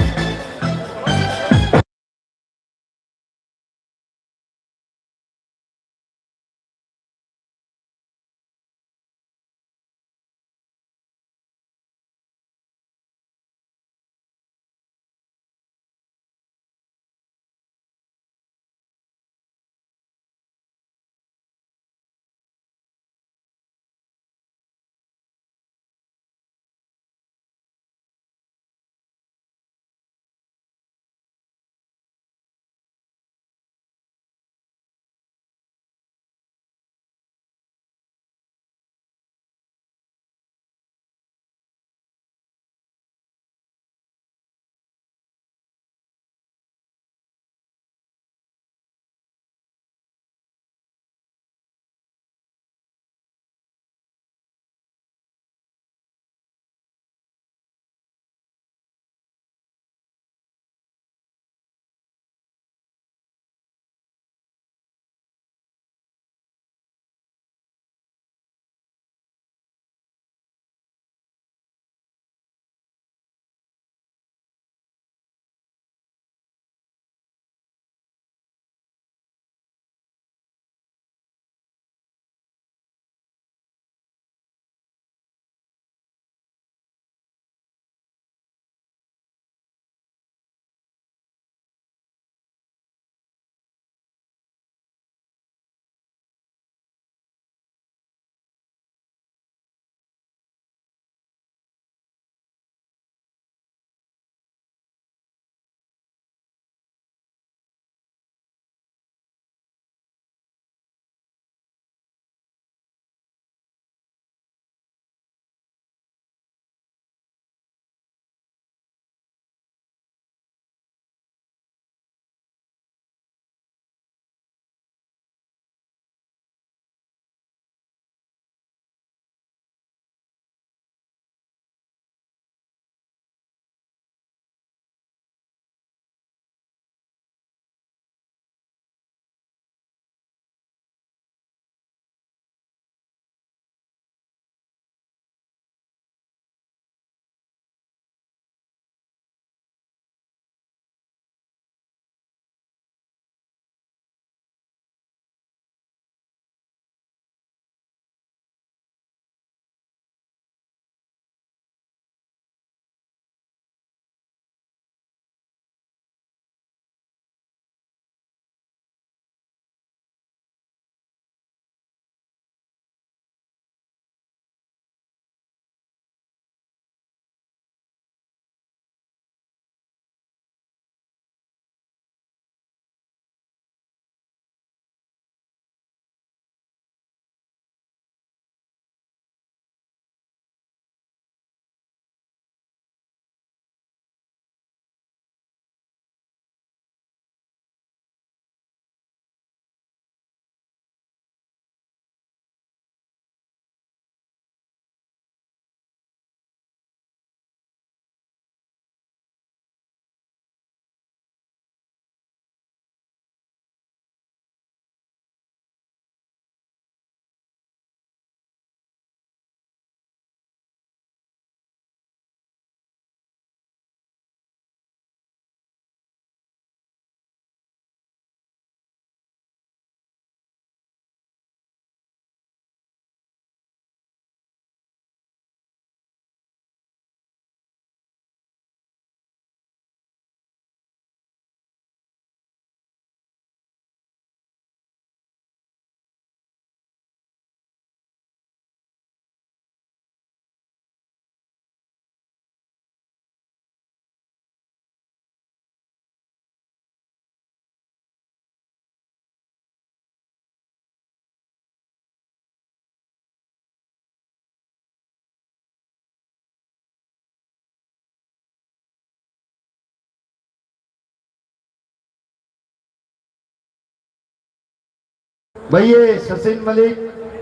भाई, ये सचिन मलिक,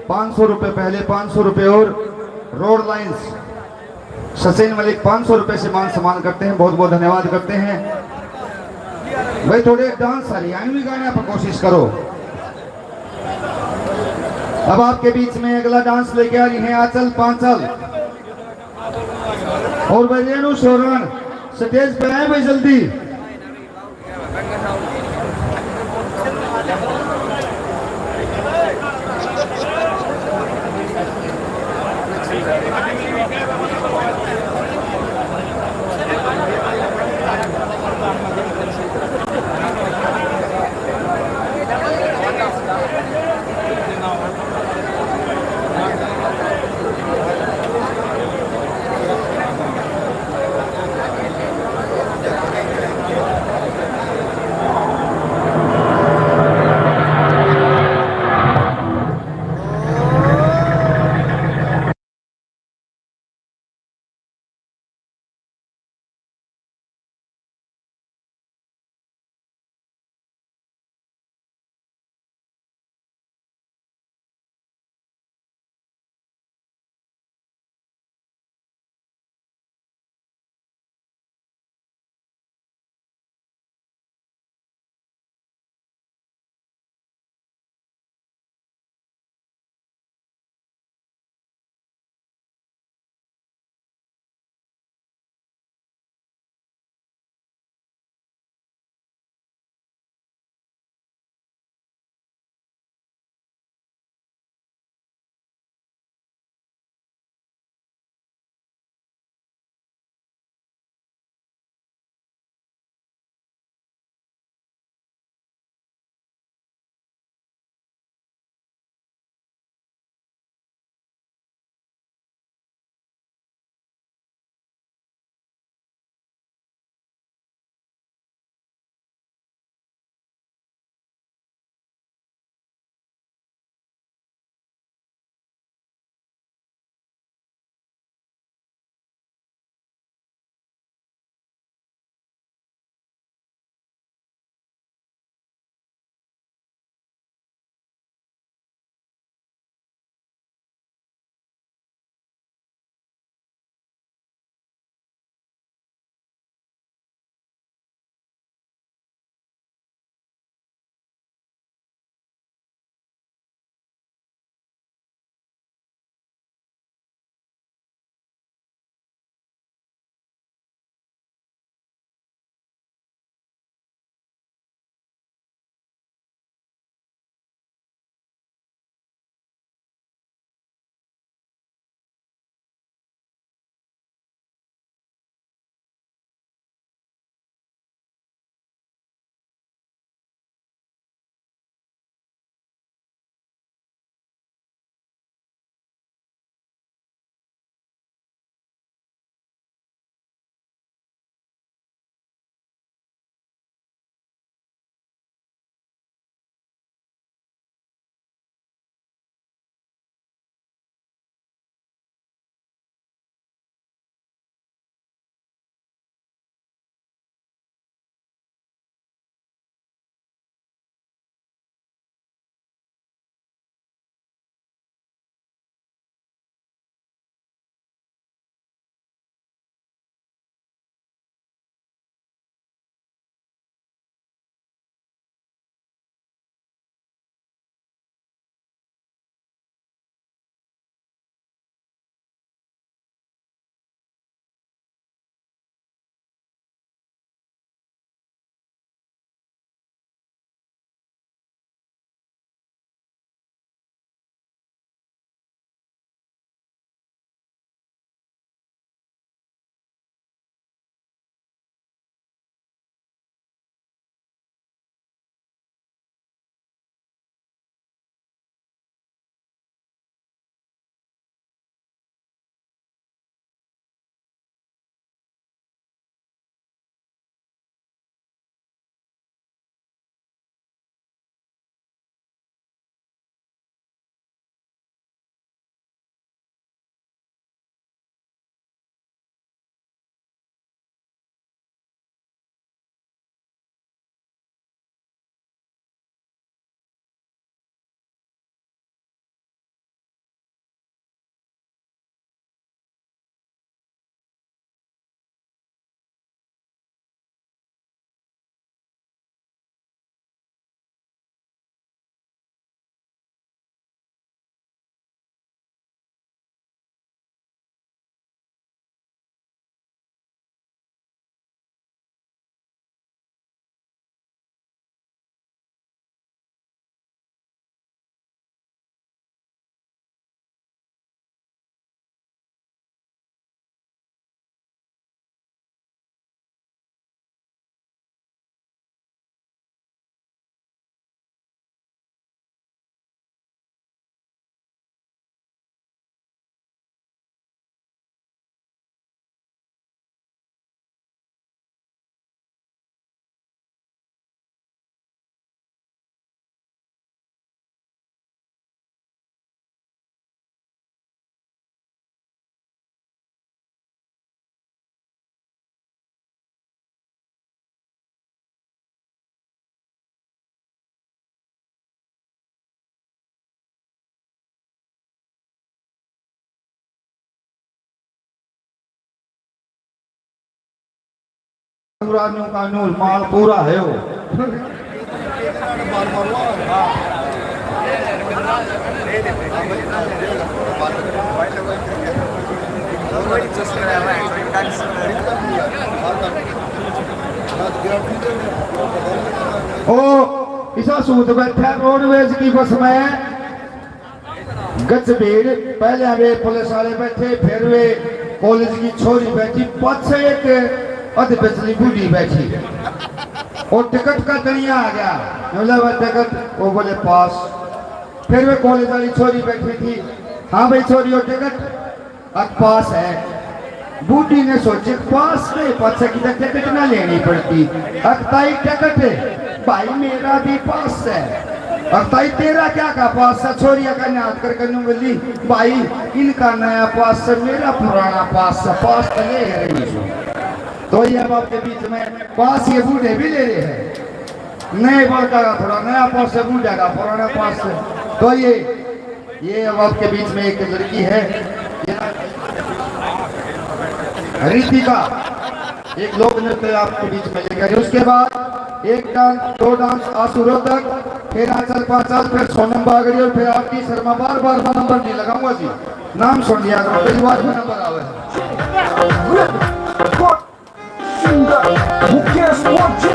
पाँच सौ रुपए, पहले पाँच सौ रुपए और रोड लाइंस, सचिन मलिक पाँच सौ रुपए से मान सम्मान करते हैं। बहुत बहुत धन्यवाद करते हैं। भाई, थोड़े डांस हरियाणवी गाने पर कोशिश करो। अब आपके बीच में अगला डांस लेके आ रही हैं आंचल पांचल और भाई रेणु सोरण, स्टेज पे आए भाई जल्दी। पूरा न्यू का न्यू, माल पूरा है वो। ओ, इसा सूत बैठा रोडवेज की बस में। गच भीड़, पहले वे पुलिस वाले बैठे, फिर वे कॉलेज की छोरी बैठी, पाछे एक अध बिचली बूढ़ी बैठी। और टिकट का दनिया आ गया, बोला, "वह टिकट?" वो बोले, "पास।" फिर वे कॉलेज वाली छोरी बैठी थी, "हाँ भाई छोरी, वो टिकट?" "अक पास है।" बूढ़ी ने सोचे, "पास के पाछे की तो टिकट ना लेनी पड़ती, अक ताई टिकट है, भाई मेरा भी पास है।" "अक ताई तेरा क्या का पास है?" छोरिया का न्यात करके न्यू बोली, "भाई इनका नया पास है, मेरा पुराना पास है, पास तो ले रही हूँ।" तो ये अब आपके बीच में पास ये बूढ़े भी ले रहे हैं, नए बड़का का थोड़ा नया पास है, बूढ़ा का पुराना पास है। तो ये ये अब आपके बीच में एक लड़की है, रितिका, एक लोक नृत्य आपके बीच में लेकर। उसके बाद एक डांस, दो डांस आशु रोहतक, फिर आंचल पांचाल, फिर सोनम बागड़ी और फिर आरती शर्मा। बार बार मैं नंबर नहीं लगाऊंगा जी, नाम सुन लिया करो, पहली बार में नंबर आवे। Singer Mukesh Bhojpuri.